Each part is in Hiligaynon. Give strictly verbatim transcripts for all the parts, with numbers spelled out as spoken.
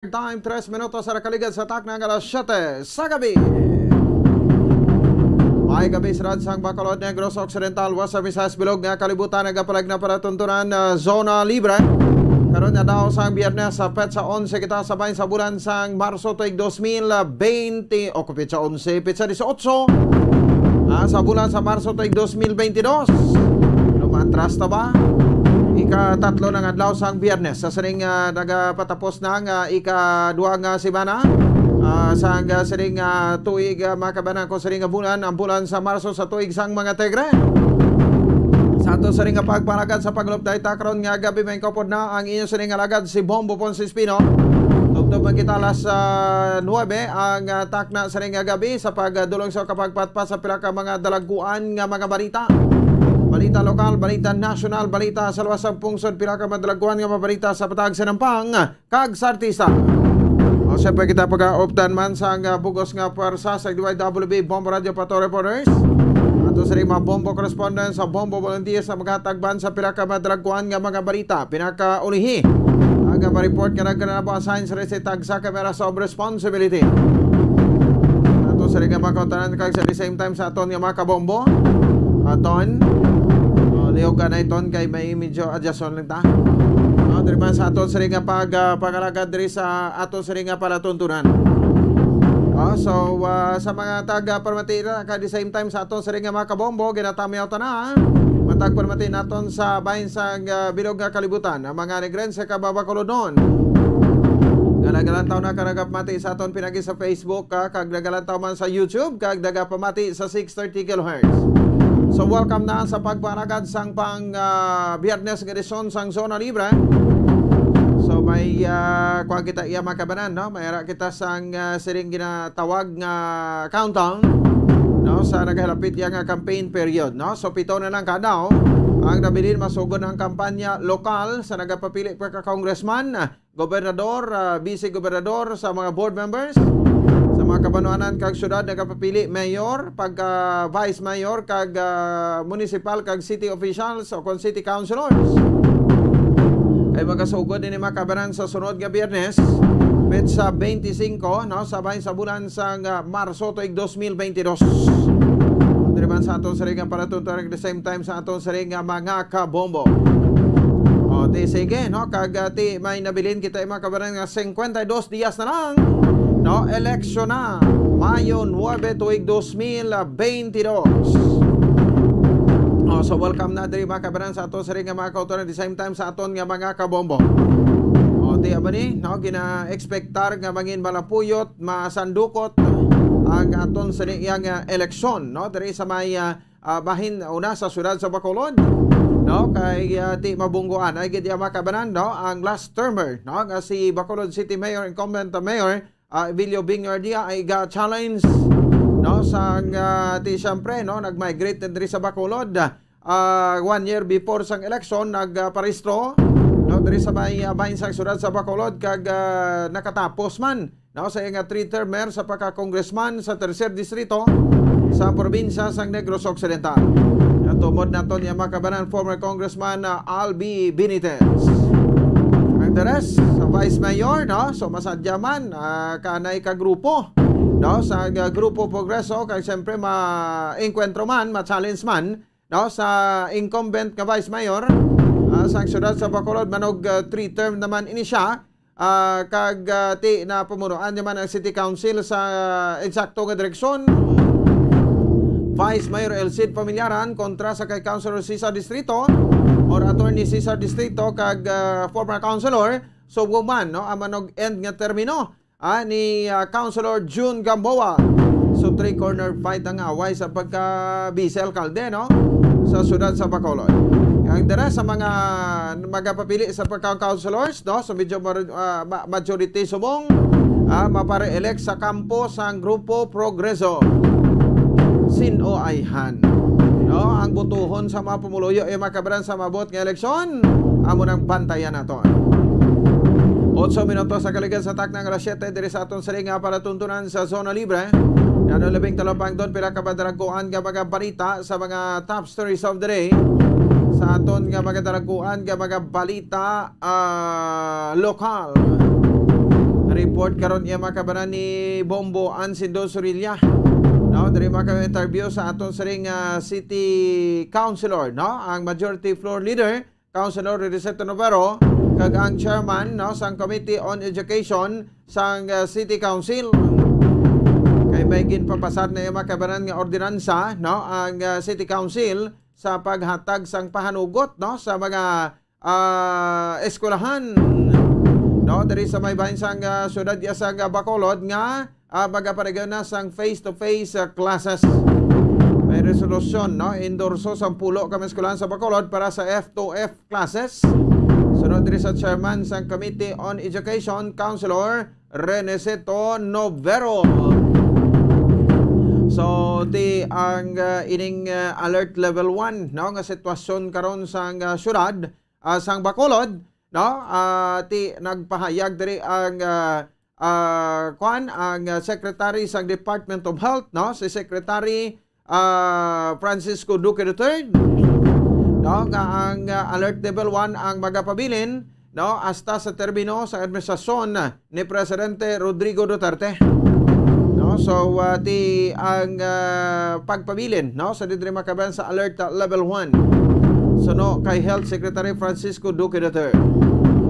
Time, tres minutos sa nakaligad sa takna nga alas siyete sa gabi. May gabi sa Ransang Bacolod, Negros Occidental, Western Visayas, bilog nga kalibutan, nagapalag na para tuntunan, ah, Zona Libre. Karon nga daw sang Biyernes, sa petsa onse kita sa bahin sa bulan sang Marso tuig dos mil bente, o kung petsa onse, petsa disiotso, ah, sa bulan sa Marso tuig dos mil bente dos. Lumatras ta ba? Ikatatlo na nga adlaw sang Biyernes sa sining, ah, nagapatapos na nga ikaduha nga semana, ah, sang, ah, sining, ah, tuig, ah, mga kabanan, ko sining nga bulan, ang bulan sa Marso sa tuig sang mga Tigre. Sa ato sining nga pagpalagad sa pag-update ta karon nga gabi, may kaupod na ang inyo sining nga alagad si Bombo Ponce Espino. Tubtob man kita alas, ah, nuebe ang, ah, takna sining nga gabi sa pagdulong sa kapagpatpat sa pila ka mga dalagkuan nga mga balita. Balita lokal, balita nasyonal, balita sa luwas sang pungsod, pila ka mga dalagkuan nga mga balita sa patag sa nampang kag sa artista. O, siyempre, kita pagaupdan man sang, ah, bugos nga pwersa sa D Y W B Bombo Radio Pato Reporters. Ato sa mga Bombo correspondents, sa Bombo volunteers na maghatagban sa pila ka madalagkuan nga mga balita. Pinakaulihi, ang, ah, report nga nagkanabo assign sa tagsa ka Matters of Responsibility. Ato sa mga kautanan kag sa the same time sa aton nga mga kabombo. Aton. O, lihog ka na iton kay may medyo adjustment lang ta. No, diri man sa aton sa nga pag, ah, pangalagad diri sa aton sa nga palatuntunan. O, so, ah, sa mga taga Parmati na, kag the same time sa aton sa nga mga kabombo, ginatamyaw ta na. Matag Parmati naton sa bahin sa, ah, bilog nga kalibutan, ang mga Negrense kag Bacolodnon. Nga nagalantaw na kag nagapamati sa aton pinagi sa Facebook, ah, kag nagalantaw man sa YouTube, kag nagapamati sa six thirty kilohertz. So, welcome na sa pagpanagad sang pang, ah, Biyernes nga edisyon sang Zona Libre. So, may, ah, kuha kita iya, mga kabanan, no? May ara kita sang, ah, sining ginatawag nga countdown, no? Sa nagahilapit iya nga campaign period, no? So, pito na lang ka adlaw ang nabilin masugod ang kampanya lokal sa nagapapili pa ka congressman, gobernador, ah, vice gobernador, sa mga board members, sa mga kabanwanan kag syudad nagapapili mayor, pagka vice mayor, kag, ah, municipal kag city officials o kon city councilors. Kay magasugod ini, mga kabanan, sa sunod nga Biyernes, petsa twenty-five, no, sa bahin sa bulan sang, ah, Marso tuig dos mil bente dos. Diri man sa aton sining nga palatuntunan, the same time sa aton sining nga mga kabombo. O, ti sige, no? Kag, ah, ti may nabilin kita, mga kabanan, nga cincuenta y dos dias na lang, no? Eleksyon na, Mayo nuebe, tuig dos mil bente dos. O, so welcome na diri, mga kabanan, sa aton sining nga mga kautoran, the same time sa aton nga mga kabombo. O, ti amo ni, no? Gina-expectar nga mangin malapuyot, masandukot ang aton sining iya nga eleksyon, no? Diri sa may, ah, ah, bahin una sa siyudad sa Bacolod, no? Kay, ah, ti mabungguan ay gid iya, mga kabanan, no? Ang last termer, no, nga si Bacolod City Mayor, incumbent Mayor, ah, Evelio Bing Gardia ay ga-challenge, no, sang, ah, ti siyempre, no, nag-migrate na diri sa Bacolod, ah, one year before sang eleksyon, nagparehistro, no, diri sa may, ah, bahin sang siyudad sa Bacolod, kag, ah, nakatapos man, no, sa iya nga three-termer sa pagka-congressman sa tercer distrito sa probinsya sang Negros Occidental. Natumod naton iya, mga kabanan, former Congressman, ah, Albi Benitez. Ang the rest, sa vice mayor, no, so masadya man, ah, kanay ka grupo, no, sa, ah, Grupo Progreso, kay siyempre ma-encuentro man, ma-challenge man, no, sa incumbent nga vice mayor, ah, sang siyudad sa Bacolod, manog, ah, three term naman ini siya. Ah, kag, ah, ti napamunuan niya man ang City Council sa, ah, eksakto nga direksyon. Vice Mayor El Cid Familiaran kontra sa kay Councilor Cesar Distrito or Attorney Cesar Distrito kag, ah, former councilor, so woman, no, ang manog-end nga termino, ah, ni, ah, Councilor June Gamboa. So, three-corner fight ang away sa pagka-vice alkalde, no, sa siyudad sa Bacolod. Ang dira sa mga magapapili sa pagka-councilors, no, so medyo mar-, ah, ma-, majority subong, ah, mapare-elect sa kampo sang Grupo Progreso. Sin-o ayhan, no, ang butuhon sa mga pumuluyo, eh, mga kabanan, sa maabot nga eleksyon, amo nang bantayan naton. Otso minutos sa kaligid sa takna nga alas siyete diri sa aton sining nga palatuntunan sa Zona Libre. Ano labing talapangdon, pila ka madalaguan nga mga balita sa mga top stories of the day. Sa aton nga mga dalaguan nga mga balita, ah, lokal. Report karon iya makabanan ni Bombo Ansindo Sorilla. No, diri maka-interview sa aton siring, ah, city councilor, no? Ang majority floor leader, Councilor Riniceto Novero, kag ang chairman, no, sang Committee on Education sang, ah, City Council. Kay may ginpapasar na iya makabanan nga ordinansa, no, ang, ah, City Council sa paghatag sang pahanugot, no, sa mga, ah, eskwelahan, no, diri sa may bahin sang, ah, siyudad iya sang, ah, Bacolod nga, ah, magapaligay na sang face-to-face, ah, classes. May resolusyon, no, endorso sang pulo ka mga eskwelahan sa Bacolod para sa F two F classes. Sunod diri sa chairman sang Committee on Education, Councilor Renesito Novero. So, ti ang, ah, ining, ah, alert level one, no, nga sitwasyon karon sang, ah, siyudad, ah, sang Bacolod, no? Ah, ti nagpahayag diri ang, ah, ah, kuan, ang, ah, Secretary sang Department of Health, no? Si Secretary, ah, Francisco Duque the third, no? Nga ang, ah, alert level one ang magapabilin, no? Hasta sa termino sa administrasyon ni Presidente Rodrigo Duterte. No? So, ah, ti ang, ah, pagpabilin, no? Sa diri makabanan sa alert, ah, level one. Suno kay Health Secretary Francisco Duque the third.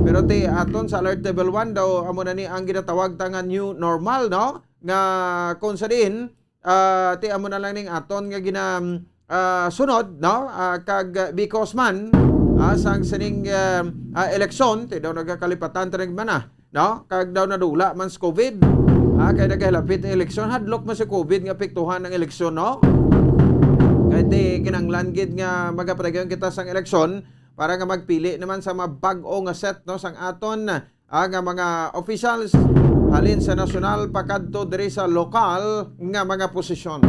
Pero ti aton sa alert level one daw, amo na ni ang ginatawag ta nga new normal, no? Nga kung sa diin, ah, ti amo na lang ning aton nga gina-, ah, sunod, no? Ah, kag, ah, because man, ah, sang sining, ah, ah, eleksyon, ti daw nagakalipatan ta nagmana, no? Kag daw nadula man sa COVID, ah, kay nagahilapit ang eleksyon, hadlok man sa COVID nga apektuhan ang eleksyon, no? Kay ti kinahanglan gid nga magapadayon kita sang eleksyon para nga magpili naman sa mga bag-o nga set, no, sang aton, ah, nga mga officials halin sa nasyonal pakadto diri sa lokal nga mga posisyon.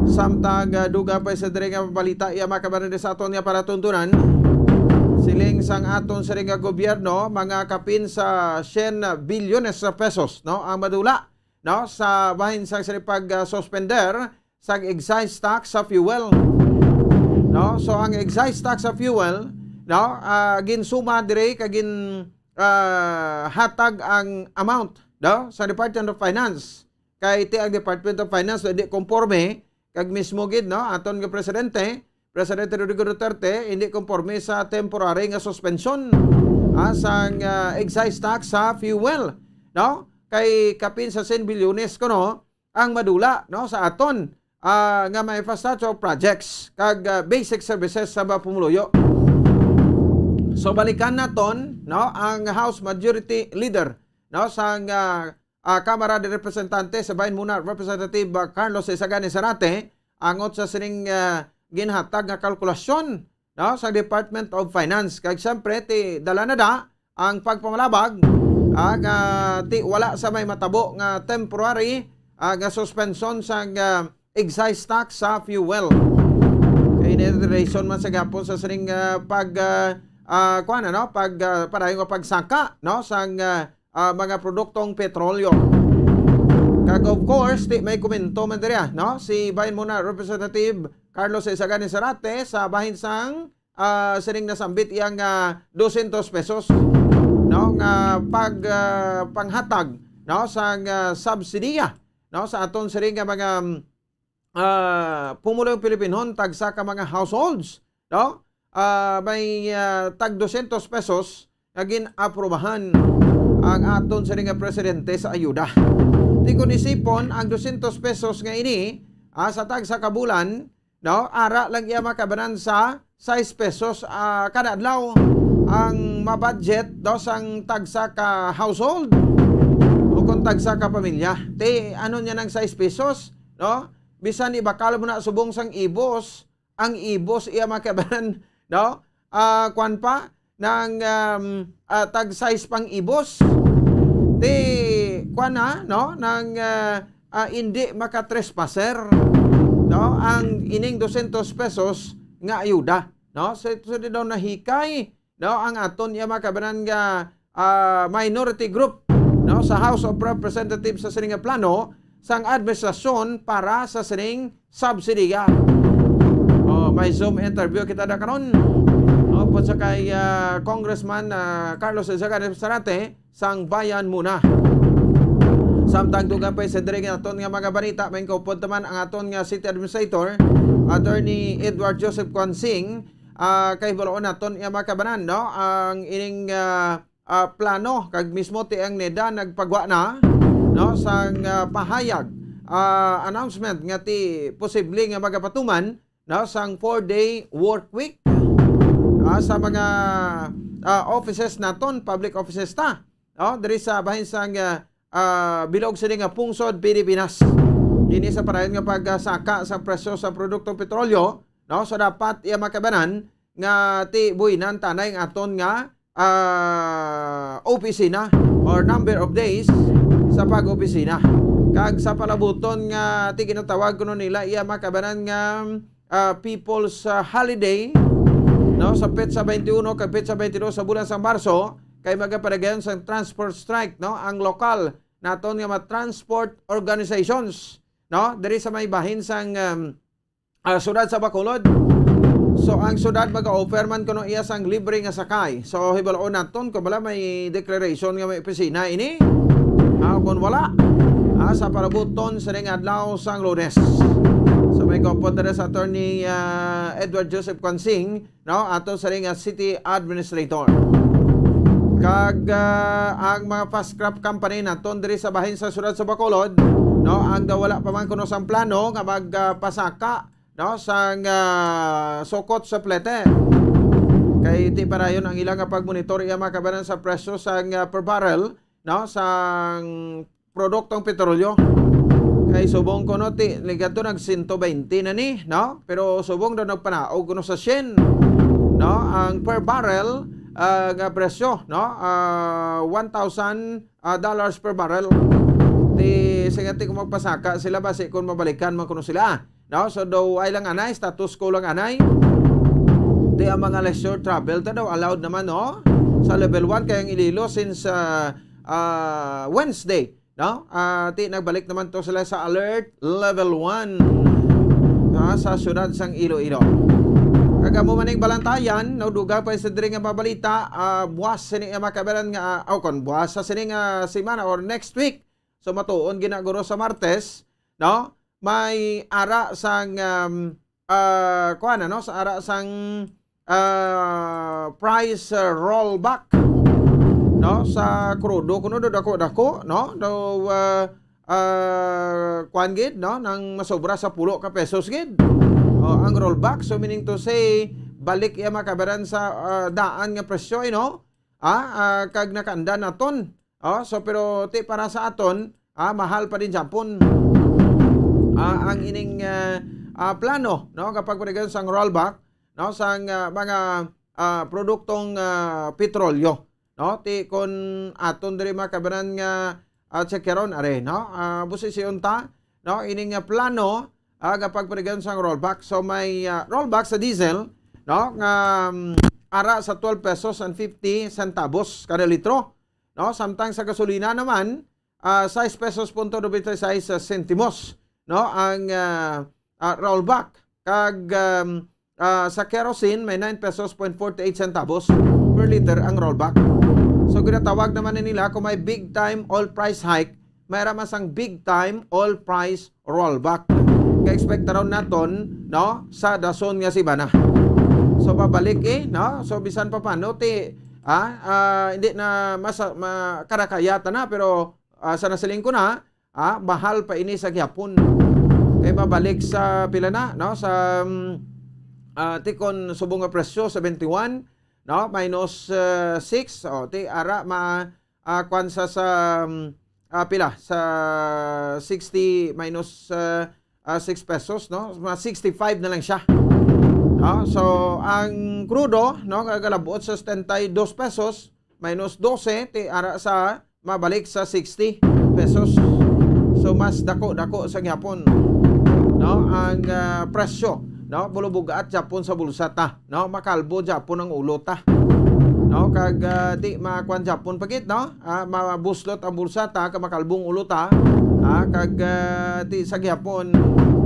Samtang, ah, dugang pa sa diri nga balita, iya makabanan sa aton nga palatuntunan. Siling sang aton siring nga gobyerno, mga kapin sa syen bilyones sa pesos, no, ang madula, no, sa bahin sang siring pag, ah, suspender sang excise tax sa fuel. No? So, ang excise tax sa fuel, no, ah, ginsuma diri kag gin, ah, hatag ang amount, no, sa Department of Finance. Kay ti ang Department of Finance hindi konforme kag mismo gid, no, aton nga presidente, Presidente Rodrigo Duterte, hindi konforme sa temporary nga suspensyon, ah, sang, ah, excise tax sa fuel, no? Kay kapin sa syen bilyones kuno ang madula, no, sa aton, ah, nga mga infrastructure projects kag, ah, basic services sa mga pumuluyo. So, balikan naton, no, ang House Majority Leader, no, sang, ah, ah, Kamara de Representante sa bahin muna, Representative, ah, Carlos Isagani Zarate, angot sa sining, ah, ginhatag nga kalkulasyon, no, sa Department of Finance. Kag siyempre, ti dala na da ang pagpamalabag, ah, nga ti wala sa may matabo nga temporary, ah, nga suspension sang, ah, excise tax sa fuel. Kay in relation man sa gapon sa sining, ah, pag, ah, ah, kuwan, ano, pag, ah, padayon nga pagsaka, no, sang, ah, ah, mga produktong petrolyo. Kag of course, ti may komento man diri, ah, no? Si bahin muna Representative Carlos Isagani Zarate sa bahin sang, ah, sining nasambit iyang, ah, dosyentos pesos, no, nga pag, ah, panghatag, no, sang, ah, subsidiya, no, sa aton sining nga mga, mm, ah, pumulong Pilipinhon, tagsa ka mga households, no? Ah, may, ah, tag dosyentos pesos nga gin-aprobahan ang aton sining nga presidente sa ayuda. Ti kon isipon ang dosyentos pesos nga ini, ah, sa tagsa ka bulan, no? Ara lang iya makabanan sa sais pesos, ah, kada adlaw ang ma-budget daw sang tagsa ka household o kung tagsa ka pamilya. Ti ano niya ng sais pesos, no? Bisan ibakal mo na subong sang ibos, ang ibos iya makabanan, no? Ah, kwan pa, ng, um, ah, tag sais pang ibos. Ti, kwan na, no? Ng, ah, ah, hindi makatrespasser, no? Ang ining dosyentos pesos nga ayuda, no? So, so di daw nahikay, no, ang aton iya makabanan nga, ah, minority group, no, sa House of Representatives sa sining nga plano sang administrasyon para sa sining subsidiya. Oh, may Zoom interview kita na karon. Oh, Upod sa kay, ah, Congressman, ah, Carlos Zagane Sarate sang Bayan Muna. Samtang dugang pa sa diri nga aton nga mga balita, may kaupod naman ang aton nga City Administrator, Attorney Edward Joseph Quansing, ah, kay bulaon naton iya mga kabanan, no? Ang ining, ah, ah, plano kag mismo ti ang neda nagpagwa na, no, sang, ah, pahayag, ah, announcement nga ti posible nga magapatuman, no, sang four-day work week, ah, sa mga, ah, offices naton, public offices ta, no, diri sa bahin sang, ah, ah, bilog sini nga pungsod Pilipinas. Ini sa parayon nga pagsaka sa presyo sa produktong petrolyo, no, so dapat iya makabanan nga ti buhinan tanay ang aton nga, ah, opisina or number of days sa pag-opisina. Kag sa palabuton nga ti ginatawag kuno nila iya makabanan nga, ah, People's, ah, Holiday, no, sa petsa twenty-one kag petsa twenty-two sa bulan sa Marso, kay magapadayon sang transport strike, no, ang lokal naton nga mga transport organizations, no, diri sa may bahin sang, um, ah, siyudad sa Bacolod. So, ang siyudad mag-offer man kuno iya sang libre nga sakay. So, hibaloon naton kung wala may declaration nga may opisina ini. Ah, kung wala, ah, sa parabuton sa ning adlaw sang Lunes. So, may kaupod diri sa Attorney, ah, Edward Joseph Quansing, no, ato sa ring, ah, city administrator. Kag, ah, ang mga fast craft company naton diri sa bahin sa siyudad sa Bacolod, no, ang daw wala pa man kuno sang plano nga mag, ah, pasaka, no, sang, ah, sukot sa plete. Kay ti parayon ang ila nga pagmonitor iya makabanan sa presyo sang, ah, per barrel, no, sang produktong petrolyo. Kay subong kuno ti ligadto nag sento baynte na ni, no? Pero subong daw nagpanaog kuno sa syen, no? Ang per barrel, ah, nga presyo, no? Ah, one thousand, ah, dollars per barrel. Ti, sige, ti kung magpasaka sila, basi kung mabalikan man kuno sila, no? So, daw ay lang anay, status quo lang anay. Ti ang mga leisure travel ta daw allowed naman, no? Sa level one, kay ang Iloilo since, ah, ah, Wednesday, no? Ah, ti nagbalik naman to sila sa alert level one, ah, sa siyudad sang Iloilo. Kag amo man ning balantayan, no, dugang pa sa diri nga mabalita, ah, buwas sini nga makabalan nga, ah, o kon buwas sa sini nga semana or next week, so matuon ginaguro sa Martes, no? May ara sang, um, ah, kuan, ano, sa ara sang, ah, price, ah, rollback, no, sa krudo kuno do dako-dako, no, do, ah, ah, kuan gid, no, nang masobra sa pulo ka pesos gid. O, ang rollback, so meaning to say, balik iya makabaran sa, ah, daan nga presyo, eh, no? Ah, ah, kag nakaanda naton. Oh, so pero ti para sa aton, ah, mahal pa din Japon. Ah, ang ining, ah, ah, plano, no, kapag panigan sang rollback, no, sang, ah, mga, ah, produktong, ah, petrolyo, no, ti kon aton diri makabanan nga, ah, tsekyaron, are, no, ah, busi si unta, no, ining, ah, plano, ah, kapag panigan sang rollback. So may, ah, rollback sa diesel, no, nga, um, ara sa twelve pesos and fifty centavos kada litro, no? Samtang sa gasolina naman, ah, sais pesos punto nobenta y seis sentimos, no? Ang, ah, ah, rollback. Kag, um, ah, sa kerosene, may nine pesos point forty eight centavos per liter ang rollback. So, ginatawag naman ni nila kung may big time oil price hike, may raman sang big time oil price rollback. Ka-expect raw naton, no, sa dason nga semana. So, pabalik, eh, no? So, bisan pa paano, ti, ah, ah, hindi na masa-, ma-, karakayata na, pero, ah, sa nasiling ko na, ah, mahal pa ini sa gihapon. Kay mabalik sa pila na, no? Sa, mm, ah, ti kon subong nga presyo, seventy-one, no? Minus, ah, six, o, ti ara ma-, ah, kwan sa, sa, um, ah, pila? Sa sixty minus, ah, ah, six pesos, no? Mga sixty-five na lang siya. No? So, ang krudo, no, kagalabot sa setenta y dos pesos minus doce, ti ara sa mabalik sa sixty pesos. So, mas dako-dako sa gihapon, no, ang, ah, presyo, no? Bulubugaat Japon sa bulsa ta, no? Makalbo Japon ang ulo ta, no? Kag, ah, di makuan Japon pa gid, no? Ah, mabuslot ang bulsa ta, kag makalbong ulo ta, ah, kag, ah, di sa gihapon,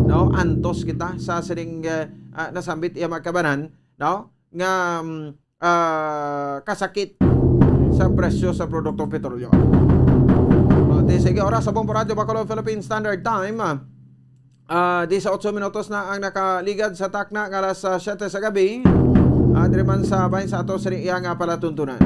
no? Antos kita sa sining, ah, ah, nasambit iya makabanan, no? Nga, mm, ah, kasakit sa presyo sa produktong petrolyo. O, di sige, oras sa Bombo Radyo Bacolod Philippine Standard Time, ah, ah, dise otso minutos na ang nakaligad sa takna nga alas, ah, siyete sa gabi. Ah, diri man sa bahin sa ato sa iya nga palatuntunan.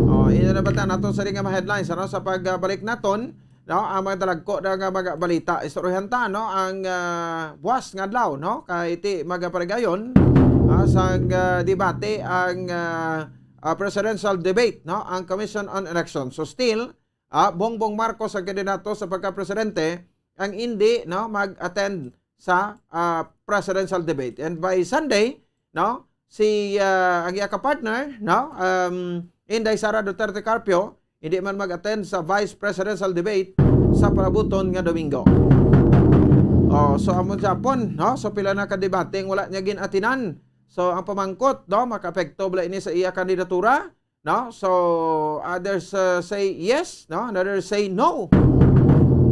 O, ina na ba ta nato sa nga mga headlines, ano, sa pagbalik naton, no, ang mga dalagko na nga mga balita. Istoryahan ta, no, ang, ah, buwas nga adlaw, no, kay ti magaparigayon, ah, sang, ah, debate ang, ah, ah, presidential debate, no, ang Commission on Elections. So still, ah, Bongbong Marcos ang kandidato sa pagka-presidente, ang hindi, no, mag-attend sa, ah, presidential debate. And by Sunday, no, si, ah, ang iya ka-partner, no, um, Inday Sara Duterte Carpio, hindi man mag-attend sa vice presidential debate sa palabuton nga Domingo. Oh, so amo sa Japon, no? So pila na ka debate ang wala niya gin-atinan. So ang pamangkot, no, makaapekto bala ini sa iya kandidatura, no? So others, uh, say yes, no? Another say no.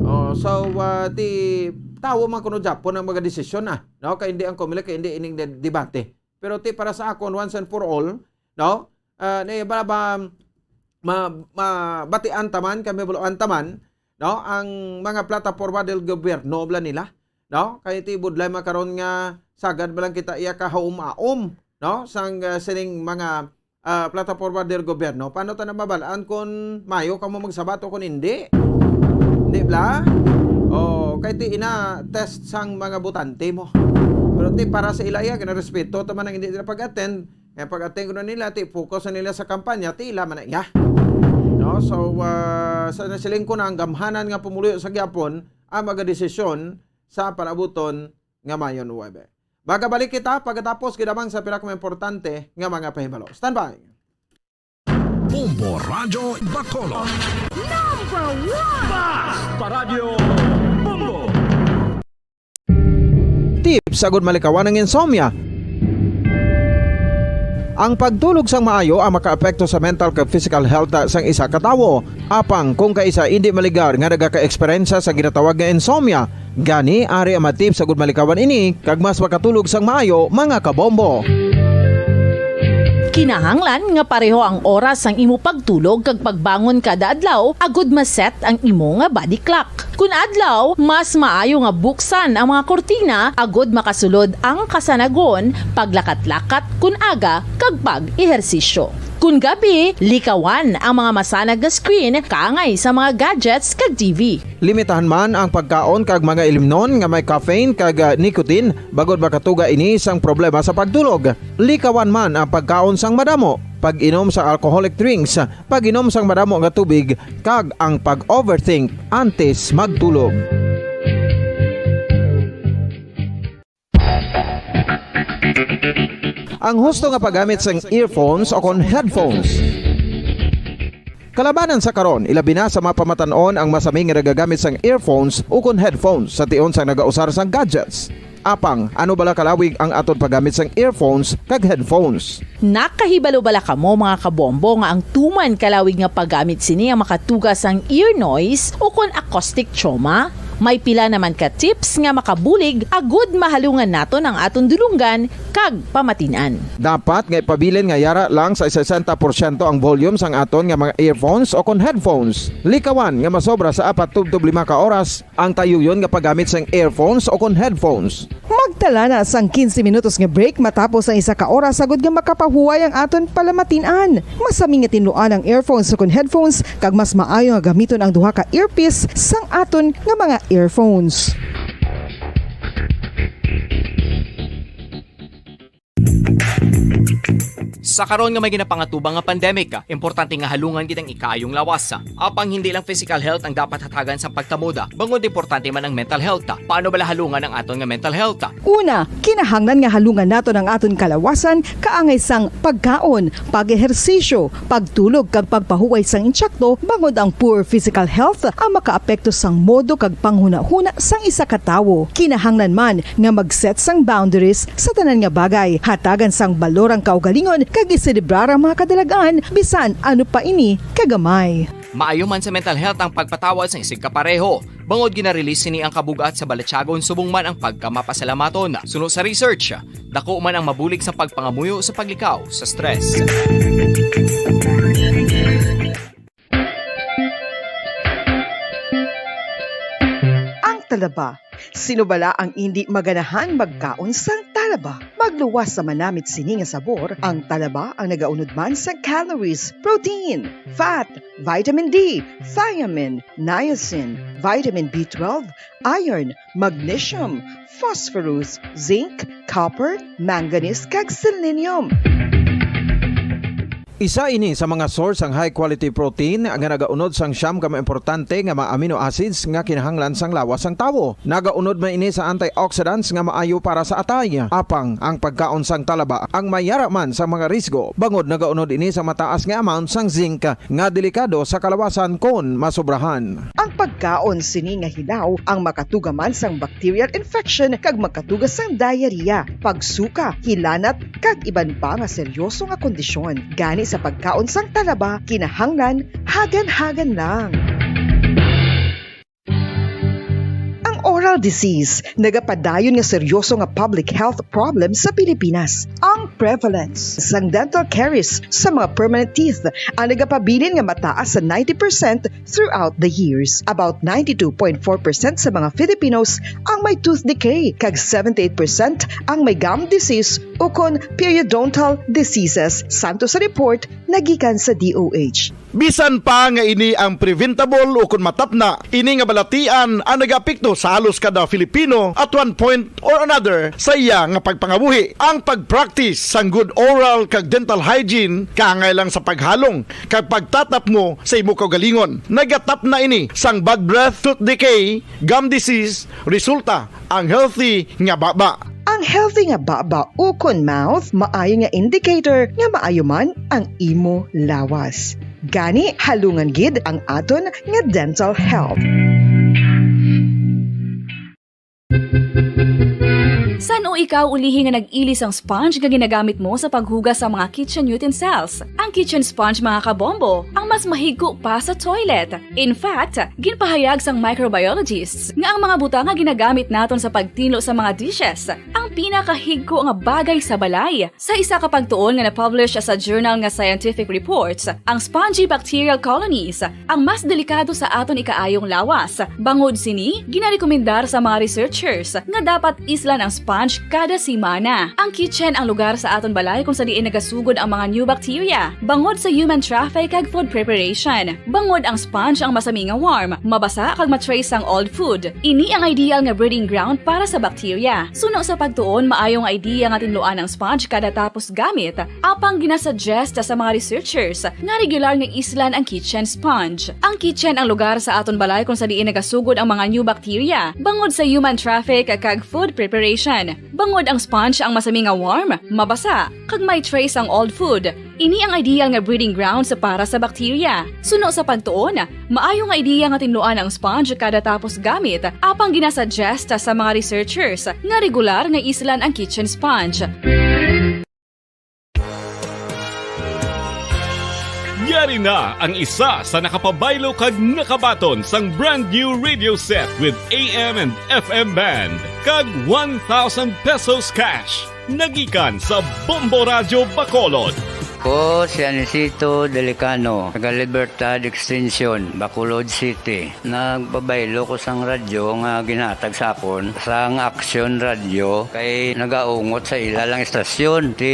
Oh, so, uh, ti tawo man kuno Japon ang mga desisyon, ah, no? Kay hindi ang Comelec, kay hindi ining de-, debate. Pero ti para sa akon, once and for all, no? Ah, ni ba, ba, ma-, mabatian taman, kami buluan taman, no? Ang mga plataporma del gobierno bala nila, no? Kay ti budlay man karon nga sagad ba lang kita iya kahaom-aom, no? Sang, ah, sining mga, ah, plataporma del gobierno. Paano ta na mabalaan kung mayo kamo magsabat o kung hindi? Di bala? O, kay ti ina test sang mga botante mo. Pero ti para sa ila iya, ginarespeto ta man ang hindi nila pag-attend. Kaya pag-attend ko na nila, ti focus na nila sa kampanya, ti ila man na iya. No? So, ah, sa nasiling ko na ang gamhanan nga pumuluyo sa gyapon ang magadesisyon sa palabuton nga Mayo nuebe. Magabalik kita pagkatapos gid lamang sa pila ka mga importante nga mga pahibalo. Standby! Bombo Radyo Bacolod. Number one! Basta Radyo Bombo! Tips agud malikawan ang insomnia. Ang pagtulog sang maayo ang makaapekto sa mental kag physical health sang isa ka tawo. Apang kung kaisa indi maligar nga nagaka-eksperyensya sa ginatawag nga insomnia, gani ari ang mga tips agud malikawan ini kag mas makatulog sang maayo, mga kabombo. Kinahanglan nga pareho ang oras sang imo pagtulog kag pagbangon kada adlaw agud ma-set ang imo nga body clock. Kun adlaw, mas maayo nga buksan ang mga kurtina agud makasulod ang kasanagon, paglakat-lakat kun aga, kag pag-ehersisyo. Kun gabi, likawan ang mga masanag nga screen kaangay sa mga gadgets kag T V. Limitahan man ang pagkaon kag mga ilimnon nga may caffeine kag, ah, nicotine, bangod makatuga ini sang problema sa pagtulog. Likawan man ang pagkaon sang madamo, pag-inom sa alcoholic drinks, pag-inom sang madamo nga tubig, kag ang pag-overthink antes magtulog. Ang husto nga paggamit sang earphones o kon headphones. Kalabanan sa karon, ilabi na sa mga pamatan-on ang masami nga nagagamit sang earphones o kon headphones sa tion sang nagausar sang gadgets. Apang, ano bala kalawig ang aton paggamit sang earphones kag headphones? Nakahibalo bala kamo, mga kabombo, nga ang tuman kalawig nga paggamit sini ang makatuga sang ear noise o kon acoustic trauma? May pila naman ka tips nga makabulig agud mahalungan naton ang aton dulonggan kag pamatin-an. Dapat nga ipabilin nga yara lang sa sesenta porsyento ang volume sang aton nga mga earphones o kon headphones. Likawan nga masobra sa apat tubtob lima ka oras ang tayuyon nga paggamit sang earphones o kon headphones. Magtala na sang quince minutos nga break matapos ang isa ka oras, agud nga makapahuway ang aton palamatin-an. Masami nga tinluan ang earphones o kon headphones, kag mas maayo nga gamiton ang duha ka earpiece sang aton nga mga earphones. Sa karon nga may ginapangatubang nga pandemic, importante nga halungan gid ang ikaayong lawas. Apang hindi lang physical health ang dapat hatagan sa pagtamod, bangod importante man ang mental health. Paano bala halungan ang aton nga mental health? Una, kinahanglan nga halungan naton ang aton kalawasan kaangay sang pagkaon, pag-ehersisyo, pagtulog kag pagpahuway sang intsakto, bangod ang poor physical health ang makaapekto sang modo kag panghunahuna sang isa ka tawo. Kinahanglan man nga mag-set sang boundaries sa tanan nga bagay, hatagan sang balor ang kaugalingon kag iselebrar ang mga kadalagan, bisan ano pa ini kagamay. Maayo man sa mental health ang pagpatawad sang isigkapareho, bangod gina-release sini ang kabug-at sa balatyagon subong man ang pagkamapasalamaton. Suno sa research, dako man ang mabulig sa pagpangamuyo sa paglikaw sa stress. Ang talaba. Sino bala ang indi maganahan magkaon sang talaba? Magluwas sa manamit sini nga sabor, ang talaba ang nagaunod man sa calories, protein, fat, vitamin D, thiamine, niacin, vitamin B twelve, iron, magnesium, phosphorus, zinc, copper, manganese, kag selenium. Isa ini sa mga source sang high quality protein nga nagaunod sang siyam ka mga importante nga mga amino acids nga kinahanglan sang lawas sang tawo. Nagaunod man ini sa antioxidants nga maayo para sa atay. Apang ang pagkaon sang talaba ang may yara man sa mga risgo, bangod nagaunod ini sa mataas nga amount sang zinc nga delikado sa kalawasan kon masobrahan. Ang pagkaon sini nga hilaw ang makatuga man sang bacterial infection kag makatuga sang diarrhea, pagsuka, hilanat, kag iban pa nga seryoso nga kondisyon. Gani sa pagkaon sang talaba, kinahanglan hagan-hagan lang. Ang oral disease nagapadayon nga seryoso nga public health problem sa Pilipinas. Ang prevalence sang dental caries sa mga permanent teeth ang nagapabilin nga mataas sa ninety percent throughout the years. About ninety-two point four percent sa mga Filipinos ang may tooth decay, kag seventy-eight percent ang may gum disease ukon periodontal diseases, santo sa report nga gikan sa D O H. Bisan pa nga ini ang preventable ukon matapna, ini nga balatian ang nagaapekto sa halos kada Filipino at one point or another sa iya nga pagpangabuhi. Ang pag-practice sang good oral kag dental hygiene kaangay lang sa paghalong kag pagtatapmo sa imo kaugalingon. Nagatapna ini sang bad breath, tooth decay, gum disease, resulta ang healthy nga baba. Ang healthy nga baba ukon mouth maayo nga indicator nga maayo man ang imo lawas. Gani, halungan gid ang aton nga dental health. San-o ikaw ulihi nga nag-ili sang sponge nga ginagamit mo sa paghugas sa mga kitchen utensils? Ang kitchen sponge, mga kabombo, ang mas mahigko pa sa toilet. In fact, ginpahayag sang microbiologists nga ang mga butang nga ginagamit naton sa pagtinlo sa mga dishes ang pinakahigko nga bagay sa balay. Sa isa ka pagtuon nga na-publish sa journal nga Scientific Reports, ang spongy bacterial colonies ang mas delikado sa aton ikaayong lawas. Bangod sini, ginarekomendar sa mga researchers nga dapat islan ang sponge kada semana. Ang kitchen ang lugar sa aton balay kung sa diin nagasugod ang mga new bacteria, bangod sa human traffic kag food preparation. Bangod ang sponge ang masami nga warm, mabasa kag ma-trace ang old food. Ini ang ideal nga breeding ground para sa bacteria. Suno sa pagtuon, maayo nga idea nga tinluan ang sponge kada tapos gamit. Apang ginasuggest sa mga researchers nga regular nga islan ang kitchen sponge. Ang kitchen ang lugar sa aton balay kung sa diin nagasugod ang mga new bacteria, bangod sa human traffic kag food preparation. Bangod ang sponge ang masami nga warm, mabasa, kag may trace ang old food. Ini ang ideal nga breeding grounds para sa bacteria. Suno sa pagtuon, maayo nga idea nga tinluan ang sponge kada tapos gamit, apang ginasuggest sa mga researchers nga regular nga islan ang kitchen sponge. Yari na ang isa sa nakapabaylo kag nakabaton sang brand new radio set with A M and F M band kag one thousand pesos cash. Nagikan sa Bombo Radyo Bacolod. Ko si Anisito Delicano, taga Libertad Extension, Bacolod City. Nagpabaylo ko sang radyo nga ginhatag sa akon sang Action Radio kay nagaungot sa ila lang istasyon. Ti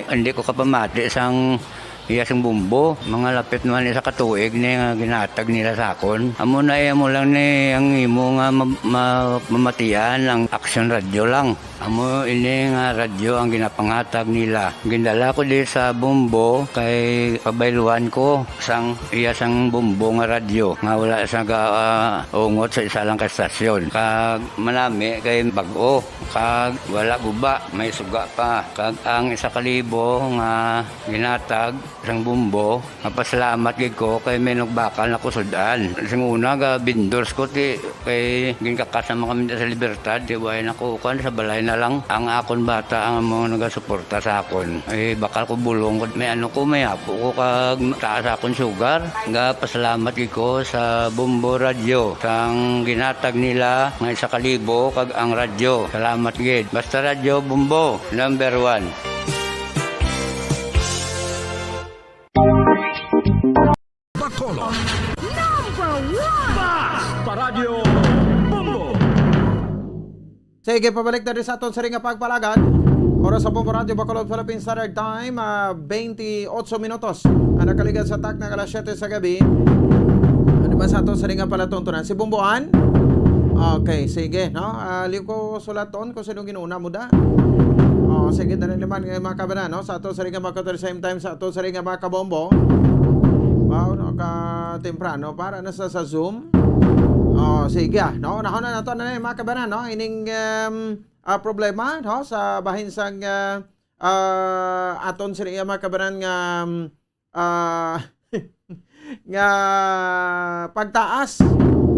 hindi ko kapamati sang iya sing bumbo. Mga lapit naman isa ka tuig ni nga ginhatag nila sa akon. Amo na, eh, amo lang ni ang imo nga ma-, ma-, mamatian ang Action Radio lang. Amo ini nga radyo ang ginapanghatag nila. Gindala ko di sa bumbo kay pabayluan ko sang iya sang bumbo nga radyo nga wala sa ga-, ah, ungot sa isa lang ka estasyon. Kag manami kay bag-o, kag wala guba, may suga pa. Kag ang isa ka libo nga ginhatag Sang Bombo, mapasalamat gid ko kay may nagbakal na ko sud-an. Sing una, ga vendors ko, ti, kay ginkakas naman kami sa Libertad, ti, way na ko, kuwan, sa balay na lang. Ang akon bata, ang mga nagasuporta sa akon. Eh, bakal ko bulong, may ano ko, may apo ko, kag taas akon sugar. Ga pasalamat gid ko sa Bombo Radio, sang ginhatag nila nga isa ka libo, kag ang radyo. Salamat gid. Basta Radyo Bombo, number one. Bacolod. Number one. Bas, pa Radyo Bombo. Sige, pabalik na rin sa aton siring nga pagpalagad. Oras sa Bombo Radyo Bacolod, Philippine Standard Time, ah, twenty-eight minutos ang nakaligad sa takna nga alas siyete sa gabi. Ano ba sa aton siring nga palatuntunan? Si Bomboan? Okay, sige, no? Ah, liw ko sulaton kung sino ginuna mo da. Oh, sige, dali naman, eh, mga kabanan, no? Sa aton siring nga mga kabanan, same time sa aton siring nga mga kabombo. Wow, no? Ka temprano para na sa, sa Zoom. Oh, sige, ah, no? Nahon na nato na, eh, mga kabanan, no? Ining, um, ah, problema, no? Sa bahin sang, ah, ah, aton siring nga mga kabanan nga, um, ah, nga pagtaas,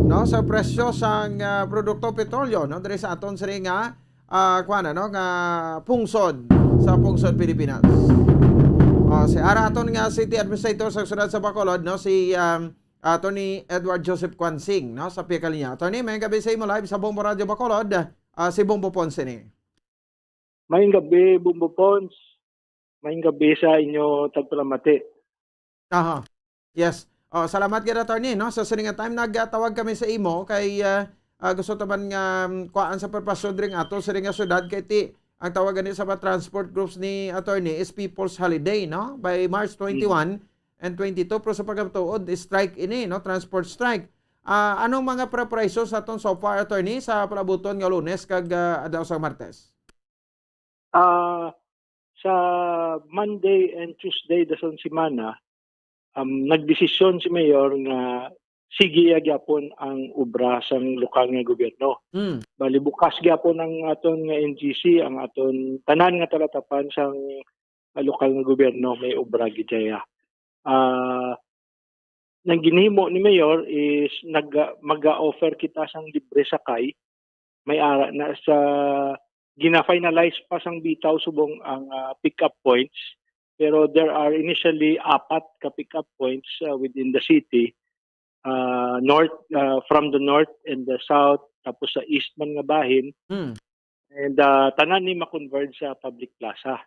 no, sa presyo sang, ah, produkto petrolyo, no, diri sa aton siring nga, ah, kuwan, ano, nga pungsod sa pungsod Pilipinas. Oh, si ara aton nga city administrator sa siyudad sa Bacolod, no, si, um, Attorney Edward Joseph Quansing, no, sa pihak linya. Attorney, may gabi sa imo, live sa Bombo Radio Bacolod, ah, si Bombo Ponce ni. Maayong gabi, Bombo Pons. Maayong gabi sa inyo tagpalamati. Aha. Yes. Oh, salamat gid, attorney, no? Sa sining nga time, nagtawag kami sa imo kay, ah, ah, gusto ta man nga, um, kuhaan sa purpose diri nga ato siring nga syudad kay ti ang tawag gani sa mga transport groups ni attorney is People's Holiday, no? By March twenty-one and twenty-two, pero sa pagkatuod, strike ini, no? Transport strike. Ah, anong mga preparasyon sa aton so far, attorney, sa palabuton nga Lunes kag, ah, adlaw sa Martes? Ah, sa Monday and Tuesday da sang semana, um, nagdesisyon si Mayor nga sige ya gyapon ang obra sang lokal nga gobyerno. Mm. Bali, bukas gyapon ang aton nga N G C, ang aton tanan nga talatapan sang, ah, lokal nga gobyerno, may obra gid ya. Ah, ang ginhimo ni Mayor is nag-, mag-offer kita sang libre sakay. May ara na sa gina-finalize pa sang bitaw subong ang, ah, pick-up points. Pero there are initially apat ka pick-up points, ah, within the city. Ah, north, ah, from the north and the south, tapos sa east man nga bahin. Hmm. And, ah, tanan ni ma-convert sa public plaza.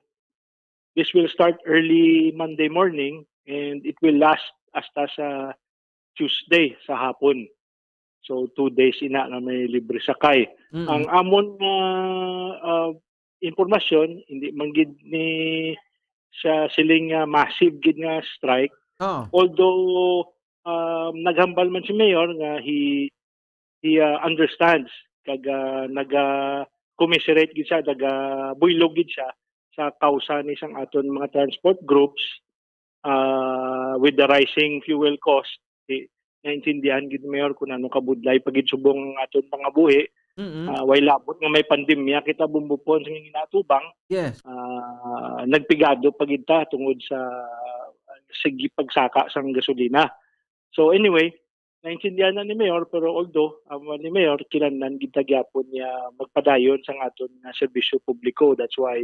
This will start early Monday morning and it will last hasta sa Tuesday sa hapon. So, two days ina nga may libre sakay. Mm. Ang amon nga, ah, impormasyon, hindi man gid ni sa siling nga massive gid nga strike. Oh. Although, um, naghambal man si Mayor nga he, he, uh, understands kag, uh, naga-commiserate gid siya, naga-buylog gid siya sa kausa ni sang aton mga transport groups, uh, with the rising fuel cost. Di, naintindihan gid, Mayor, kung ano kabudlay pa gid subong ang aton pangabuhi. Mm-mm. Ah, way labot nga may pandemya kita, Bombo Pons, nga ginatubang. Yes. Ah, nagpigado pa gid ta tungod sa, sige, pagsaka sang gasolina. So anyway, naintindihan na ni Mayor, pero although, um, ni Mayor, kinahanglan gid ta gyapon niya magpadayon sang aton nga serbisyo publiko. That's why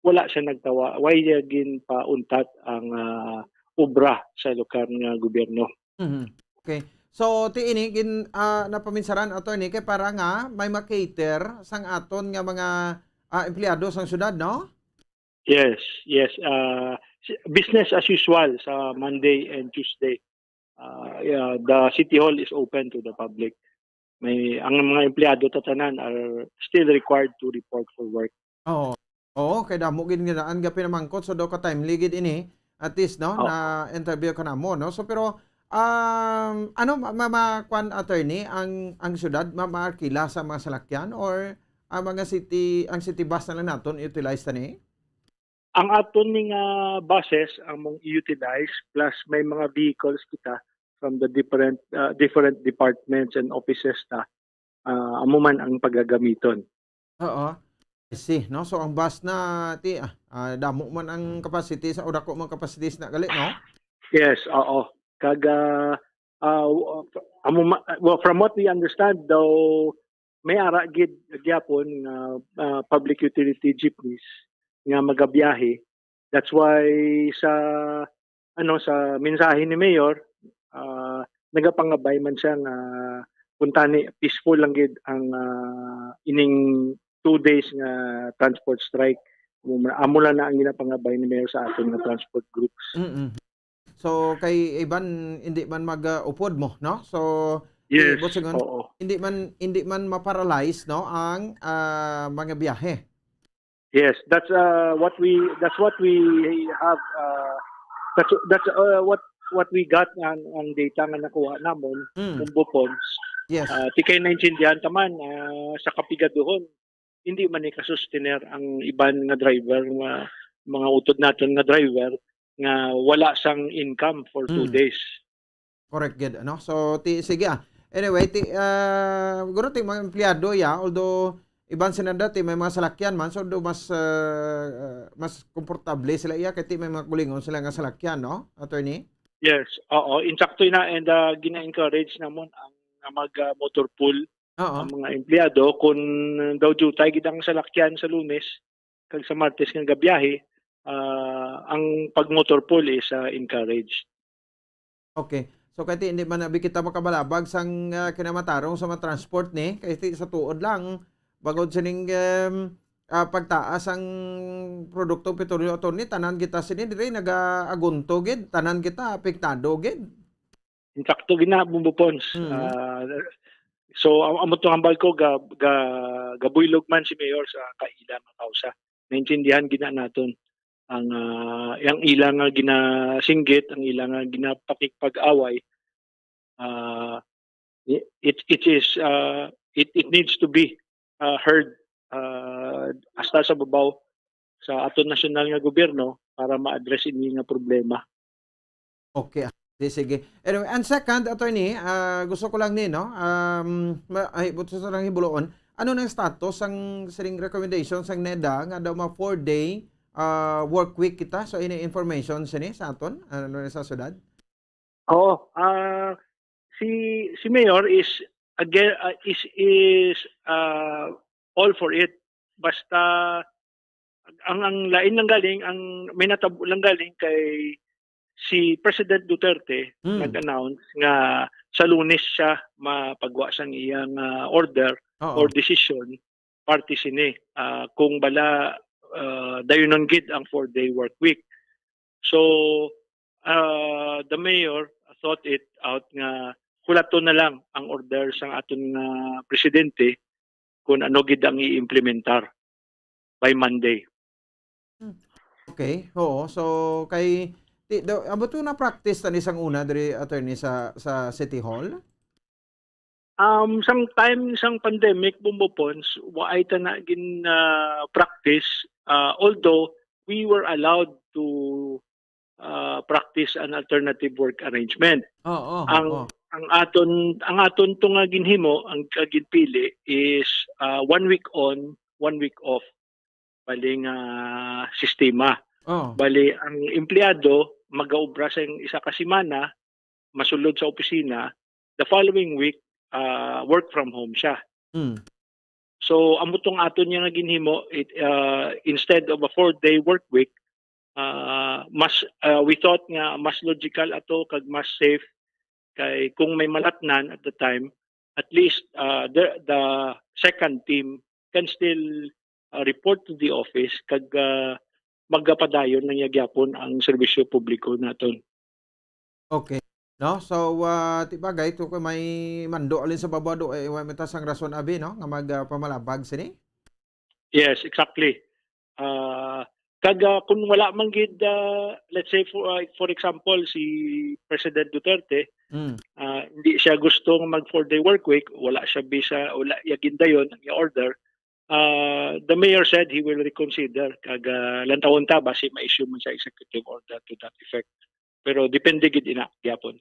wala siya nagtawa, why niya ginpauntat ang, ah, obra sa lokal nga gobyerno. Mhm. Okay. So, ti ini gin-, ah, napaminsaran, attorney, kay para nga may ma-cater sang aton nga mga, ah, empleyado sang syudad, no? Yes, yes. Ah, si-, business as usual sa Monday and Tuesday. Ah, yeah, the City Hall is open to the public. May, ang mga empleyado tatanan are still required to report for work. Oo. Oo, kay damo gid nga daan nga pinamangkot, so daw ka timely gid ini. At least, no, oo, na interview ka namo, no? So, pero, um, ano, ma-, ma-, ma-, kwan, attorney, ang, ang syudad ma-, maarkila sa mga salakyan or ang mga city, ang city bus na lang naton utilize tani? Ang aton ni nga buses ang mong i-utilize, plus may mga vehicles kita from the different, uh, different departments and offices ta. Ah, amo man ang pagagamiton. Oo. I see, no? So, ang bus na, ti, ah, ah, damo man ang capacity sa, o dako man capacity na gali, no? Yes, oo. Kag, ah, ah, w- amo ma- well, from what we understand, daw may ara gid gyapon nga, ah, public utility jeepneys nga magabiyahe. That's why sa, ano, sa mensahe ni Mayor, ah, nagapangabay man siya nga kuntani peaceful lang gid ang, ah, ining two days nga transport strike. Amo, amo lang na ang ginapangabay ni Mayor sa aton nga transport groups. Mm-mm. So, kay iban, hindi man mag-upod mo, no? So, Yes, Boss Ingon, oo. hindi man, hindi man ma-paralyze, no, ang, ah, mga biyahe. Yes, that's, uh, what we that's what we have, uh, that's that's, uh, what what we got ang, ang data nga nakuha namon, Mm. Bumbo Pons. Yes. Uh, ti kay naintindihan ta man, uh, sa kapigaduhon, hindi man ni kasustener ang iban nga driver, nga mga utod naton nga driver nga wala sang income for two Mm. days. Correct gid, ano? So, ti, sige, ah. Anyway, ti, ah, guro ti mga empleyado, ya, although iban sila dati may mga salakyan man, so do mas, ah, ah, mas komportable sila, iya, kay ti may mga kulingon sila nga salakyan, no, attorney? Yes, oo, insakto na, and, uh, gina-encourage namon ang, ang mag, uh, motor pool Oo. Ang mga empleyado, kung daw dutay gid ang salakyan sa Lunes kag sa Martes nga gabiyahe, ah, ang pag-motor pool is, ah, encouraged. Okay. So, kay ti, hindi man abi kita makabalabag sang, ah, kinamatarong sa mga transport ni, kay ti, sa tuod lang, bangod sining, em, ah, pagtaas ang produktong petrolyo, attorney, tanan kita sini diri nagaagunto gid, tanan kita apektado gid. Insakto gina, Bumbo Pons. Mhm. Ah, so, am-, amo to hambal ko, ga, ga, gabuylog man si Mayor sa kaila nga kausa. Naintindihan gina naton ang, ah, ang ila nga ginasinggit, ang ila nga ginapakigpag-away. Ah, it, it is, ah, it, it needs to be, ah, heard, ah, hasta sa babaw sa aton nasyonal nga gobyerno para ma-address ini nga problema. Okay. Di, sige. Anyway, and second, attorney, ah, gusto ko lang ni, no, um, ma-, ay, gusto ko lang hibuloon, ano nang status ang sining recommendation sang neda nga daw ma four-day, ah, work week kita? So, ini information sini sa aton, ano na sa syudad? Oo, ah, si, si Mayor is, again, ah, is, is, ah, all for it. Basta, ang, ang lain lang galing, ang may natabo lang galing kay si President Duterte Hmm. nag-announce nga sa Lunes siya mapagwa sang iyang, ah, order Oo. or decision parte sini, ah, kung bala, ah, dayunon gid ang four-day work week. So, ah, the mayor thought it out nga hulaton na lang ang order sang aton nga presidente kung ano gid ang i-implementar by Monday. Hmm. Okay, oo. So, kay, ti, daw, amo to na-practice tani sang una diri, attorney, sa, sa City Hall? Um, sang time sang pandemic, Bumbo Pons, waay ta na gin, ah, practice, ah, although we were allowed to, ah, practice an alternative work arrangement. Oo, Ang, oo. ang aton, ang aton to nga ginhimo, ang, ang ginpili is, ah, one week on, one week off. Bali nga sistema. Oo. Bali, ang empleyado magaobra sa isa ka semana, masulod sa opisina, the following week, ah, work from home siya. Mm. So, amo tong aton niya nga ginhimo, it, ah, instead of a four-day work week, ah, mas, ah, we thought nga mas logical ato kag mas safe kay kung may malatnan at the time, at least, ah, the, the second team can still, ah, report to the office kag, ah, magapadayon lang niya gyapon ang serbisyo publiko naton. Okay. No? So, ah, ti bagay, to kung may mando alin sa babaw do, eh, wa man ta sang rason abi, no? Nga mag, ah, pamalabag sini? Yes, exactly. Ah, kag, ah, kung wala man gid, ah, let's say for, ah, for example, si President Duterte, Mm. ah, hindi siya gusto nga mag four-day work week, wala siya bisa, wala iya gindayon ang order. Ah, the mayor said he will reconsider. Kag, ah, lantawon ta basi ma-issue man sa executive order to that effect. Pero depende gid ina gyapon.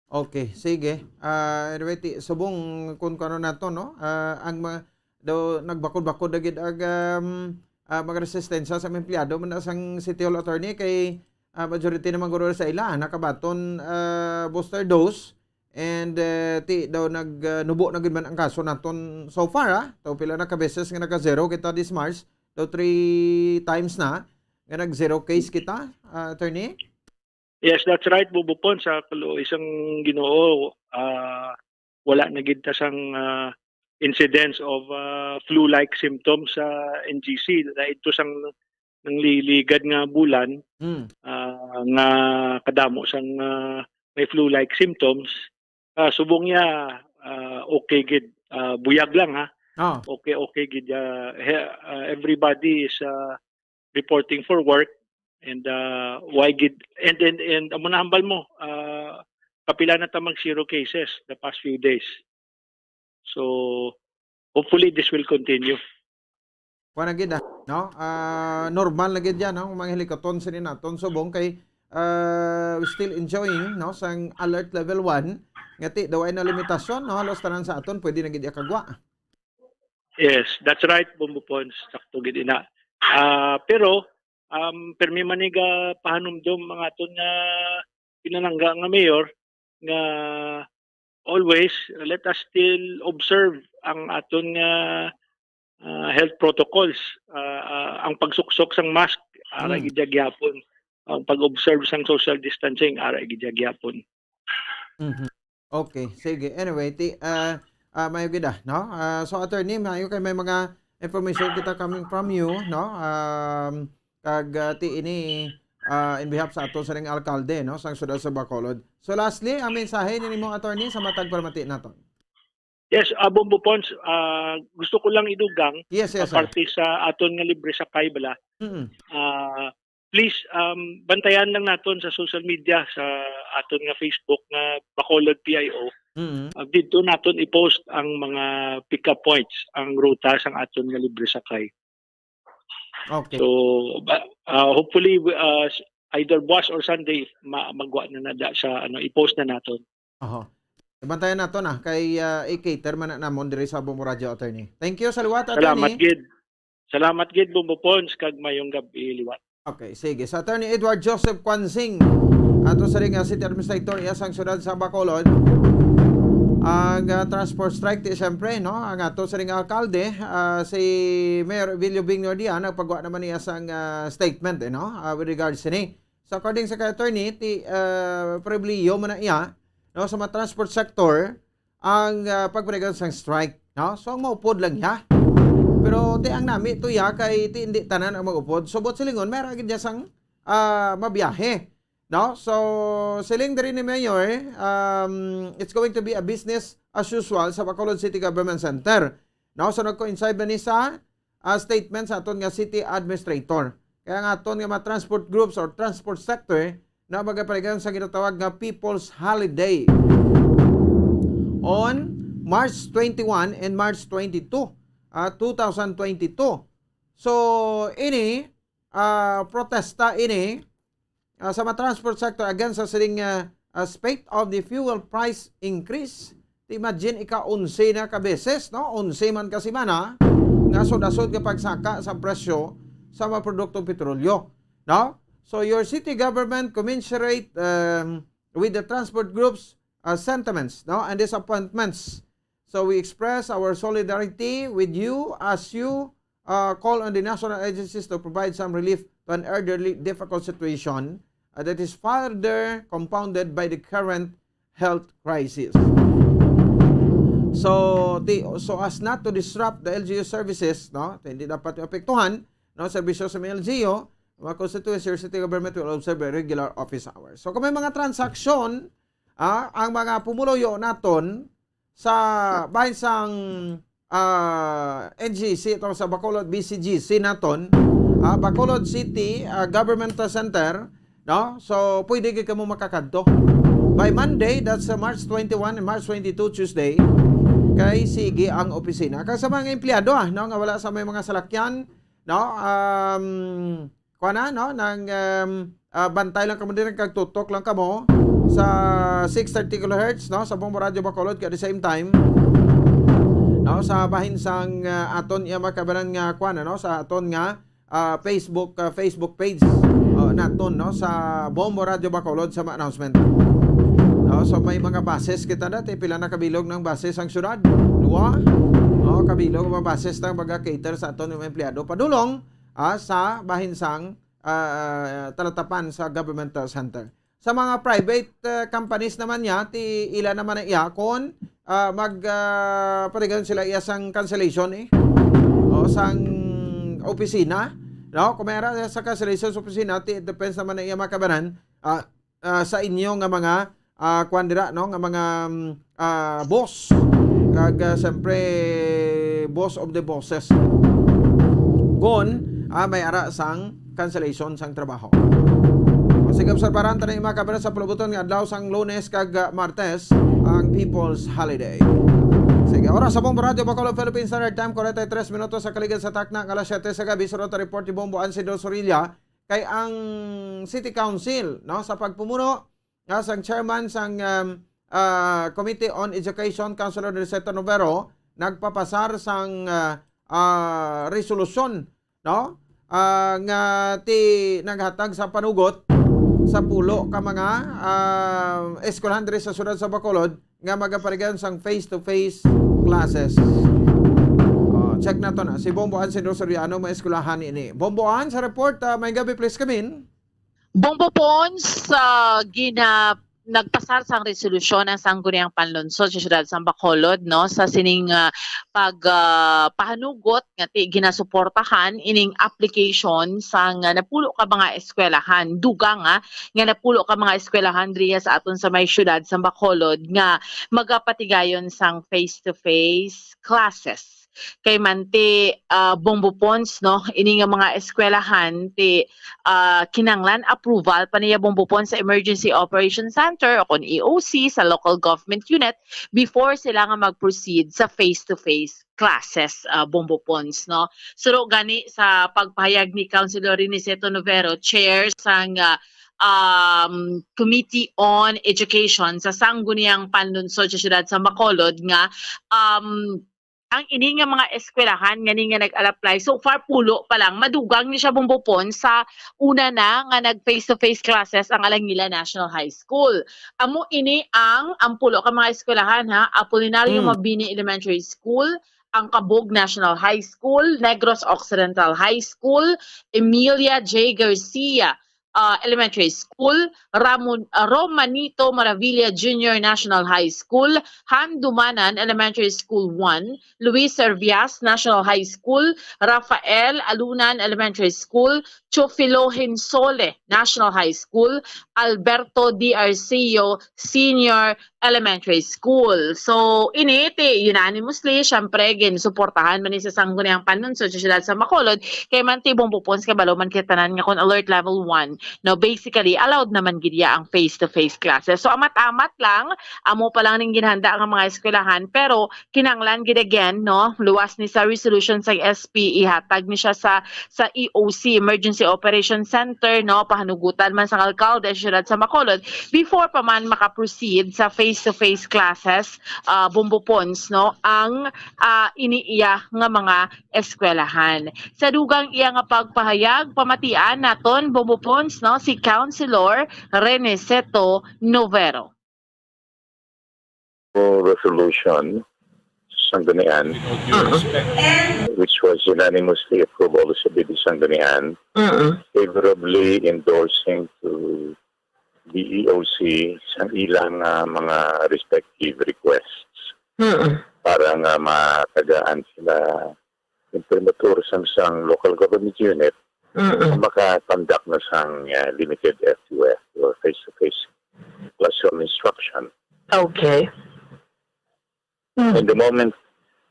Okay, sige. Ah, anyway, ti, subong kung ano nato, no? Ah, ang mga, daw nagbakod-bakod na gid ang, um, ah, mga resistensya sa mga empleyado man na sang City Hall, attorney, kay, ah, majority naman guro sa ila nakabaton, ah, booster dose, and, eh, ti daw nag, ah, nubo na gid man ang kaso naton so far, ah. Daw pila na ka beses nga naka-zero kita this March, daw three times na nga nag-zero case kita, ah, attorney? Yes, that's right, Bubo Pons. Sa kaluoy sang Ginoo, ah, wala na gid ta sang, ah, incidence of, ah, flu-like symptoms sa N G C. Dahil ito sang nangliligad nga bulan, Hmm. ah, nga kadamo sang, ah, may flu-like symptoms. Ah, subong niya, ah, okay gid. Ah, buyag lang, ha. Ah. Okay, okay gid. Ah, he-, ah, everybody is, ah, reporting for work, and, uh, why gid, and, and, and amo na hambal mo, uh, kapila na ta mag zero cases the past few days. So, hopefully this will continue. Kuan na gid, ah, no? Ah, normal na gid yan, no? Mga hilikaton sini naton subong kay, ah, we still enjoying, no, sang alert level one, nga ti daw ay na limitasyon, no? Halos tanan sa aton pwede na gid iya kagwa. Yes, that's right, Bombo Pons. Sakto gid ina. Ah, pero, um, permi man ni ga pahanumdom ang aton nga pinalangga nga mayor nga always let us still observe ang aton nga, ah, health protocols. Ah, ah, ang pagsuksok sang mask, ara Hmm. gid gyapon. Ang pag-observe sang social distancing, ara gid gyapon. Mhm. Okay, sige. Anyway, ti, ah, ah, maayo gid, ah, no? Ah, so, attorney, maayo kay may mga information kita coming from you, no? Um, kag, ah, ti ini, ah, in behalf sa aton sa ring alkalde, no, sang siyudad sa Bacolod. So, lastly, ang mensahe ni nimo, attorney, sa matag palamati naton. Yes, ah, Bombo Pons, ah, gusto ko lang idugang Yes, yes, sa sir. parte sa aton nga libre sakay bala. Mm. Ah, please, um, bantayan lang naton sa social media, sa aton nga Facebook nga Bacolod P I O. Mm. Ah, didto naton i-post ang mga pick-up points, ang ruta sang aton nga libre sakay. Okay. So, ba-, ah, hopefully, ah, s-, either buwas or Sunday, ma-, magwa na na da sa, ano, i-post na naton. Aha. Ibantayan naton, ah, kay, ah, i-cater man na namon diri sa Bombo Radio, attorney. Thank you sa liwat, Salamat attorney. gid. Salamat gid, Bombo Pons, kag mayong gab-i liwat. Okay, sige. Sa Attorney Edward Joseph Quanzing, ato sa ring, ah, City Administrator, iya sang siyudad sa Bacolod. Ang, ah, transport strike, ti, siyempre, no? Ang ato sa ring alkalde, ah, si Mayor Evelio Bing Nordia, nagpagawa naman niya sang, ah, statement, eh, no? Ah, with regards sini. So, according sa kay attorney, ti, ah, pribilehiyo man na iya, no, sa mga transport sector ang, ah, pagpanagan sang strike, no? So, ang maupod lang iya. Pero ti ang nami to iya kay ti hindi tanan ang mag-upod. So, buot silingon, may ra gid niya sang, ah, mabiyahe, no? So, siling diri ni Mayor, um, it's going to be a business as usual sa Bacolod City Government Center, no? So, nag-coincide na ni sa, ah, statement sa aton nga city administrator. Kaya ang aton nga mga transport groups or transport sector na magapaligan sa ginatawag nga People's Holiday on March twenty-one and March twenty-two, ah, two thousand twenty-two. So, ini, ah, protesta ini, ah, sa mga transport sector against sa sining, ah, ah, spate of the fuel price increase. Imagine, ika-onse na ka beses, no? Onse man ka semana nga sud-asod nga pagsaka sa presyo sa mga produktong petrolyo, no? So, your city government commensurate, um, with the transport groups, uh, sentiments, no, and disappointments. So, we express our solidarity with you as you, uh, call on the national agencies to provide some relief to an elderly difficult situation, uh, that is further compounded by the current health crisis. So, ti-, so as not to disrupt the L G U services, no, hindi dapat apektuhan, no, serbisyo sa mga L G U, mga constituency or city government will observe regular office hours. So, kung may mga transaksyon, ah, ang mga pumuluyo naton sa bahin sang, ah, N G C, ito sa Bacolod B C G C naton, ah, Bacolod City, ah, Government Center, no? So, pwede gid kamo makakadto. By Monday, that's, uh, March twenty-one and March twenty-two, Tuesday, kay sige ang opisina. Kag sa mga empleyado, ah, no, nga wala sa may mga salakyan, no? Um, kuha na, no? Nang, um, ah, bantay lang kamo diri, kag tutok lang kamo sa six thirty kilohertz, no? Sa Bombo Radio Bacolod, kag at the same time, no, sa bahin sang, ah, aton iya makabanan nga kwan, ano, sa aton nga, ah, Facebook, ah, Facebook page, oh, naton, no, sa Bombo Radio Bacolod sa mga announcement. No, so may mga buses kita dati, pila na kabilog ng buses ang syudad? Dua. No, kabilog mga buses ng mga cater sa aton mga empleyado padulong, ah, sa bahin sang, ah, talatapan sa government, ah, center. Sa mga private, ah, companies naman niya, ti ila naman na iya kung, ah, mag, ah, paligan sila iya sang cancellation, eh. O sang opisina, no? Kung may ara sa cancellation sa opisina, ti it depends naman na iya makabanan, ah, ah, sa inyo nga mga, ah, kwan dira, no? Nga mga, mm, ah, boss. Kag, ah, siyempre, boss of the bosses. Gon, ah, may ara sang cancellation sang trabaho. O, sige, obserbaran ta na yung mga kamera sa palabuton nga adlaw sang Lunes kag, ah, Martes ang People's Holiday. Sige, oras sa Bombo Radio, Bacolod, Philippine Standard Time, forty-three minutos sa kaligid sa takna nga alas siyete sa gabi. Sunod na report ni Bombo Ansido Sorilla kay ang City Council, no, sa pagpumuno nga sang chairman sang, um, ah, Committee on Education, Councilor Reseto Novero, nagpapasar sang, ah, ah, resolusyon, no? Ah, nga ti naghatag sa panugot sa pulo ka mga, ah, eskwelahan diri sa siyudad sa Bacolod nga magapaligiran sang face-to-face classes. Oh, check naton na. Si Bombo Ann Senior Soriano, may eskwelahan ini. Bombo Ann, sa report, ah, may gabi, please come in. Bombo Pons, ah, gina-, nagpasar sang resolusyon ang Sangguniang Panlungsod sa Siyudad sang Bacolod, no, sa sining, ah, pag, ah, pahanugot nga ti-, ginasuportahan ining application sang, ah, napulo ka mga eskwelahan. Dugang, ah, nga napulo ka mga eskwelahan diriya sa aton sa may siyudad sang Bacolod nga magapatigayon sang face-to-face classes. Kay man ti, ah, Bombo Pons, no, ini nga mga eskwelahan ti, ah, kinanglan approval pa niya Bombo Pons sa Emergency Operation Center o kon E O C sa local government unit before sila nga mag-proceed sa face-to-face classes, ah, Bombo Pons, no. Suro gani sa pagpahayag ni Councilor Riniceto Novero, chair sang, ah, um, Committee on Education sa Sangguniang Panlungsod sa Siyudad sa Bacolod nga, um, ang ini nga mga eskwelahan nga ni nga nag-apply, so far pulo pa lang. Madugang ni siya, Bombo Pons, sa una na nga nag face-to-face classes ang Alangila National High School. Amo ini ang, ang pulo ka mga eskwelahan, ha, Apolinario Mm. Mabini Elementary School, ang Cabug National High School, Negros Occidental High School, Emilia J. Garcia, ah, Elementary School, Ramon, ah, Romanito Maravilla Junior National High School, Handumanan Elementary School one, Luis Servias National High School, Rafael Alunan Elementary School, Teofilo Hinsole National High School, Alberto D. Arceo Senior Elementary School. So, ini ti unanimously, syempre, ginsuportahan man ni sa Sangguniang Panlungsod sa Siyudad sa Bacolod, kay man ti Bombo Pons, kabalo man kita tanan nga kon alert level one, no, basically, allowed naman gid ya ang face-to-face classes. So, amat-amat lang, amo pa lang ning ginhanda nga mga eskwelahan, pero kinanglan gid again, no, luwas ni sa resolution sa S P, ihatag ni siya sa, sa E O C, Emergency Operation Center, no, pahanugutan man sang alkalde sa siyudad sa Bacolod, before pa man maka-proceed sa face-to-face classes, ah, Bombo Pons, no, ang, ah, ini iya nga mga eskwelahan. Sa dugang iya nga pagpahayag, pamatian naton, Bombo Pons, no, si Councilor Rene Seto Novero. Resolution sa Sanggunian, which was unanimously approved also by the Sanggunian, Mm-mm. favorably endorsing to the E O C sa ilang, ah, mga respective requests Mm-mm. para nga matagaan sila imprimatur sang, sang local government unit Mm-mm. nga maka-conduct na sang, ah, limited F two F or face-to-face classroom instruction. Okay. Mm. In the moment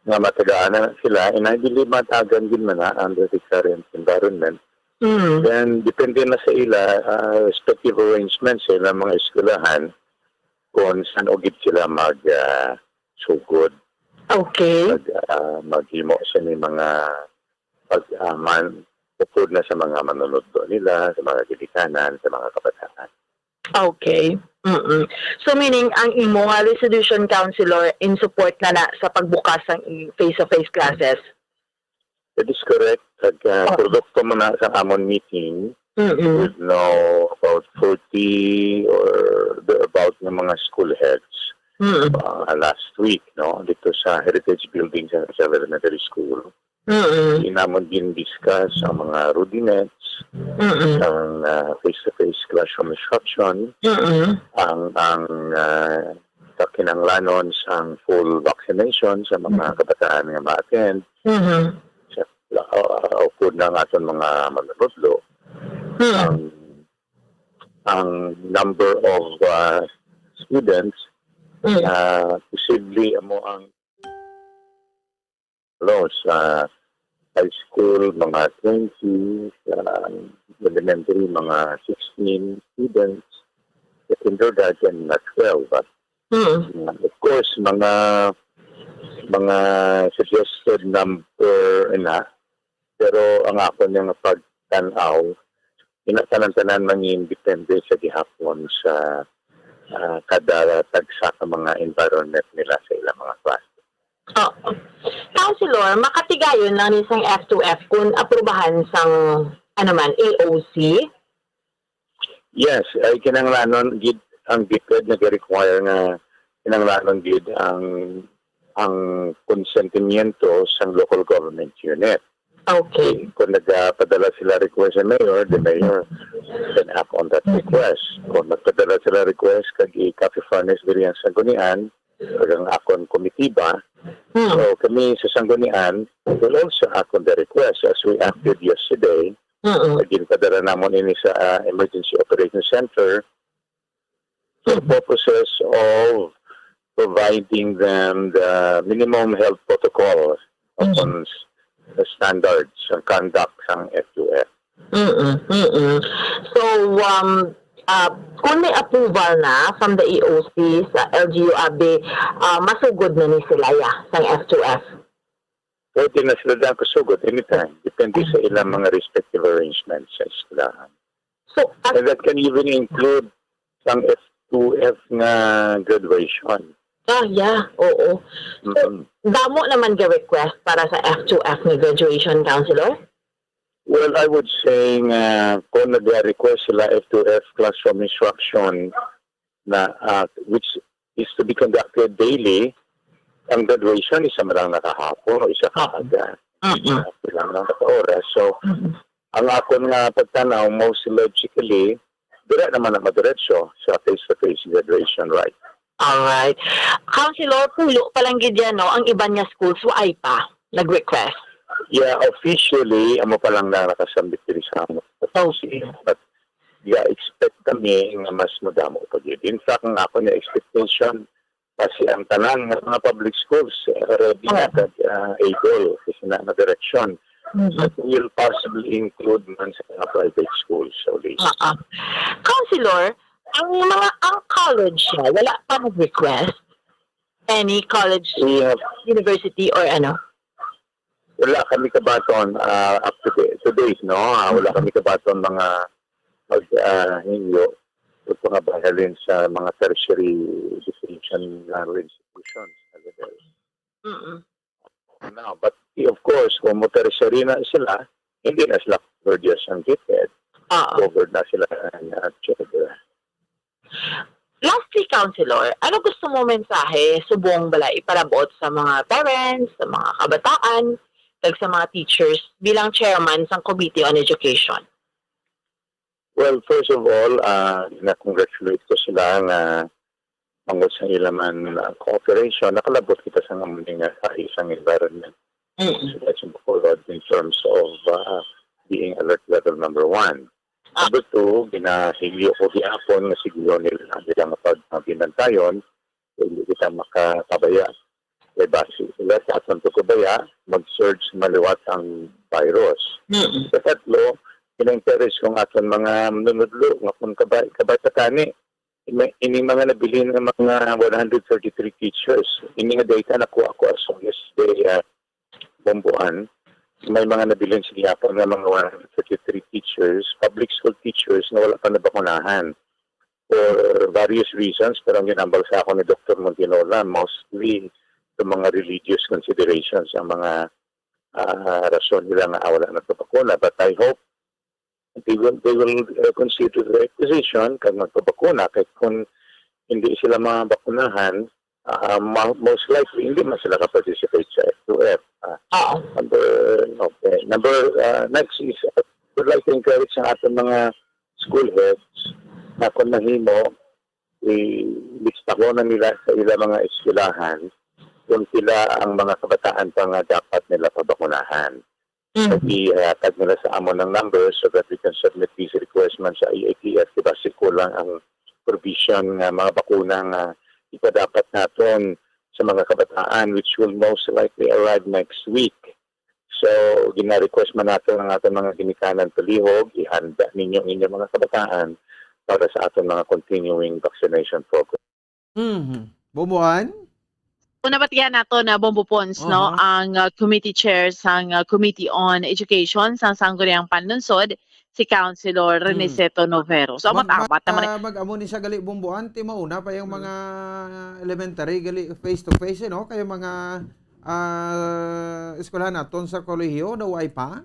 nga matagaan na sila, and I believe matagan din man na under the current environment, Mm. then depende na sa ila, ah, respective arrangements sa ilang mga eskwelahan kung saan ugid sila mag, ah, sugod. Okay. Mag, ah, maghimo sa ni mga pag, ah, man, upod na sa mga manunudlo nila, sa mga ginikanan, sa mga kabataan. Okay. Mm-mm. So, meaning, ang imo nga resolution, Councilor, in support na na sa pagbukas sang i-, face-to-face classes? That is correct. Pag, ah, Oo. produkto man na sa amon meeting, Mm-mm. with no about forty or thereabout nga mga school heads, Mm-mm. ah, last week, no, dito sa Heritage Building sa Rizal Elementary School. Mm-mm. Inamon din discuss ang mga rudiments Mm-mm. sang, ah, face-to-face classroom instruction, Mm-mm. ang, ang, ah, sa kinahanglanon sang full vaccination sa mga Mm-mm. kabataan nga ma-attend. Mm-hmm. Sa, ah, upod na ang aton mga manunodlo, Mm. ang, ang number of, ah, students Mm. na posible amo ang, ano, sa high school, mga twenty, sa elementary, mga sixteen students, sa kindergarten, mga twelve, ah. Mm. Of course, mga, mga suggested number na, pero ang akon nga pagtan-aw, ina, tanan-tanan mangin depende sa gihapon sa, ah, kada tagsa ka mga environment nila sa ilang mga klase. Oo. Councilor, makatigayon lang ni sang F two F kung aprubahan sang, ano man, A O C? Yes, ay kinahanglanon gid, ang DepEd nag-require nga kinahanglanon gid ang, ang konsentimiento sang local government unit. Okay. Kung nagapadala sila request sa mayor, the mayor can act on that request. Kung nagpadala sila request kag i-copy furnish diri ang sanggunian, kag ang akon komitiba, Hmm. so kami sa sanggunian will also act on the request as we acted yesterday. Mm-mm. Ginpadala namon ini sa, ah, Emergency Operations Center for purposes of providing them the minimum health protocol Mm. upon s-, the standards and conduct sang F U F. Mm-mm, mm-mm. So, um, ah, kung may approval na from the A O C sa L G U A B, ah, masugod na ni sila, ya, sang F two F? Pwede na sila dyan kasugod anytime. Depende sa ilang mga respective arrangements sa eskwelahan. So, as And that can even include ang F two F nga graduation. Ah, yeah. Oo. So, Mm-mm. damo naman ga request para sa F two F nga graduation, Councilor? Well, I would say nga kung nag-request sila F two F classroom instruction na, ah, which is to be conducted daily, ang graduation isa man lang na kahapon o isa ka aga. Mm-mm. Ah, pila man lang na ka oras. So, Mm-mm. ang akon nga pagtanaw, most logically, dira naman na madiretso sa face-to-face graduation, right? Alright. Councilor, pulo pa lang gid yan, no? Ang iban nga schools, waay pa nag-request. Yeah, officially, amo pa lang na nakasambit diri sa amo. Okay. But, yeah, expect kami nga mas madamo pa gid. In fact, ang ako na expectation, kasi ang tanan nga mga public schools, eh, ready na Oh. kag, ah, able kasi na, na direksyon. Mhm. That will possibly include man sa mga private schools, so they Oo. Councilor, ang mga, ang college siya, wala pa nag-request? Any college, We have university, or ano? Wala kami kabaton, ah, up to date, to date, no? Ah, wala kami kabaton mga pag, ah, hingyo o pangabahalin sa mga tertiary education, ah, institutions na level. Mm-mm. Now, but of course, kung mo tertiary na sila, hindi na sila covered sa DepEd. Oo. Covered na sila ng, ah, charter. Lastly, Councilor, ano gusto mo mensahe subong bala iparabuot sa mga parents, sa mga kabataan, kag sa mga teachers bilang chairman sang Committee on Education? Well, first of all, ah, na-congratulate ko sila nga bangod sa ila man, ah, cooperation, nakalabot kita sa nga muli nga sa isang environment. Mm. So that's important in terms of, ah, being alert level number one. Ah. Number two, ginahilyo ko gihapon nga siguro nila ang ilang pag-, mga binantayon, hindi kita makapabaya. Kay basi sila sa aton pagkabaya, mag-surge maliwat ang virus. Mm. Sa tatlo, pina-encourage ko ang aton mga manunudlo nga kung kabay, kabay pa tani, ini, ini mga nabilin nga mga one hundred thirty-three teachers. Ini nga data nakuha ko as of yesterday, ah, Bomboan. May mga nabilin sa gihapon nga mga one hundred thirty-three teachers, public school teachers nga wala pa nabakunahan. for various reasons, pero ang ginambal sa ako ni Doctor Montinola, mostly sa mga religious considerations ang mga, ah, rason nila nga wala nagpabakuna. But I hope they will, they will, uh, consider the position kag magpabakuna, kay kung hindi sila mabakunahan, ah, ma-, most likely hindi man sila ka-participate sa F two F. Ah, Oo. number, okay. Number, ah, next is, I would like to encourage ang ating mga school heads na kung mahimo, ilistahon na nila sa ila mga eskwelahan kung sila ang mga kabataan pa nga dapat nila pabakunahan. Mm. Ihatag nila sa amon ang numbers so that we can submit these requirements sa I A T F. Diba, siko lang ang provision nga mga bakuna nga ipadapat naton sa mga kabataan, which will most likely arrive next week. So, gina-request man nato ang aton mga ginikanan palihog, ihanda ninyo ang inyong mga kabataan para sa aton mga continuing vaccination program. Mhm. Bubuan? Kung nabatian nato na Bombo Pons, no, Aha. ang, uh, committee chair sang, uh, Committee on Education sang Sangguniang Panlungsod, si Councilor Rene Hmm. Seto Novero. So, Mag-, amat-amat naman mag-, ah, mag-amo ni siya gali, Bombo, anti mauna pa yung Hmm. mga elementary gali face to face, eh, no? Kaya mga, ah, eskwelahan naton sa kolehiyo, daw ay pa?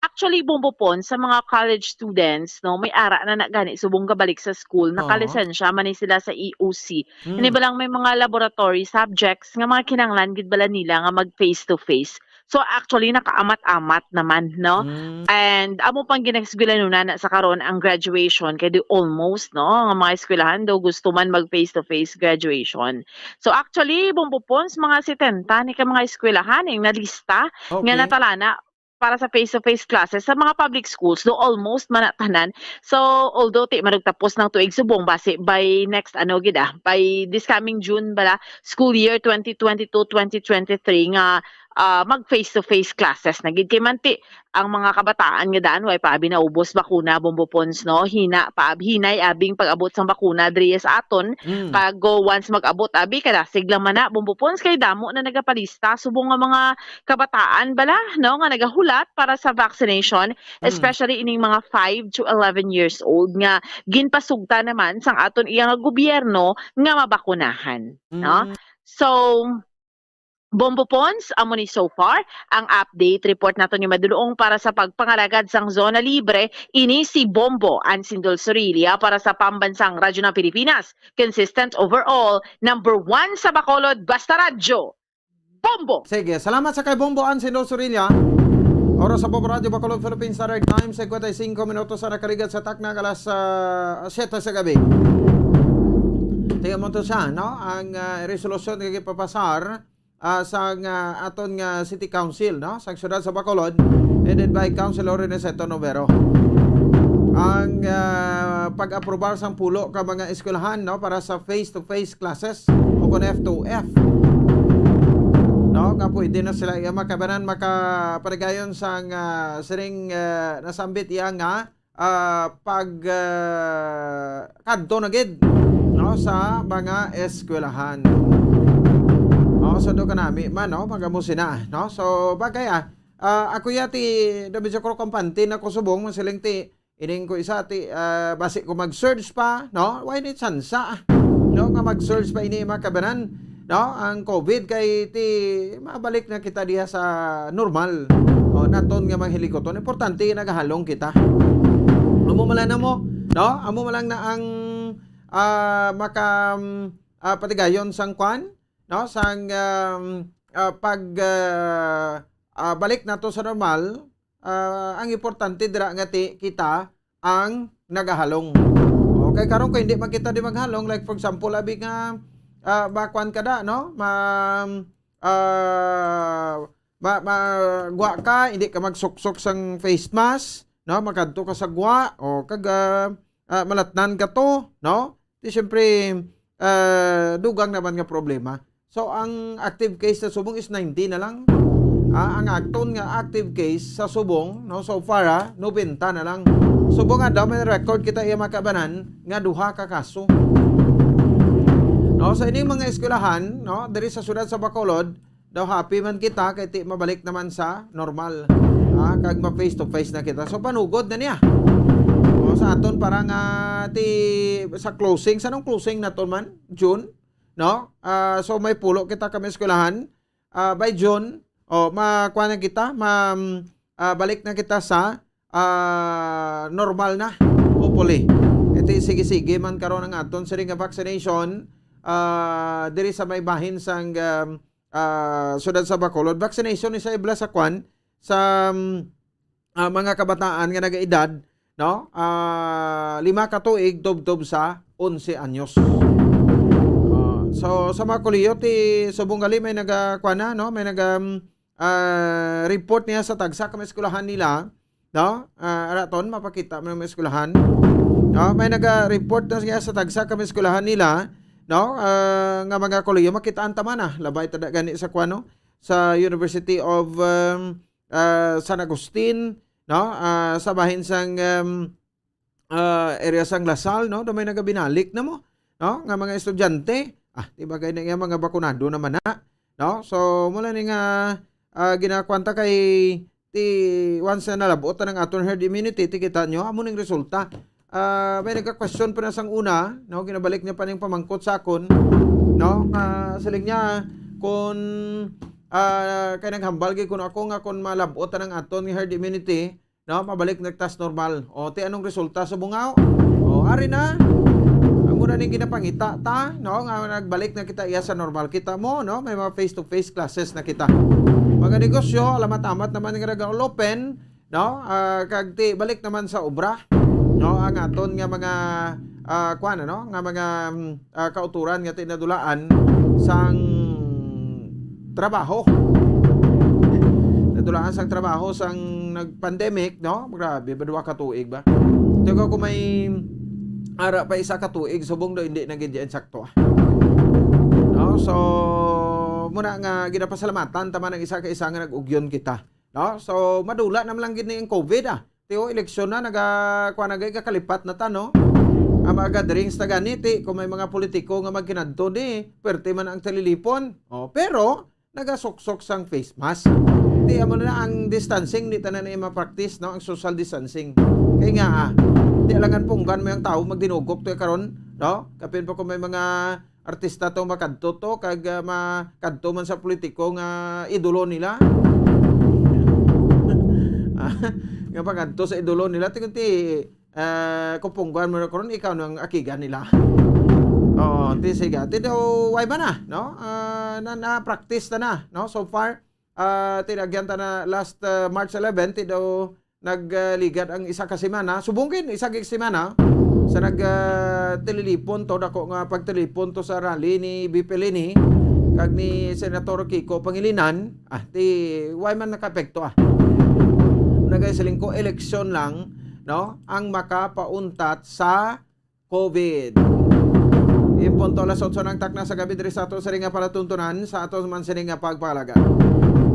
Actually, Bombo Pon, sa mga college students, no, may ara na na gani subong gabalik sa school, Oo. nakalisensya man ni sila sa E O C. Hmm. Ini ba lang may mga laboratory subjects nga mga kinahanglan gid bala nila nga mag face to face. So, actually, nakaamat-amat naman, no? Hmm. And amo pang ginaeskwelahan na sa karon ang graduation, kay di almost, no, nga mga eskwelahan daw gusto man mag face to face graduation. So, actually, Bombo Pon, sa mga setenta ni ka mga eskwelahan ang nalista nga Okay. natalana para sa face-to-face classes sa mga public schools, do almost man na tanan. So, although ti maragtapos ng tuig subong, basi by next, ano gid, ah, by this coming June bala, school year twenty twenty-two, twenty twenty-three nga, ah, mag face-to-face classes na gid. Kay man ti, ang mga kabataan nga daan, way pa abi naubos bakuna, Bombo Pons, no? Hina, pa, hinay abing pag-abot sang bakuna diri sa aton. Mm. Kag go once mag-abot abi, kadasig lang man na, Bombo Pons, kay damo na nagapalista. Subong nga mga kabataan bala, no, nga nagahulat para sa vaccination, Mm. especially ining mga five to eleven years old nga ginpasugta naman sang aton iya nga gobyerno nga mabakunahan, no? Mm. So, Bombo Pons, amo ni so far ang update report naton nga madulong para sa pagpangalagad sang Zona Libre. Ini si Bombo Ansindol Sorilla para sa Pambansang Radyo ng Pilipinas, consistent overall, number one sa Bacolod, basta radyo. Bombo! Sige, salamat sa kay Bombo Ansino Surilla. Oras sa Bombo Radio Bacolod, Philippine Standard Time, cincuenta y cinco minutos sa nakaligat sa takna alas, ah, siyete sa gabi. Tingnan mo to siya, no? Ang, ah, resolusyon nga ipapasar, ah, sa, ah, aton nga City Council, no? Sa siyudad sa Bacolod, headed by Councilor Rene Seto Novero. Ang, ah, pag-aprobar sang pulo ka mga eskwelahan, no? Para sa face-to-face classes o kon F two F. No, nga pwede na sila iya makabanan, makapaligayon sang, ah, siring, ah, nasambit iya nga, ah, pag, ah, kadto na gid, no, sa mga eskwelahan. No, so do kanami man, no, magamusin na, no. So, bagay, ah, ah, ako ya ti, da medyo ko kampante na ko subong, masiling ti, ining ko isa ti, ah, basi ko mag-surge pa, no? Why ni tsansa, no? Nga mag-surge pa ini, mga kabanan, no? Ang COVID kay ti mabalik na kita diha sa normal. O, naton nga mga hilikoton. Importante nagahalong kita. Amo man lang na mo, no? Amo man lang na ang, ah, maka, ah, patigayon sang kwan, no? Sang, um, ah, pag, ah, ah, balik nato sa normal, ah, ang importante dira nga ti kita ang nagahalong. Okay, karon kung hindi man kita di maghalong, like for example, abi nga, ah, makuan ka da, no? Ma-, ah, ma-, magwa ka, hindi ka magsuksok sang face mask, no? Makadto ka sa gwa, o kag, ah, ah, malatnan ka to, no? Di siyempre, ah, dugang naman nga problema. So, ang active case sa subong is ninety na lang. Ah, ang aton nga active case sa subong, no, so far, ah, nobenta na lang. Subong nga daw may record kita iya makabanan nga duha ka kaso. No, sa ining mga eskwelahan, no, diri sa siyudad sa Bacolod, daw happy man kita kay ti mabalik naman sa normal. Ah, kag ma face to face na kita. So, panugod na niya. O, sa aton para nga ti, sa closing, sa nung closing naton man, June, no? Ah, so may pulo kita ka mga eskwelahan. Ah, by June, oh, makuha na kita, ma, ah, balik na kita sa, ah, normal na, hopefully. Iti sige-sige man karon ang aton sini nga vaccination, ah, diri sa may bahin sang, um, ah, siyudad sa Bacolod. Vaccination ni sa ibla sa kwan, sa, um, ah, mga kabataan nga nagaedad, no? Ah, lima ka tuig tubtob sa onse anyos. Ah, so, sa mga kolehiyo, ti subong gali may naga, kwan na, no? May naga, um, ah, report niya sa tagsa ka mga eskwelahan nila, no? Ah, ara ton, mapakita mo ng mga eskwelahan. No? May naga-report na siya sa tagsa ka mga eskwelahan nila, no? Ah, nga mga kolehiyo, makitaan ta man, ah. Labay ta da gani sa kwan, no? Sa University of, um, ah, San Agustin, no? Ah, sa bahin sang, um, ah, area sang La Salle, no? Do may nagabinalik na mo, no? Nga mga estudyante, ah, di ba kay nga mga bakunado naman na, no? So, mula ni nga, ah, ginakwanta kay ti once na nalabot ang aton herd immunity, ti kita nyo, amo ning resulta. Ah, may nagka-question pa na sang una, no? Ginabalik niya pa ning pamangkot sa akon, no? Ah, siling niya, kung, ah, kay naghambal gyud kun ako nga kung malabot ang aton nga herd immunity, no? Mabalik na tas normal. O, ti anong resulta sa bungaw? O, ari na. Amo na ning ginapangita ta, no? Nga nagbalik na kita iya sa normal. Kita mo, no? May mga face-to-face classes na kita. Mga negosyo, alamat-amat naman nga nag-open, no? Ah, kag ti balik naman sa obra, no? Ang aton nga mga, ah, kuwan, ano? Nga mga, mm, ah, kauturan nga tinadulaan sang trabaho. Nadulaan sang trabaho sang nag-pandemic, no? Grabe ba, duha ka tuig ba? Ito ko kung may ara pa isa ka tuig, subong do hindi na gid yan sakto, ah. No? So, muna nga ginapasalamatan ta man ang isa ka isa nga nag-ugyon kita. No? So, madula naman lang gid ni ang COVID, ah. Ti, o, eleksyon na, naga, kuha na gay, kakalipat na ta, no? Ang mga gatherings na gani, ti, kung may mga politiko nga magkinadto, di, perte man ang talilipon. O, pero, nagasuksok sang face mask. Ti, amo na ang distancing, di tanan na ma-practice, no? Ang social distancing. Kaya nga, ah, ti, alangan punggan mo yung tao, magdinugok to karon, no? Kapin pa kung may mga artista to makadto to, kag, ah, makadto man sa politiko nga idolo nila. Ah, nga makadto sa idolo nila, ti, ti, ah, kupunggan mo na karon, ikaw nang akigan nila. Oo, ti, sige. Ti daw, way ba na, no? Ah, na, na-practice na na, no? So far, ah, ti, agyan ta na last, ah, March eleven, ti daw, nagligad ang isa ka semana. Subong gid, isa ka semana sa nag, ah, tililipon to, dako nga pagtililipon to sa rally ni V P Leni kag ni Senator Kiko Pangilinan. Ah, ti, way man nakaepekto, ah. Nagasiling ko, eleksyon lang, no, ang makapauntat sa COVID. Impunto alas otso ng takna sa gabi diri sa ato sining nga palatuntunan, sa ato man sining nga pagpalaga.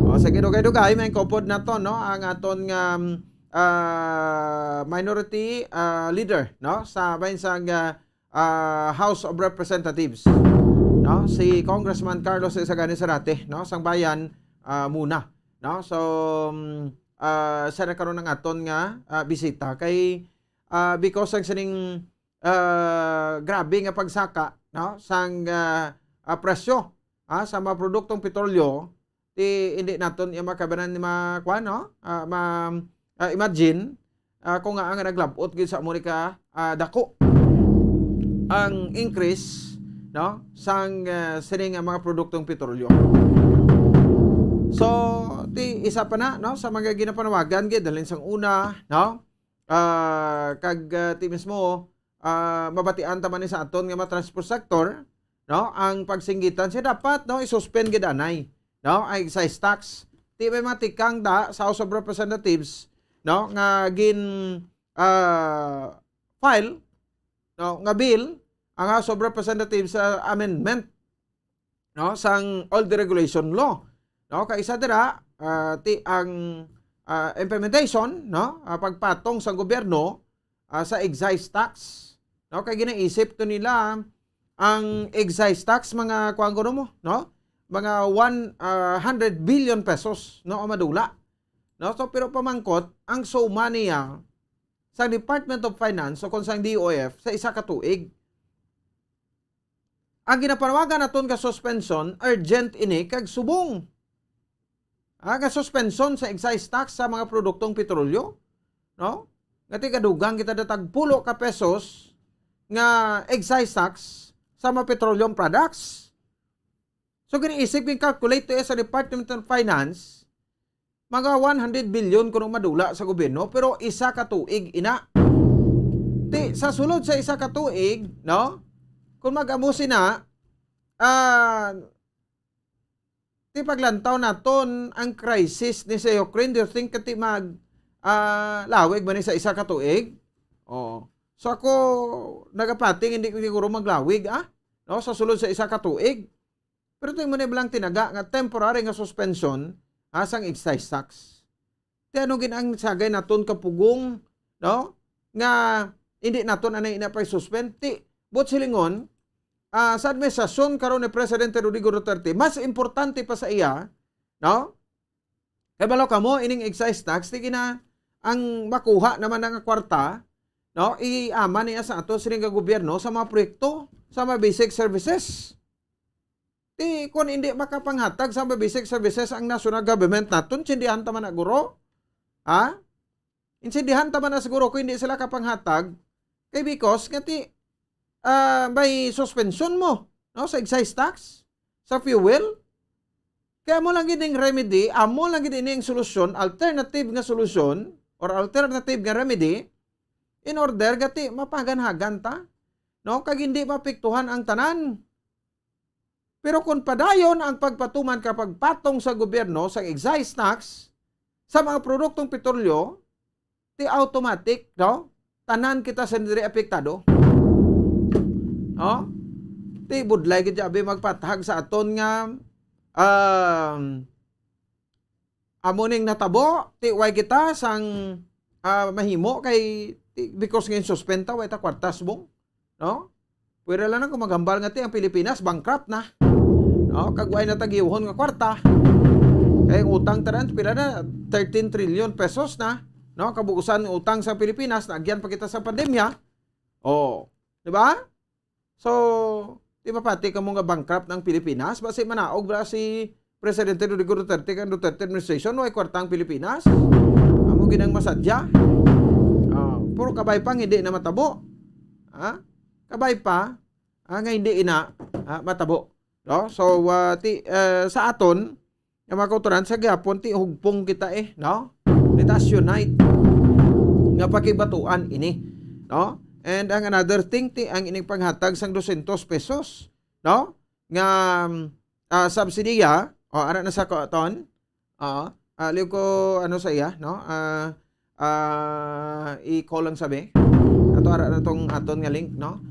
O, sige, dugay-dugay, may kupod na to, no? Ang aton nga, um, ah, minority, ah, leader, no? Sa bahin sang, ah, ah, House of Representatives, no? Si Congressman Carlos Isagani Zarate, no? Sang bayan, ah, muna, no? So, um, ah, siya na karon ang aton nga, ah, bisita. Kay, ah, because ang sining ah, grabe nga pagsaka, no, sang, ah, ah, presyo, ah, sa mga produktong petrolyo, ti hindi naton iya makabanan ni ma-, kuwan, no? Ah, ma-, ah, imagine, ah, kung nga ang naglabot gid sa Amerika, ah, dako ang increase, no, sang, ah, sini nga mga produktong petrolyo. So, ti isa pa na, no, sa mga ginapanawagan gid, dalin sang una, no, ah, kag, ah, ti mismo, ah, mabatian ta man ni sa aton nga mga transport sector, no? Ang pagsinggitan siya dapat, no, isuspend gid anay, no? Ang excise tax. Ti may mga tikang da sa House of Representatives, no, nga gin, ah, file, no, nga bill ang House of Representatives sa amendment, no, sang old deregulation law, no? Kay isa dira, ah, ti ang, ah, implementation, no, ah, pagpatong sa gobyerno, ah, sa excise tax, no? Kay ginaisip to nila ang excise tax, mga kuwan ko mo, no? Mga one, ah, hundred billion pesos, no, ang madula, no? So, pero pamangkot, ang suma niya, sa Department of Finance o kon sang D O F sa isa ka tuig. Ang ginapanawagan naton nga suspension, urgent ini kag subong. Ah, nga suspension sa excise tax sa mga produktong petrolyo, no? Nga tigadugang kita datag pulo ka pesos nga excise tax sa mga petroleum products. So, giniisip, gin-calculate to sa Department of Finance, mga one hundred billion kuno madula sa gobyerno, pero isa ka tuig ina. Ti, sa sulod sa isa ka tuig, no? Kung mag-amo sina, ah, ti paglantaw naton ang crisis ni sa Ukraine, do you think kati mag, ah, lawig man ni sa isa ka tuig? Oo. So ako, nagapating, hindi siguro maglawig, ah? No? Sa sulod sa isa ka tuig. Pero tingnan mo na lang tinaga nga temporary nga suspension, ha, sang excise tax. Ti ano gid ang sagay naton kapugong, no? Nga hindi naton anay ina pa suspend. Ti, buot silingon, ah, sa administrasyon karon ni Presidente Rodrigo Duterte, mas importante pa sa iya, no? Kay balo kamo, ining excise tax, ti gina, ang makuha naman nga kwarta, no? Iaman niya sa ato sining nga gobyerno sa mga proyekto, sa mga basic services. Ti, kung hindi makapanghatag sa basic services ang national government naton, intindihan ta man na, guro. Ha? Intindihan ta man na siguro kung hindi sila kapanghatag. Kay because nga ti, ah, may suspension mo, no, sa excise tax, sa fuel. Kaya amo lang gid ning remedy, amo lang gid ini ang solusyon, alternative nga solusyon, or alternative nga remedy, in order nga ti mapaganhagan ta, no, kag hindi maapektuhan ang tanan. Pero kung padayon ang pagpatuman ka pagpatong sa gobyerno sa excise tax sa mga produktong petrolyo, ti automatic, no? Tanan kita sa diri apektado. No? Ti budlay gid abi magpatahag sa aton nga, um, amo ning natabo, ti way kita sang, ah, mahimo kay, ti, because nga suspend ta, way ta kwarta subong, no? Pwede lang na kung maghambal nga ti ang Pilipinas bankrupt na. No? Kag way na tagiwhon nga kwarta. Kay ang utang tanan pila na, thirteen trillion pesos na, no? Kabuusan utang sa Pilipinas, naagyan pa kita sa pandemya. Oh, di ba? So, di ba pati kamo nga bankrupt ng Pilipinas? Basi manaog ba si Presidente Rodrigo Duterte kang Duterte administration, way kwarta ang Pilipinas? Amo ginang masadya. Ah, pero kabay pa nga hindi na matabo. Ha? Kabay pa, ah, nga hindi ina, ah, matabo. No? So, ah, ti, eh, sa aton, nga mga kautoran, sa gihapon, ti hugpong kita eh, no? Let us unite nga pakibatuan ini, no? And ang another thing, ti ang ining panghatag sang dosyentos pesos, no? Nga, um, ah, subsidiya, o ara na sa kuaton, ah, ah, liw ko, ano sa iya, no? Ah, ah, i-call lang sabi. Ato ara na tong aton nga link, no?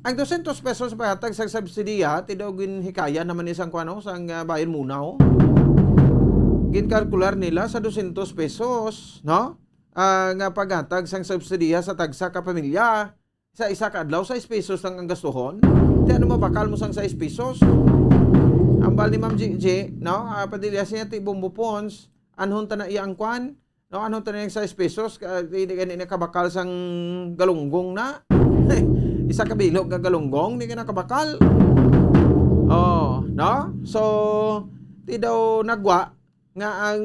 Ang dosyentos pesos paghatag sa subsidiya, ti daw ginhikaya naman ni sang kuano, sang, ah, Bayern Munao. Ginkalkular nila sa dosyentos pesos, no? Ah, nga paghatag sang subsidiya sa tagsa ka pamilya. Sa isa ka adlaw, sais pesos lang ang gastuhon. Ti ano mabakal mo sang sais pesos? Ambal ni Ma'am Gigi, no? Ah, Padilla siya ti Bombo Pons, anhon ta na iya ang kwan? No, anhon ta na yung sais pesos? Ka, di, di, di, di kabakal sang galunggong na. Isa ka bilog nga galunggong, di ka nakabakal. Oh, no? So, ti daw nagwa nga ang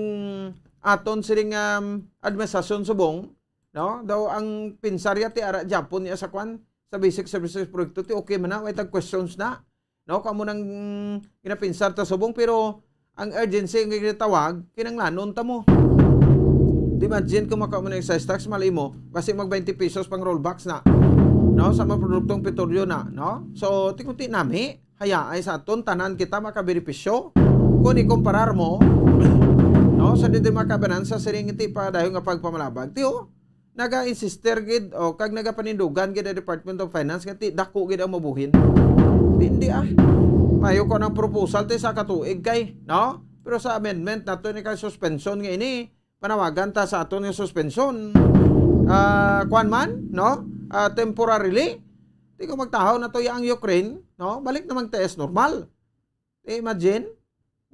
aton sining, um, administrasyon subong, no? Daw ang pinsarya ti ara Japon niya sa kwan, sa basic services proyekto, ti okay man na, way tag questions na. No, kamo nang ginapinsar ta subong, pero ang urgency nga ginatawag, kinanglanon ta mo. Imagine kung makaon mo ng excise tax, mali mo, basi mag twenty pesos pang rollbacks na. No, sa mga produktong petrolyo na, no? So, ti kunti nami, hayaay sa aton, tanan kita makabenepisyo. Kung ikumparar mo, no, sa didi makabanansa sining ti pa dayon nga pagpamalabag. Ti, oh, naga-insister gid, o, kag nagapanindugan gid ang Department of Finance nga ti dako gid ang mabuhin. Hindi, ah. Mayo ko ng proposal ti sa katuig kay, no? Pero sa amendment nato ni kay suspension nga ini, panawagan ta sa aton nga suspension. Ah, kuwan man, no? Ah, temporarily. Ti kung magtahaw na to ang Ukraine, no? Balik naman ta as normal. Eh, imagine,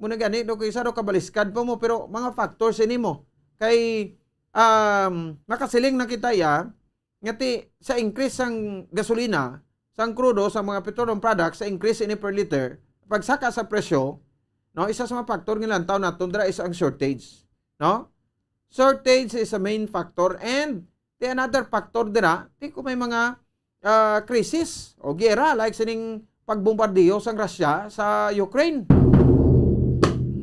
mo na gani, do, kaysa do kabaliskad pa mo, pero mga factors ini mo. Kay, um, makasiling na kita ya, Ngati sa increase sang gasolina, sang krudo, sa mga petroleum products, sa increase ini per liter, pagsaka sa presyo, no, isa sa mga factor nga lantaw naton dira is ang shortage, no? Shortage is a main factor, and the another factor dira, ti ko may mga, ah, krisis o giyera, like sining pagbombardiyo sang Russia sa Ukraine.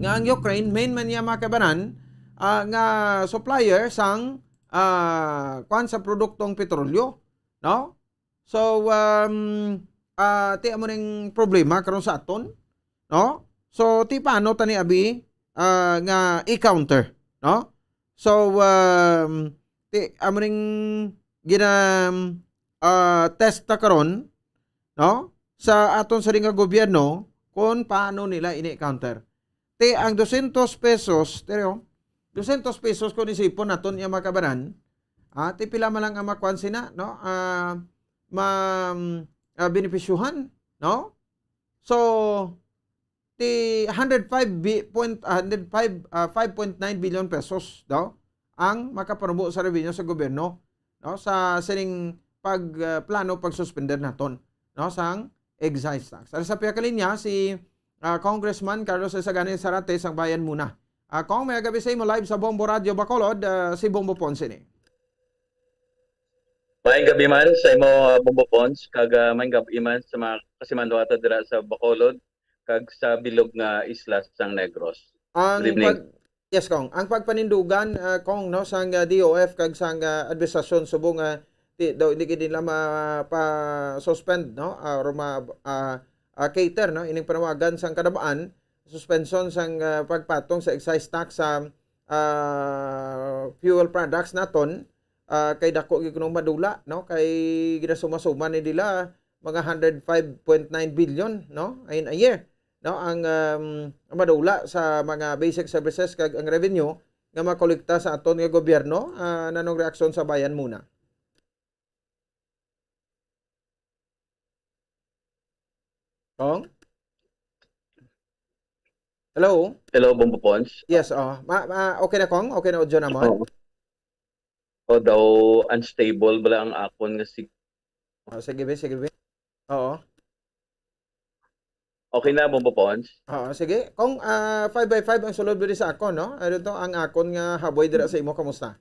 Nga ang Ukraine, main man niya, mga kabanan, ah, nga supplier sang, ah, kwan, sa produktong petrolyo, no? So, um, ah, ti amo ning problema karon sa aton, no? So, ti paano tani abi, ah, nga i-counter, no? So, um, ti amo ning gina, ah, test ta karon, no? Sa aton sari nga gobyerno kung paano nila ini counter. Ti ang dosyentos pesos, ti, oh, dosyentos pesos kung isipon naton, iya, mga kabanan, ah, ti pila man lang ang makuan sina, no? Ah, ma, ah, benepisyuhan, no? So, ti hundred five bi-, point, ah, hundred five, ah, five point nine billion pesos daw ang makapanubo sa revenue sa gobyerno, no, sa sining pag, ah, plano pagsuspender naton, no, sang excise tax. Ari sa pihak linya si, ah, Congressman Carlos Esagani Zarate sang Bayan Muna. Ah, Cong, may gabi sa imo, live sa Bombo Radio Bacolod, ah, si Bombo Ponce ni. Maayong gabi man sa imo, ah, Bombo Pons, kag, ah, maayong gabi man sa mga kasimanduata dira sa Bacolod kag sa bilog nga isla sang Negros. Ang Good evening. pag-, yes, Cong. Ang pagpanindugan, ah, Cong, no, sang, ah, D O F kag sang, ah, administrasyon subong nga di, daw hindi gid nila mapa-suspend, no, ah, or ma-, ah, ah, cater, no, ining panawagan sang Kadabaan, suspension sang, ah, pagpatong sa excise tax sa, ah, fuel products naton, ah, kay dako gyud kuno madula, no, kay ginasuma-suma ni nila mga hundred five point nine billion, no, in a year, no, ang, um, madula sa mga basic services kag ang revenue nga makolekta sa aton nga gobyerno. Ah, nanong reaksyon sa Bayan Muna? Cong? Hello? Hello, Bombo Pons. Yes, oh. Ma, ma, okay na, Cong? Okay na audio namon? Oo. O daw unstable bala ang akon nga sig- Oh, sige, be, sige, be. Oo. Okay na, Bombo Pons? Oo, sige. Cong, ah, five by five ang sulod diri sa akon, no? Ano to, ang akon nga haboy dira sa imo, kamusta?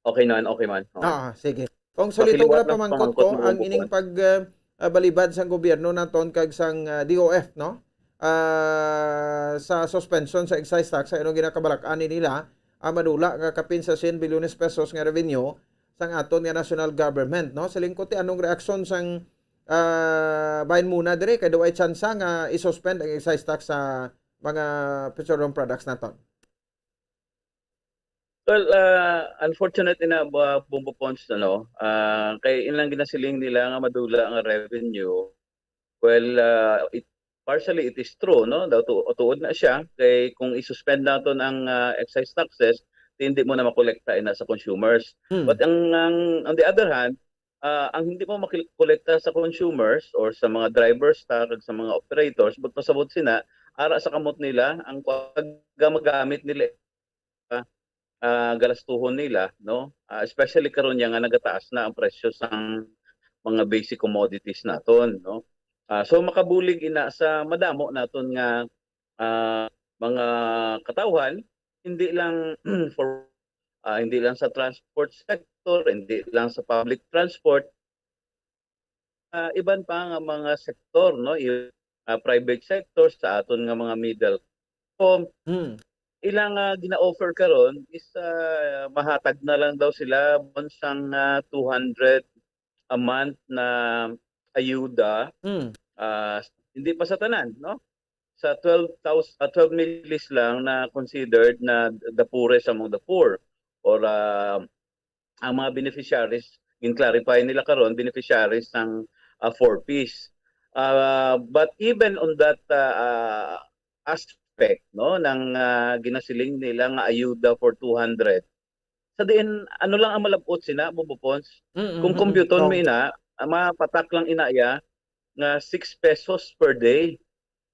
Okay na, okay man. Oo. Ah, sige. Cong, sulito ko lang pamangkot ko, ang ining pag, ah, ah, balibad sang gobyerno naton kag sang, ah, D O F, no? Ah, sa suspension sa excise tax, sa inong ginakabalak-an ni nila, ang madula nga kapin sa cien bilyones pesos nga revenue sang aton nga national government, no? Sa lingkod, ti anong reaksyon sang, ah, Bayan Muna diri, kay daw ay tsansa nga i-suspend ang excise tax sa mga petroleum products naton? Well, ah, unfortunate ina ba, Bombo Pons, ano, ah, kay ilang ginasiling nila nga madula nga revenue. Well, ah, it, partially it is true, no? Daw tu-, tuod na siya kay kung i-suspend naton ang, ah, excise taxes, di, hindi mo na makolekta ina sa consumers. Hmm. But ang, ang, on the other hand, ah, ang hindi mo makolekta sa consumers or sa mga drivers ta kag sa mga operators, but pasabot sina, ara sa kamot nila ang pagmagamit nila, ah, galastuhon nila, no? Ah, especially karon niya nga nagataas na ang presyo sang mga basic commodities naton, no? Ah, so makabulig ina sa madamo naton nga, ah, mga katawhan, hindi lang for, ah, hindi lang sa transport sector, hindi lang sa public transport, ah, iban pa nga mga sektor, no? I-, ah, private sector, sa aton nga mga middle income. Hmm. Ilang, ah, gina-offer karon is, ah, mahatag na lang daw sila buwan sang, ah, two hundred a month na ayuda. Hmm. Ah, hindi pa sa tanan, no? Sa twelve thousand, ah, twelve families lang na considered na the poorest among the poor, or, ah, ang mga beneficiaries, gin-clarify nila karon, beneficiaries sang, ah, four Ps. Ah, but even on that, ah, ah, aspect, no, ng, ah, ginasiling nila nga ayuda for two hundred, sa diin, ano lang ang malab-ot sina, Bombo Pons? Mm, mm, mm. Kung computon mo ina, ang mapatak lang ina iya nga six pesos per day,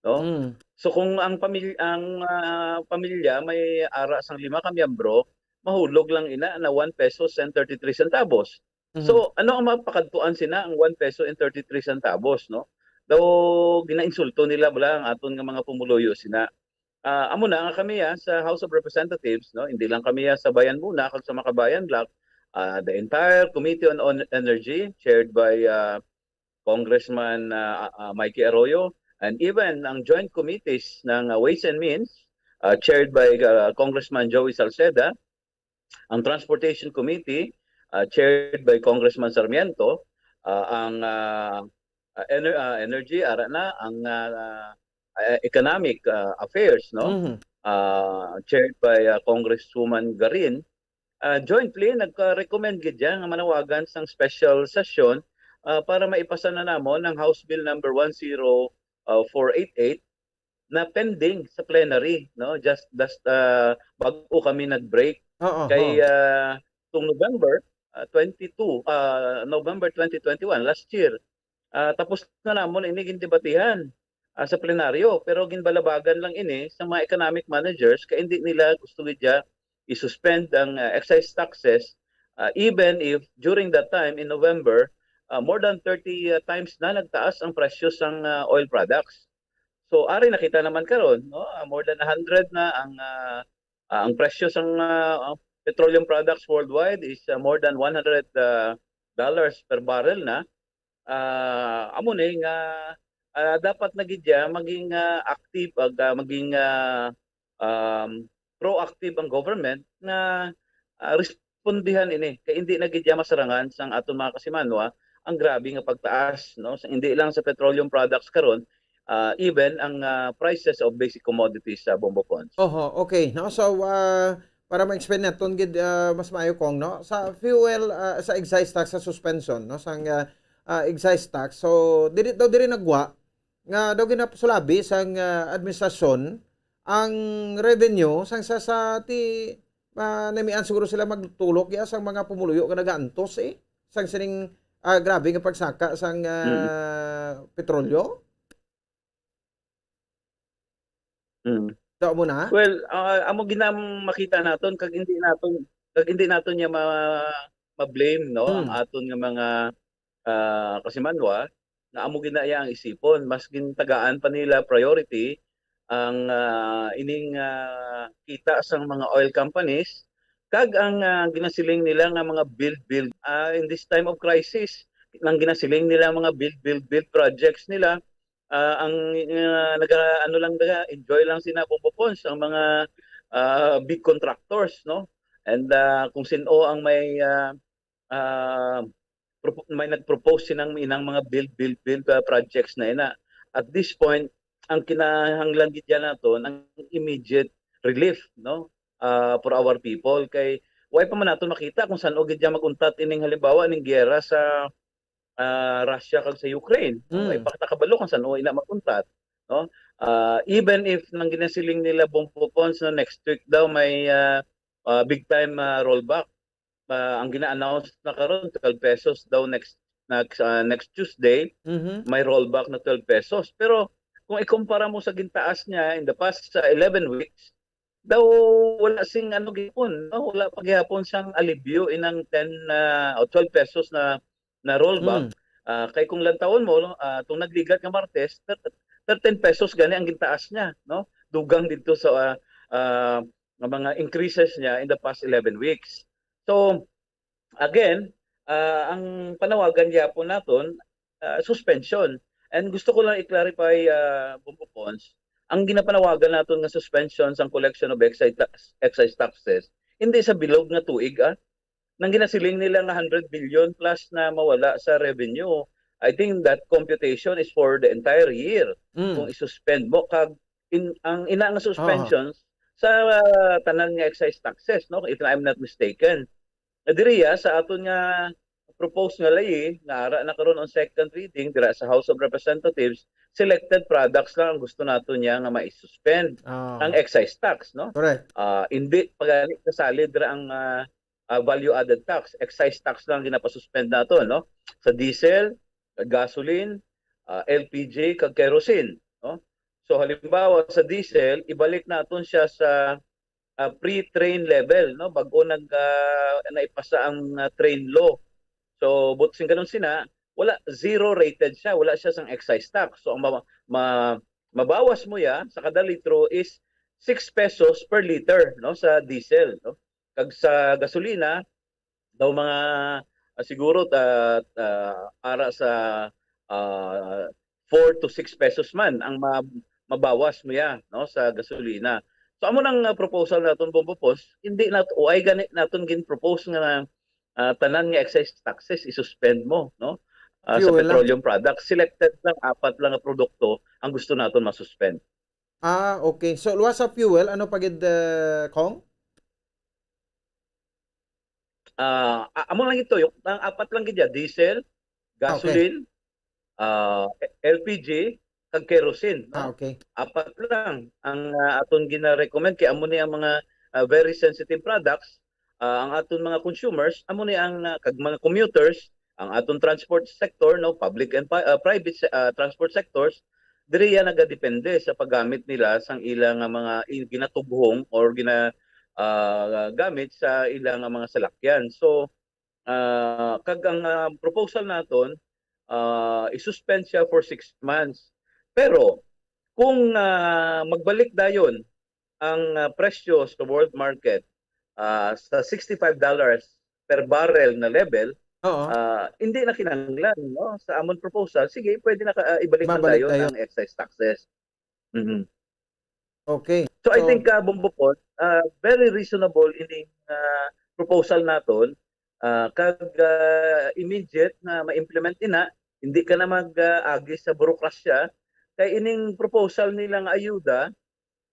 no? Mm. So, kung ang pamil-, ang, ah, pamilya may ara sang lima ka miyembro, mahulog lang ina na one pesos and thirty-three centavos. Mhm. So, ano ang mapakadtuan sina ang one peso and thirty-three centavos, no? Daw ginainsulto nila bala ang aton nga mga pumuluyo sina. Ah, amo na nga kami, ah, sa House of Representatives, no? Hindi lang kami, ah, sa Bayan Muna kag sa Makabayan Bloc, ah, the entire Committee on, on Energy chaired by, ah, Congressman, ah, ah, Mikey Arroyo, and even ang joint committees ng, ah, Ways and Means, ah, chaired by, ah, Congressman Joey Salceda, ang Transportation Committee, ah, chaired by Congressman Sarmiento, ah, ang, ah, ah, ener-, ah, Energy, ara na, ang, ah, ah, Economic, ah, Affairs, no? Mhm. Ah, chaired by, ah, Congresswoman Garin, ah, jointly nagka-recommend gid siya nga manawagan sang special session, ah, para maipasa na namon ang House Bill number one zero four eight eight na pending sa plenary, no? Just, just, ah, bag-o kami nag-break. Oo, Kay, oo. ah, tung November, ah, twenty-two, ah, November twenty twenty-one, last year, ah, tapos na namon ini gindebatihan, ah, sa plenaryo, pero ginbalabagan lang ini sa mga economic managers kay hindi nila gusto gid ya i-suspend ang, ah, excise taxes, ah, even if during that time in November, ah, more than thirty, ah, times na nagtaas ang presyo sang, ah, oil products. So, ari nakita naman karon, no? Ah, more than a hundred na ang, ah, ah, ang presyo sang, ah, ang petroleum products worldwide is, ah, more than one hundred, ah, dollars per barrel na. Ah, amo ni nga, ah, dapat na gid ya maging, ah, active ag, ah, maging, ah, um, proactive ang government nga, ah, respondihan ini kay hindi na gid ya masarangan sang aton mga kasimanwa ang grabe nga pagtaas, no? Sa, hindi lang sa petroleum products karon, ah, even ang, ah, prices of basic commodities sa Bombo Pons. Oho, okay. No? So, ah, para ma-explain naton gid, ah, mas maayo, Cong, no? Sa fuel, ah, sa excise tax, sa suspension, no? Sang, ah, ah, excise tax. So, diri daw, diri nagwa nga daw ginapasulabi sang, ah, administrasyon ang revenue sang sa, sa ti, ah, namian siguro sila magtulok ya sang mga pumuluyo nga nagaantos, eh, sang sining, ah, grabe nga pagsaka sang, ah, Mm. petrolyo. Mm. Daw mo na? Well, ah, amo ginam makita naton kag hindi naton, kag hindi naton niya ma-, ma-blame, no, ang Hmm. aton nga mga, ah, kasimanwa nga amo gina iya ang isipon. Mas gintagaan pa nila priority ang, ah, ining, ah, kita sang mga oil companies kag ang, ah, ginasiling nila nga mga build, build, ah, in this time of crisis, nang ginasiling nila mga build, build, build projects nila, ah, ang, ah, naga-, ano lang, naga-enjoy lang sina Bombo Pons, ang mga, ah, big contractors, no? And, ah, kung sin-o ang may, ah, ah, propo-, may nag-propose sinang inang mga build, build, build, ah, projects na ina. At this point, ang kinahanglan gid yan naton ang immediate relief, no? Ah, for our people. Kay, why pa man naton makita kung san-o gid yan mag-untat ining halimbawa ning giyera sa, ah, Russia kag sa Ukraine. Mm. Why pa ta kabalo kung san-o ina mag-untat, no? Ah, even if nang ginasiling nila Bombo Pons na next week daw may, ah, ah, big time, ah, rollback. Ah, ang gina-announce na karon, twelve pesos daw next, next, ah, next Tuesday, Mhm. may rollback na twelve pesos. Pero kung ikumpara mo sa gintaas niya in the past, sa eleven weeks, daw wala sing ano gihapon, no? Wala pa gihapon sang alibyo inang ten, ah, o twelve pesos na, na rollback. Hmm. Ah, kay kung lantawon mo, no, ah, tong nagligat nga Martes, thir-, thirteen pesos gani ang gintaas niya, no? Dugang dito sa, ah, ah, nga mga increases niya in the past eleven weeks. So, again, ah, ang panawagan gyapon naton, ah, suspension. And gusto ko lang i-clarify, ah, Bombo Pons, ang ginapanawagan naton nga suspension sang collection of excise tax, excise taxes, hindi sa bilog nga tuig, ah. Nang ginasiling nila nga hundred billion plus na mawala sa revenue, I think that computation is for the entire year. Mm. Kung i-suspend mo, kag in, ang ina nga suspensions sa, ah, tanan nga excise taxes, no? If I'm not mistaken. Na diriya, sa aton nga proposed nga layi, nga ara na karon on second reading, dira sa House of Representatives, selected products lang ang gusto nato niya nga mai-suspend. Ah. Ang excise tax, no? Correct. Ah, hindi pa gani kasali dira ang, ah, ah, value added tax, excise tax lang ginapasuspend nato, no? Sa diesel, gasoline, ah, L P G, kag kerosene, no? So, halimbawa, sa diesel, ibalik naton siya sa, ah, pre-train level, no? Bag-o nag, ah, naipasa ang, ah, train law. So, but sing ganun sina, wala, zero rated siya, wala siya sang excise tax. So, ang ma-, ma-, mabawas mo ya sa kada litro is six pesos per liter, no, sa diesel, no? Kag sa gasolina, daw mga, ah, siguro ta, ta, ara sa, ah, four to six pesos man ang ma-, mabawas mo ya, no, sa gasolina. So, amo nang, ah, proposal naton, Bombo Pons, hindi nat-, o ay gani naton gin-propose nga, ah, tanan nga excise taxes i-suspend mo, no? Ah, sa Fuel lang. Petroleum products, selected lang, apat lang nga produkto ang gusto naton ma-suspend. Ah, okay. So, luwas sa fuel, ano pa gid, eh, Kong? Ah, a-, amo lang ito, yung, ang apat lang gid ya, diesel, Okay. gasoline, ah, L P G, kag kerosene, no? Ah, okay. Apat lang ang, ah, aton gina-recommend kay amo ni ang mga, ah, very sensitive products, ah, ang aton mga consumers, amo ni ang, ah, kag mga commuters, ang aton transport sector, no, public and pa-, ah, private se-, ah, transport sectors, diri yan nagadepende sa paggamit nila sang ila nga mga in-, ginatughong or gina-, ah, gamit sa ila nga mga salakyan. So, ah, kag ang, ah, proposal naton, ah, i-suspend siya for six months. Pero kung, ah, magbalik dayon ang, ah, presyo sa world market, ah, sa sixty-five dollars per barrel na level, Oo. ah, hindi na kinahanglan, no? Sa amon proposal, sige, pwede na ka, ah, ibalik na Mabalik dayon dayon. ang excise taxes. Mhm. Okay. So, I So, think, ah, Bombo Pons, ah, very reasonable ining, ah, proposal naton, ah, kag, ah, immediate na ma-implement ina, hindi ka na mag, ah, agi sa burokrasya, kay ining proposal nila nga ayuda,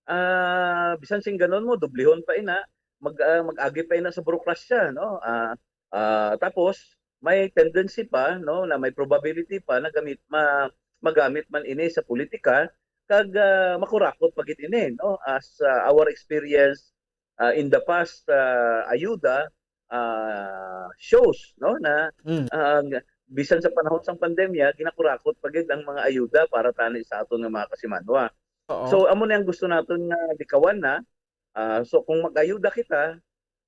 ah, bisan sing ganon mo, dublihon pa ina, mag, ah, mag-agi pa ina sa burokrasya, no? Ah, ah, tapos, may tendency pa, no, na may probability pa na gamit, ma-, magamit man ini sa politika, kag, ah, makurakot pa gid ini, no? As, ah, our experience, ah, in the past, ah, ayuda, ah, shows, no, na, Mm. ah, bisan sa panahon sang pandemya, ginakurakot pa gid ang mga ayuda para tani sa aton nga mga kasimanwa. Oo. So, amo ni ang gusto naton nga likawan na. Ah, so, kung mag-ayuda kita,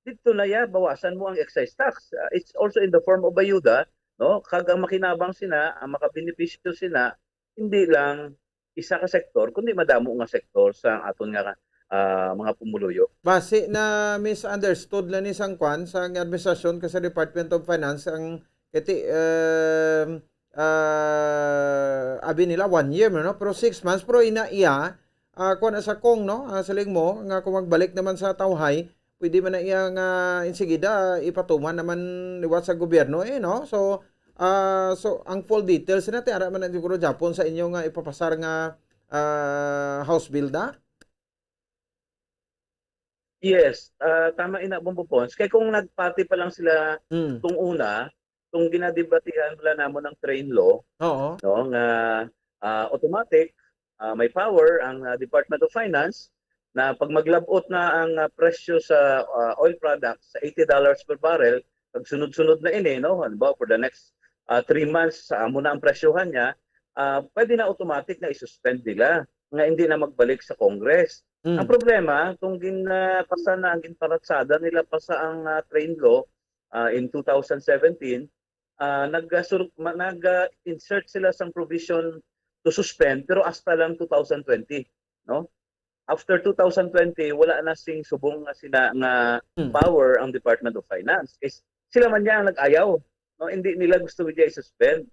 didto na ya, bawasan mo ang excise tax. Ah, it's also in the form of ayuda, no? Kag ang makinabang sina, ang makabenepisyo sina, hindi lang isa ka sektor, kundi madamo nga sektor sa aton nga, ah, mga pumuluyo. Basi na misunderstood lang ni sang kwan, sang administrasyon ka sa Department of Finance, ang kiti, um, ah, abi nila one year man, no? Pero six months, pero ina iya, ah, kwan na sa Kong, no? Ah, siling mo nga kung magbalik naman sa tawhay, pwede man na iya nga insigida ipatuman naman liwat sa gobyerno, eh, no? So, ah, so ang full details na ti ara man na siguro Japon sa inyo nga ipapasar nga, ah, House bill da? Yes, ah, tama ina, Bombo Pons. Kay kung nagpati pa lang sila Mm. tung una, kung ginadebatihan nila namon ang train law, Oo. no, nga, ah, automatic, ah, may power ang, ah, Department of Finance na pag maglabot na ang, ah, presyo sa, ah, oil products sa eighty dollars per barrel, pag sunod-sunod na ini, no, halimbawa for the next, ah, three months, sa amo na ang presyohan niya, ah, pwede na automatic na i-suspend nila nga hindi na magbalik sa Congress. Mm. Ang problema, kung ginpasa na, ang ginparatsada nila pa sa ang, ah, train law, ah, in two thousand seventeen, ah, nag-, ah, sur-, ma-, nag-, ah, insert sila sang provision to suspend, pero hasta lang two thousand twenty, no? After two thousand twenty, wala na sing subong nga sina-, nga Hmm. power ang Department of Finance. Is, sila man niya ang nag-ayaw, no? Hindi nila gusto niya i-suspend.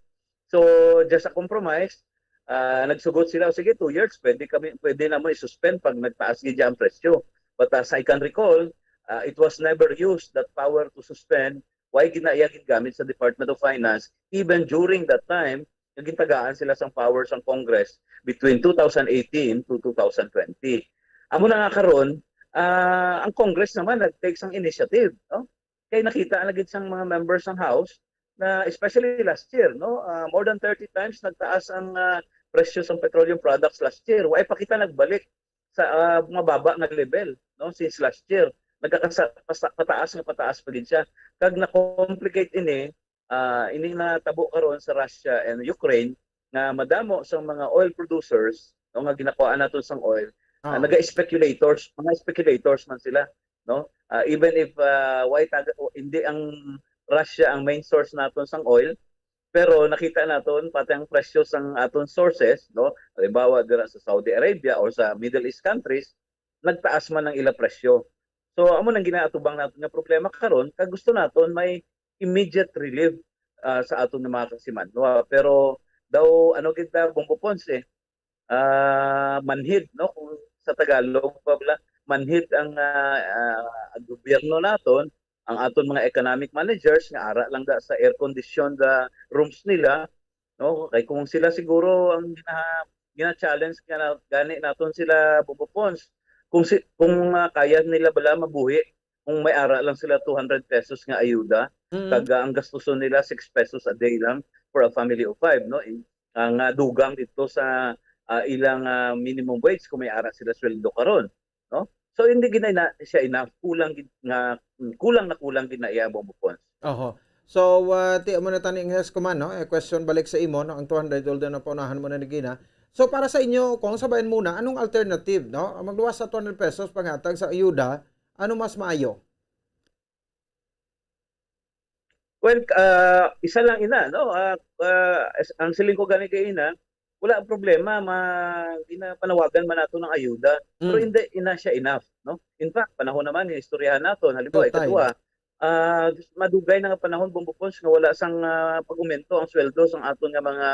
So, just a compromise, ah, nagsugot sila, "Sige, two years, pwede kami, pwede na mo i-suspend pag nagtaas gid ang presyo." But as I can recall, ah, it was never used, that power to suspend. Why gina-, iya gingamit sa Department of Finance, even during that time, nga gintagaan sila sang power sang Congress between two thousand eighteen to two thousand twenty. Amo na nga karon, ah, ang Congress naman nag-take sang initiative, no? Kay nakita na gid sang mga members sang House na, especially last year, no, ah, more than thirty times nagtaas ang, ah, presyo sang petroleum products last year. Wa pa kita nagbalik sa, ah, mababa nga level, no, since last year. Nagkakasa-, pasa-, pataas nga pataas pa gid siya. Kag na-complicate ini, ah, ini natabo karon sa Russia and Ukraine, nga madamo sang mga oil producers, no, nga ginakuhaan naton sang oil, Ah, naga-speculators, mga speculators man sila, no? Ah, even if, ah, way taga-, o, hindi ang Russia ang main source naton sang oil, pero nakita naton pati ang presyo sang aton sources, no? Halimbawa, dira sa Saudi Arabia or sa Middle East countries, nagtaas man ang ila presyo. So, amo nang ginaatubang naton nga problema karon, kag gusto naton may immediate relief, ah, sa aton nga mga kasimanwa. Pero daw, ano gid na, Bombo Pons, eh, ah, manhid, no? Kung sa Tagalog pa bala, manhid ang, ah, ah, gobyerno naton, ang aton mga economic managers nga ara lang da sa air-conditioned, ah, rooms nila, no? Kay kung sila siguro ang gina-, gina-challenge nga na, gani naton sila, Bombo Pons, kung si, kung, ah, kaya nila bala mabuhi kung may ara lang sila two hundred pesos nga ayuda, Mm. kag, ah, ang gastuson nila six pesos a day lang for a family of five, no? In, ang, ah, dugang dito sa, ah, ilang, ah, minimum wage kung may ara sila sweldo karon, no? So, hindi gid na ina-, siya enough. Kulang gid nga, mm, kulang na kulang gid na iya, Bombo Pons. Oho. So, ah, ti, amo na tani nga, Escoman, no? Eh, question balik sa imo, no? Ang two hundred, although napaunahan mo na ni Gina. So, para sa inyo, kung sa bayan muna, anong alternative, no? Ang magluwas sa two hundred pesos panghatag sa ayuda, ano mas maayo? Well, ah, isa lang ina, no? Ah, ah, as-, ang siling ko gani kay ina, wala ang problema, ma-, ginapanawagan man nato ng ayuda, pero Mm. hindi ina siya enough, no? In fact, panahon naman, istoryahan naton, halimbawa, Tutay. ikadua, ah, madugay na nga panahon, Bombo Pons, nga wala sang, ah, pag-umento ang sweldo sang aton nga mga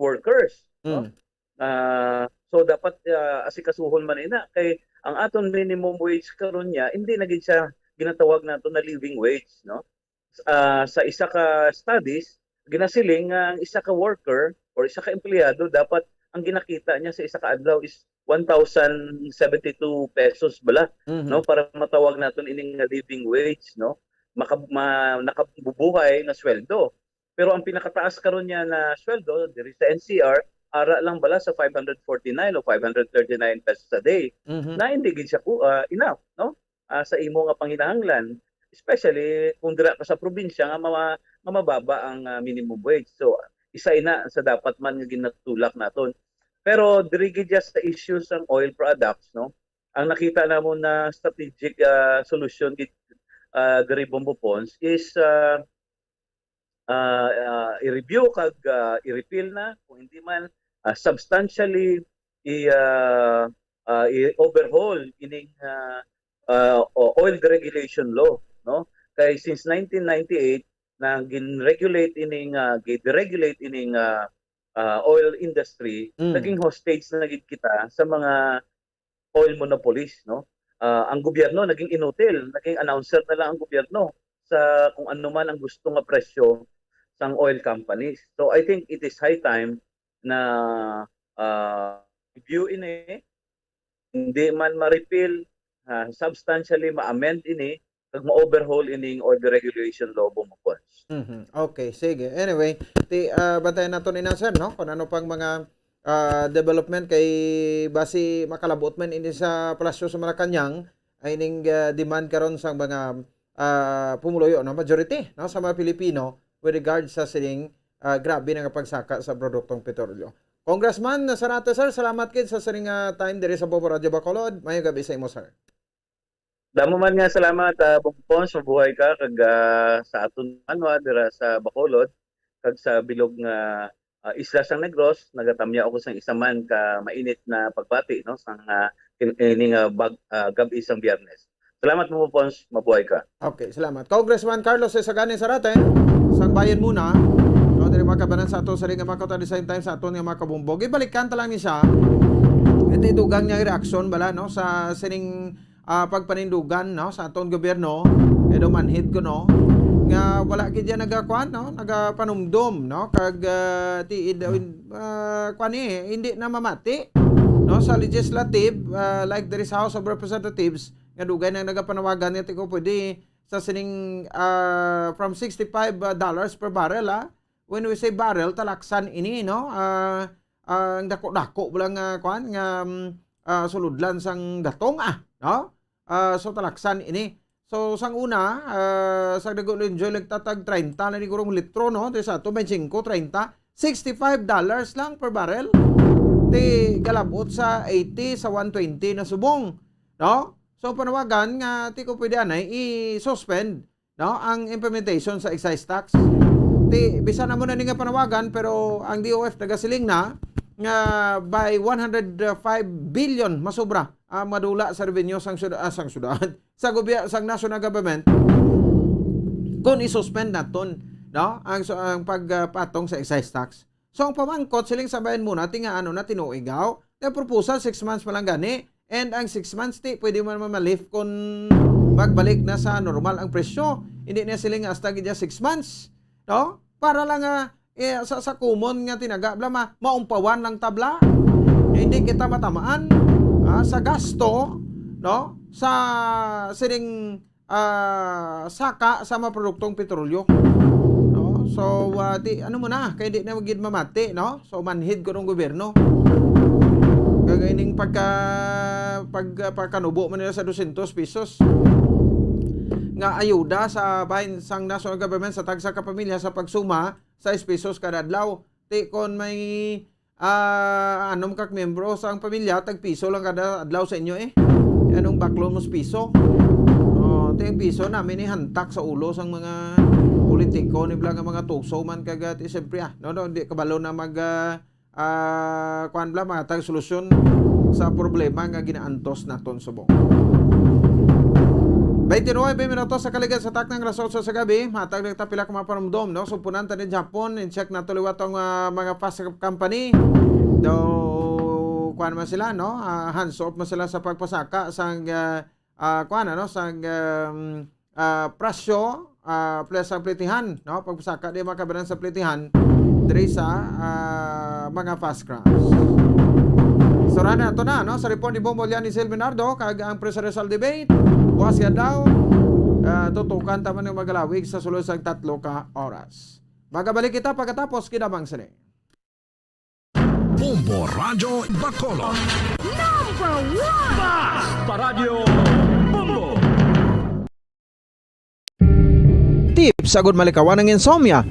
workers, no? Mm. Ah, so, dapat, ah, asikasuhon man ina, kay ang aton minimum wage karon niya, hindi na gid siya ginatawag nato na living wage, no? Ah, sa isa ka studies, ginasiling nga ang isa ka worker or isa ka empleyado, dapat ang ginakita niya sa isa ka adlaw is one thousand seventy-two pesos bala, Mhm. no, para matawag naton ini nga living wage, no? Maka-, ma-, nakabubuhay na sweldo. Pero ang pinakataas karon niya na sweldo diri sa N C R, ara lang bala sa five hundred forty-nine o five hundred thirty-nine pesos a day, Mhm. na hindi gid siya ku-, ah, enough, no? Ah, sa imo nga panginahanglan, especially kung dira ka sa probinsya nga ma-, nga mababa ang, ah, minimum wage. So, isa ina sa dapat man nga ginatulak naton. Pero diri gid sa issue sang oil products, no? Ang nakita namon na strategic, ah, solution gid, ah, diri, Bombo Pons, is, ah, ah, ah, i-review kag, ah, i-repeal na, kung hindi man, ah, substantially i, ah, ah, i-overhaul ining, ah, ah, o-, oil deregulation law, no? Kay since nineteen ninety-eight na gin-regulate ining, ah, gi-deregulate ining, ah, ah, oil industry, Mm. naging hostage na gid kita sa mga oil monopolies, no? Ah, ang gobyerno naging inutil, naging announcer na lang ang gobyerno sa kung ano man ang gusto nga presyo sang oil companies. So, I think it is high time na, ah, review ini, hindi man ma-repeal, ah, substantially ma-amend ini, kag ma-overhaul ining oil deregulation law, Bombo Pons. Mhm. Okay, sige. Anyway, ti, ah, bantayan naton ina, sir, no? Kung ano pang mga, ah, development kay basi makalabot man ini sa Palasyo sa Malacañang, ay ning, ah, demand karon sang mga, ah, pumuluyo, no? Majority, no? Sa mga Pilipino with regard sa sining, ah, grabe na nga pagsaka sa produktong petrolyo. Congressman Zarate, sir, salamat gid sa sining, ah, time diri sa Bombo Radyo Bacolod. Maayong gabi sa imo, sir. Damo man nga salamat, ah, Bombo Pons, mabuhay ka, kag, ah, sa aton manwa dira sa Bacolod, kag sa bilog nga, ah, isla sang Negros, nagatamyaw ako sang isa man ka mainit na pagbati, no, sang, ah, in-, ini nga bag-, ah, gab-i sang Biyernes. Salamat, Bombo Pons, mabuhay ka. Okay, salamat. Congressman Carlos Esagani Zarate, sang Bayan Muna, no, diri makabanan sa ato sa ring nga mga kabutan, at the same time sa aton nga mga kabombo. Gibalikan ta lang ni siya. Ito dugang niya reaksyon bala, no, sa sining ah, pagpanindugan, no, sa aton gobyerno, kay daw manhid ko, no, nga wala gid yan nagakuan, no, nagapanumdom, no, kag, ah, ti, ah, kuan, eh, hindi na mamati, no, sa legislative, ah, like there is House of Representatives, nga dugay nang nagapanawagan nga ti ko pwede sa sining, ah, from sixty-five dollars per barrel, ah. When we say barrel, talaksan ini, no? Ah, ah, ang dako-dako lang nga, kuan, nga, mm, ah, sulodlan sang gatong, ah, no? Ah, so, talaksan ini. So, sang una, ah, sa Dago Enjoy, nagtatag treinta na ni gurong litro, no? Diri sa ato, twenty-five, treinta, sixty-five dollars lang per barrel. ti galabot sa eighty, sa one twenty na subong, no? So, panawagan nga ti ko pwede anay i-suspend, no, ang implementation sa excise tax. Ti, bisan amo na ni nga panawagan, pero ang D O F nagasiling na nga by one hundred five billion masobra ang madula sa revenue sang syudad, ah, sang syudad, sa gobya-, sang national government, kung i-suspend naton, no, ang, ang pagpatong sa excise tax. So, ang pamangkot, siling sa bayan muna, ti nga ano na tinuigaw, the proposal, six months pa lang gani, and ang six months, ti, pwede man mamalift kung magbalik na sa normal ang presyo. Hindi na siling hasta gid six months, no? Para lang, ah, eh, sa, sa common nga tinaga, bla, ma-, maumpawan lang tabla. Hindi kita matamaan, ah, sa gasto, no? Sa sining, ah, saka sa mga produktong petrolyo. No? So, ah, di, ano mo na, kay di na gid mamati, no? So, manhid ko ng gobyerno. Kagay ning pagka, pag, pagkanubo man nila sa dosyentos pesos nga ayuda sa bahin sang national government sa tagsa ka pamilya sa pagsuma sais pesos kada adlaw. Ti kon may, ah, anom ka miyembro sang pamilya, tag piso lang kada adlaw sa inyo eh. Anong baklon mo sa piso? Oh, ti ang piso namin ihantak sa ulo sang mga politiko ni bla nga mga tuso man kag, ah, ti siyempre, ah, no, no, di kabalo na mag, ah, ah, kuan bla, matag solusyon sa problema nga ginaantos naton subong. Twenty-nine minutos sa kaligan sa taknang alas otso sa gabi, matag nagtapila ka mga panumdom, no? Sumpunan ta ni Japon, in check nato liwat ang, ah, mga fast company. Do, kuan man sila, no? Ah, hands off man sila sa pagpasaka sang, ah, ah, kuan, ano, sang, um, ah, presyo, ah, plus ang plitihan, no? Pagpasaka di makabanan sa plitihan diri sa, ah, mga fast craps. So, rana ato na, no? Sa report ni Bombo Lian ni Sil Bernardo, kag ang presidential debate, buwas nga daw, ah, tutukan ta man ang magalawig sa sulod sang tatlo ka oras. Magabalik kita pagkatapos, kinabang sini. Bombo Radyo Bacolod. Number one! Basta Radyo Bombo! Tips agud malikawan ang insomnia.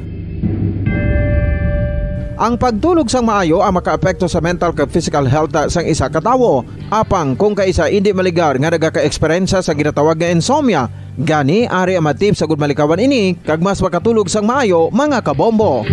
Ang pagtulog sang maayo ang makaapekto sa mental kag physical health sang isa ka tawo. Apang kung kaisa indi maligar nga nagaka-eksperyensya sa ginatawag nga insomnia, gani ari ang mga tips agud malikawan ini kag mas makatulog sang maayo, mga kabombo.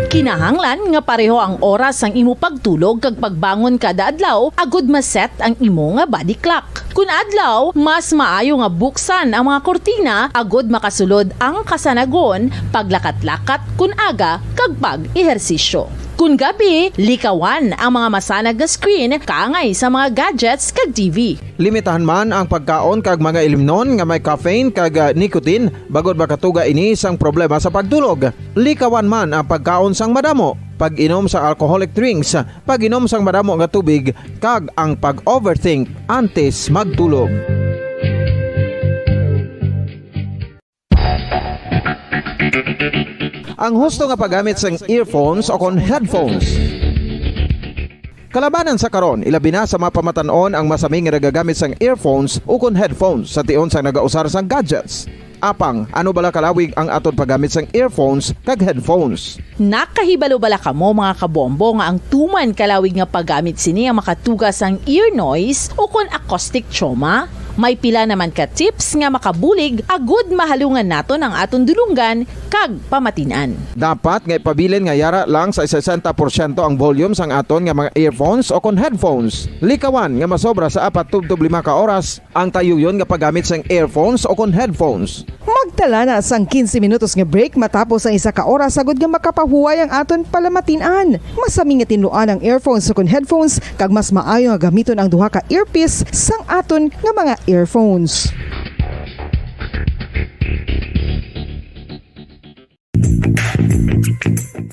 Kinahanglan nga pareho ang oras sang imo pagtulog kag pagbangon kada adlaw agud ma-set ang imo nga body clock. Kun adlaw, mas maayo nga buksan ang mga kurtina agud makasulod ang kasanagon, paglakat-lakat kun aga, kag pag-ehersisyo. Kun gabi, likawan ang mga masanag nga screen kaangay sa mga gadgets kag T V. Limitahan man ang pagkaon kag mga ilimnon nga may caffeine kag, ah, nicotine, bangod makatuga ini sang problema sa pagtulog. Likawan man ang pagkaon sang madamo, pag-inom sang alcoholic drinks, pag-inom sang madamo nga tubig, kag ang pag-overthink antes magtulog. Ang husto nga paggamit sang earphones o kon headphones. Kalabanan sa karon, ilabi na sa mga pamatan-on ang masami nga nagagamit sang earphones o kon headphones sa tion sang nagausar sang gadgets. Apang, ano bala kalawig ang aton paggamit sang earphones kag headphones? Nakahibalo bala kamo, mga kabombo, nga ang tuman kalawig nga paggamit sini ang makatuga sang ear noise o kon acoustic trauma? May pila naman ka tips nga makabulig agud mahalungan naton ang aton dulonggan kag pamatin-an. Dapat nga ipabilin nga yara lang sa sesenta porsyento ang volume sang aton nga mga earphones o kon headphones. Likawan nga masobra sa apat tubtob lima ka oras ang tayuyon nga paggamit sang earphones o kon headphones. Magtala na sang quince minutos nga break matapos ang isa ka oras, agud nga makapahuway ang aton palamatin-an. Masami nga tinluan ang earphones o kon headphones, kag mas maayo nga gamiton ang duha ka earpiece sang aton nga mga earphones.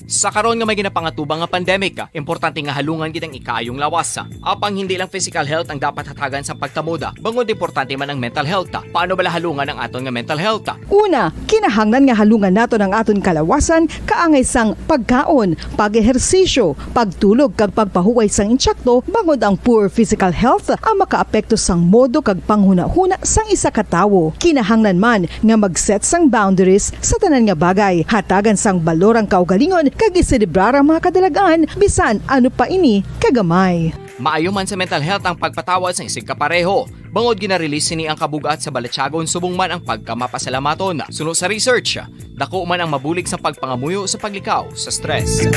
Sa karon nga may ginapangatubang nga pandemic, importante nga halungan gid ang ikaayong lawas. Apang hindi lang physical health ang dapat hatagan sa pagtamod, bangod importante man ang mental health. Paano bala halungan ang aton nga mental health? Una, kinahanglan nga halungan naton ang aton kalawasan kaangay sang pagkaon, pag-ehersisyo, pagtulog kag pagpahuway sang intsakto, bangod ang poor physical health ang makaapekto sang modo kag panghunahuna sang isa ka tawo. Kinahanglan man nga mag-set sang boundaries sa tanan nga bagay. Hatagan sang balor ang kaugalingon Ingon kag iselebrar ang mga kadalagan bisan ano pa ini kagamay. Maayo man sa mental health ang pagpatawad sang isigkapareho, bangod gina-release sini ang kabug-at sa balatyagon subong man ang pagkamapasalamaton. Suno sa research, dako man ang mabulig sa pagpangamuyo sa paglikaw sa stress.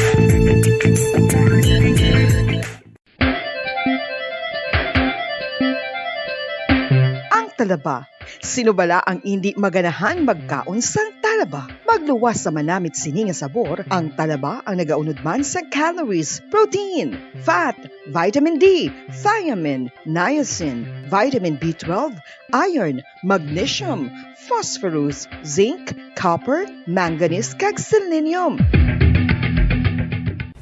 Ang talaba. Sino bala ang indi maganahan magkaon sang talaba? Magluwas sa manamit sini nga sabor, ang talaba ang nagaunod man sa calories, protein, fat, vitamin D, thiamine, niacin, vitamin B twelve, iron, magnesium, phosphorus, zinc, copper, manganese, kag selenium.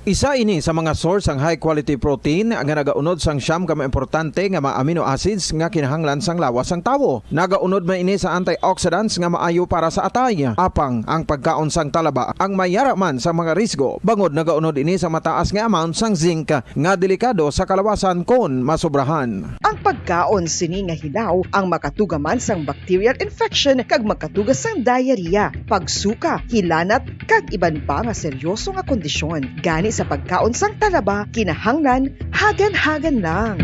Isa ini sa mga source sang high quality protein nga nagaunod sang siyam ka mga importante nga mga amino acids nga kinahanglan sang lawas sang tawo. Nagaunod man ini sa antioxidants nga maayo para sa atay. Apang ang pagkaon sang talaba ang mayara man sa mga risgo, bangod nagaunod ini sa mataas nga amount sang zinc nga delikado sa kalawasan kon masobrahan. Ang pagkaon sini nga hilaw ang makatuga man sang bacterial infection kag makatuga sang diarrhea, pagsuka, hilanat, kag iban pa nga seryoso nga kondisyon. Gani sa pagkaon sang talaba, kinahanglan hagan-hagan lang.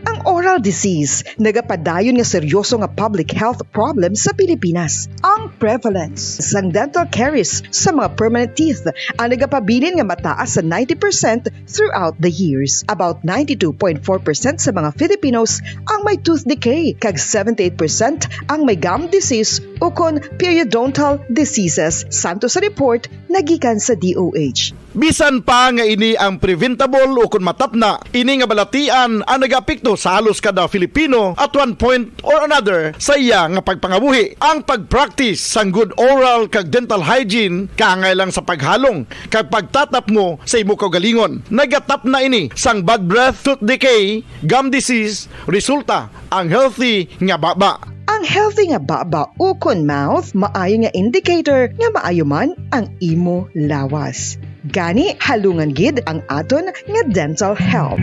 Ang oral disease nagapadayon nga seryoso nga public health problem sa Pilipinas. Ang prevalence sang dental caries sa mga permanent teeth ang nagapabilin nga mataas sa ninety percent throughout the years. About ninety-two point four percent sa mga Filipinos ang may tooth decay, kag seventy-eight percent ang may gum disease ukon periodontal diseases, santo sa report nagikan sa D O H. Bisan pa nga ini ang preventable ukon matapna, ini nga balatian ang nagaapekto sa halos kada Filipino at one point or another sa iya nga pagpangabuhi. Ang pag-practice sang good oral kag dental hygiene kaangay lang sa paghalong kag pagtatapngo sa imo kaugalingon. Nagatapna ini sang bad breath, tooth decay, gum disease, resulta ang healthy nga baba. Ang healthy nga baba ukon mouth maayo nga indicator nga maayo man ang imo lawas. Gani, halungan gid ang aton nga dental health.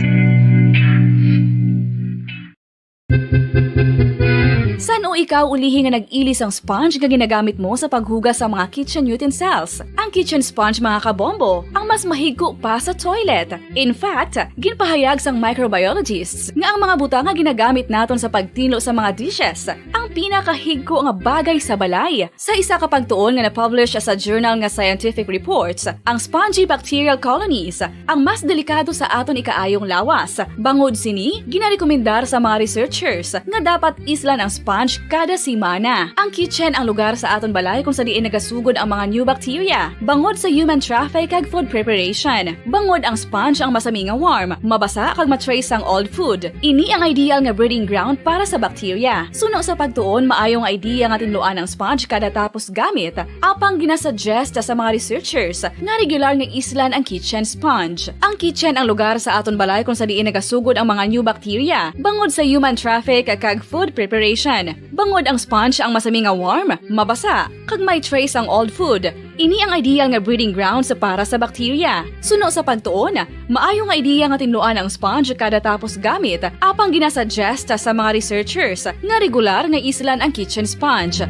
San-o ikaw ulihi nga nag-ili sang sponge nga ginagamit mo sa paghugas sa mga kitchen utensils? Ang kitchen sponge, mga kabombo, ang mas mahigko pa sa toilet. In fact, ginpahayag sang microbiologists nga ang mga butang nga ginagamit naton sa pagtinlo sa mga dishes ang pinakahigko nga bagay sa balay. Sa isa ka pagtuon nga na-publish sa journal nga Scientific Reports, ang spongy bacterial colonies ang mas delikado sa aton ikaayong lawas. Bangod sini, ginarekomendar sa mga researchers nga dapat islan ang sponge kada semana. Ang kitchen ang lugar sa aton balay kung sa diin nagasugod ang mga new bacteria, bangod sa human traffic kag food preparation. Bangod ang sponge ang masami nga warm, mabasa kag ma-trace sang old food. Ini ang ideal nga breeding ground para sa bacteria. Suno sa pagtuon, maayo nga idea nga tinluan ang sponge kada tapos gamit. Apang ginasuggest sa mga researchers nga regular nga islan ang kitchen sponge. Ang kitchen ang lugar sa aton balay kung sa diin nagasugod ang mga new bacteria, bangod sa human traffic kag food preparation. Bangod ang sponge ang masami nga warm, mabasa, kag may trace ang old food. Ini ang ideal nga breeding grounds para sa bacteria. Suno sa pagtuon, maayo nga idea nga tinluan ang sponge kada tapos gamit, apang ginasuggest sa mga researchers nga regular nga islan ang kitchen sponge.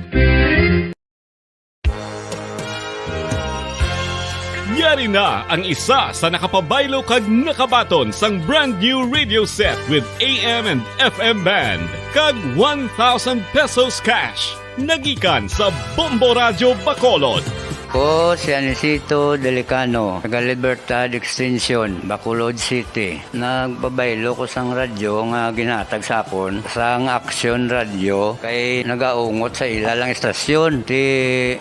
Yari na ang isa sa nakapabaylo kag nakabaton sang brand new radio set with A M and F M band kag one thousand pesos cash. Nagikan sa Bombo Radyo Bacolod. Ko si Anisito Delicano, taga Libertad Extension, Bacolod City. Nagpabaylo ko sang radyo nga ginhatag sa akon sang Aksyon Radyo kay nagaungot sa ila lang istasyon. Ti,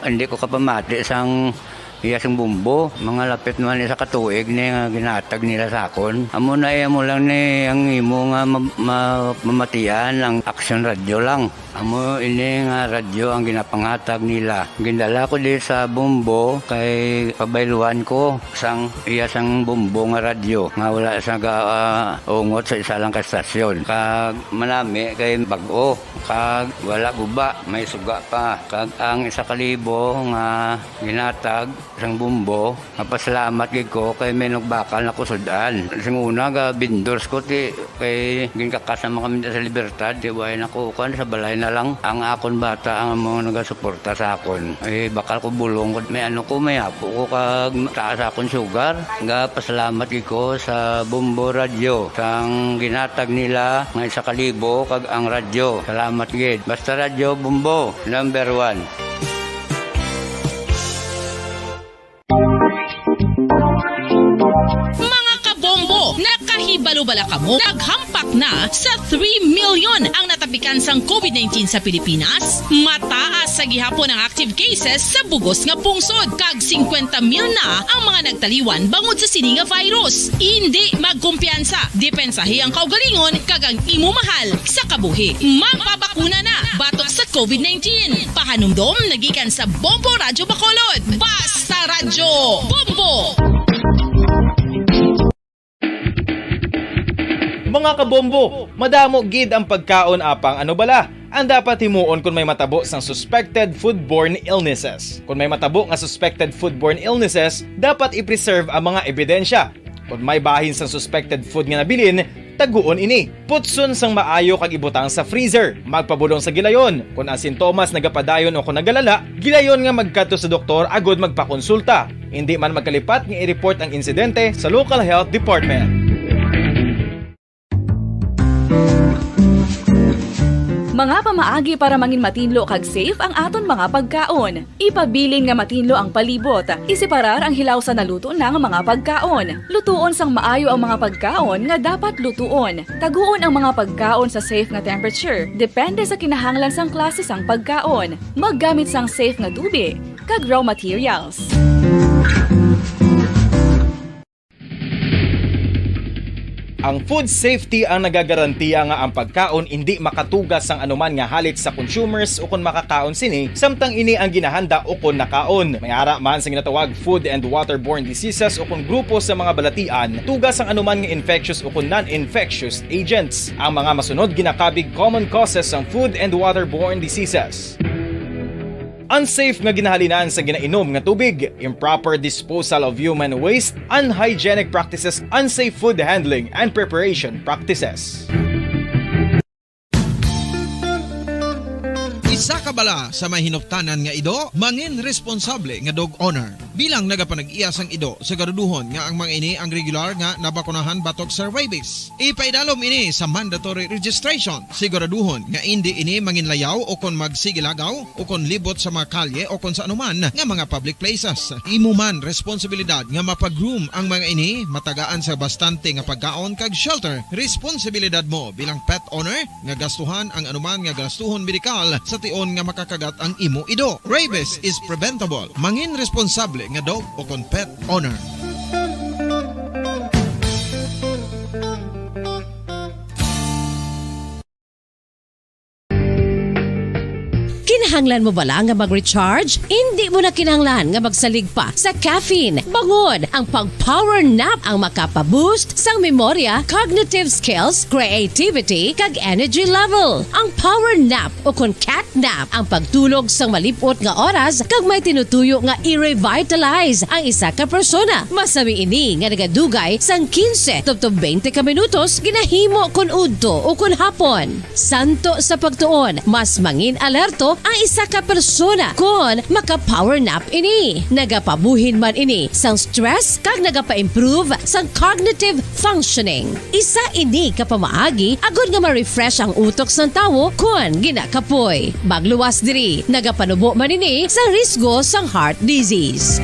hindi ko kapamati sang iya sing bumbo. Mga lapit naman isa ka tuig ni nga ginhatag nila sa akon. Amo na iya mo lang ni ang imo nga ma-, ma-, mamatian ang Aksyon Radyo lang. Amo ini nga radyo ang ginapanghatag nila. Gindala ko di sa Bombo kay pabayluhan ko sang iya sang Bombo nga radyo nga wala sa ga, ah, ungot sa isa lang ka estasyon. Kag manami kay bag-o, kag wala guba, may suga pa. Kag ang isa ka libo nga ginhatag sang Bombo, mapasalamat gid ko kay may nagbakal na ko sud-an. Sing una, ga vendors ko ti Kay ginkakasama kami sa Libertad, di ba, ay nakukuan sa balay na lang. Ang akon bata ang mga nagasuporta sa akon. Eh, bakal ko bulong, may ano ko, may apo ko, kag taas akon sugar. Gapasalamat gid ko sa Bombo Radyo, sang ginatag nila nga isa ka libo kag ang radyo. Salamat gid. Basta Radyo Bombo, number one. Mga kabombo, nakahibalo bala kamo? Naghampak na sa three million ang natapikan sang covid nineteen sa Pilipinas. Mataas sa gihapon ang active cases sa bugos nga pungsod, kag singkwenta mil na ang mga nagtaliwan bangod sa sini nga virus. Indi magkumpiyansa, depensahi ang kaugalingon kag ang imo mahal sa kabuhi. Magpabakuna na batok sa covid nineteen. Pahanumdom nagikan sa Bombo Radyo Bacolod. Basta Radyo Bombo! Mga kabombo, madamo gid ang pagkaon, apang ano bala ang dapat himuon kon may matabo sang suspected foodborne illnesses? Kon may matabo nga suspected foodborne illnesses, dapat i-preserve ang mga ebidensya. Kon may bahin sang suspected food nga nabilin, taguon ini. Putson sang maayo kag ibutang sa freezer. Magpabulong sa gilayon. Kon ang sintomas nagapadayon o kon nagalala, gilayon nga magkadto sa doktor agud magpakonsulta. Indi man magkalipat nga i-report ang insidente sa local health department. Mga pamaagi para mangin matinlo kag safe ang aton mga pagkaon. Ipabilin nga matinlo ang palibot. Iseparar ang hilaw sa naluto na nga mga pagkaon. Lutuon sang maayo ang mga pagkaon nga dapat lutuon. Taguon ang mga pagkaon sa safe nga temperature, depende sa kinahanglan sang klase sang pagkaon. Maggamit sang safe nga tubi kag raw materials. Ang food safety ang nagagarantiya nga ang pagkaon indi makatuga sang anuman nga halit sa consumers ukon makakaon sini, samtang ini ang ginahanda ukon nakaon. May ara man sa ginatawag food and waterborne diseases ukon grupo sa mga balatian, tuga sang anuman nga infectious ukon non-infectious agents. Ang mga masunod ginakabig common causes sang food and waterborne diseases. Unsafe nga ginahalinan sa ginainom nga tubig, improper disposal of human waste, unhygienic practices, unsafe food handling and preparation practices. Isa ka bala sa may hinuptanan nga ido, mangin responsable nga dog owner. Bilang nagapanag-iya sang ido, siguraduhon nga ang mga ini ang regular nga nabakunahan batok sa rabies. Ipaidalom ini sa mandatory registration. Siguraduhon nga indi ini manginlayaw o kon magsigilagaw o kon libot sa mga kalye o kon sa anuman nga mga public places. Imo man responsibilidad nga mapa-groom ang mga ini, matagaan sa bastante nga pagkaon kag shelter. Responsibilidad mo bilang pet owner nga gastuhan ang anuman nga gastuhon medikal sa tion nga makakagat ang imo ido. Rabies is preventable. Mangin responsable nga dog o kon pet owner. Kinahanglan mo bala nga mag-recharge? Indi mo na kinahanglan nga magsalig pa sa caffeine. Bangon ang pag-power nap ang makapa-boost sang memorya, cognitive skills, creativity, kag energy level. Ang power nap o kon cat nap ang pagtulog sang malip-ot nga oras kag may tinutuyo nga i-revitalize ang isa ka persona. Masami ini nga nagadugay sang quince tubtob twenty ka minutos ginahimo kon udto o kon hapon. Santo sa pagtuon, mas mangin alerto ang isa ka persona kon maka-power nap ini. Nagapabuhin man ini sang stress kag nagapa-improve sang cognitive functioning. Isa ini ka pamaagi agod nga ma-refresh ang utok sang tawo kon ginakapoy. Magluwas diri, nagapanubo man ini sa risgo sang heart disease.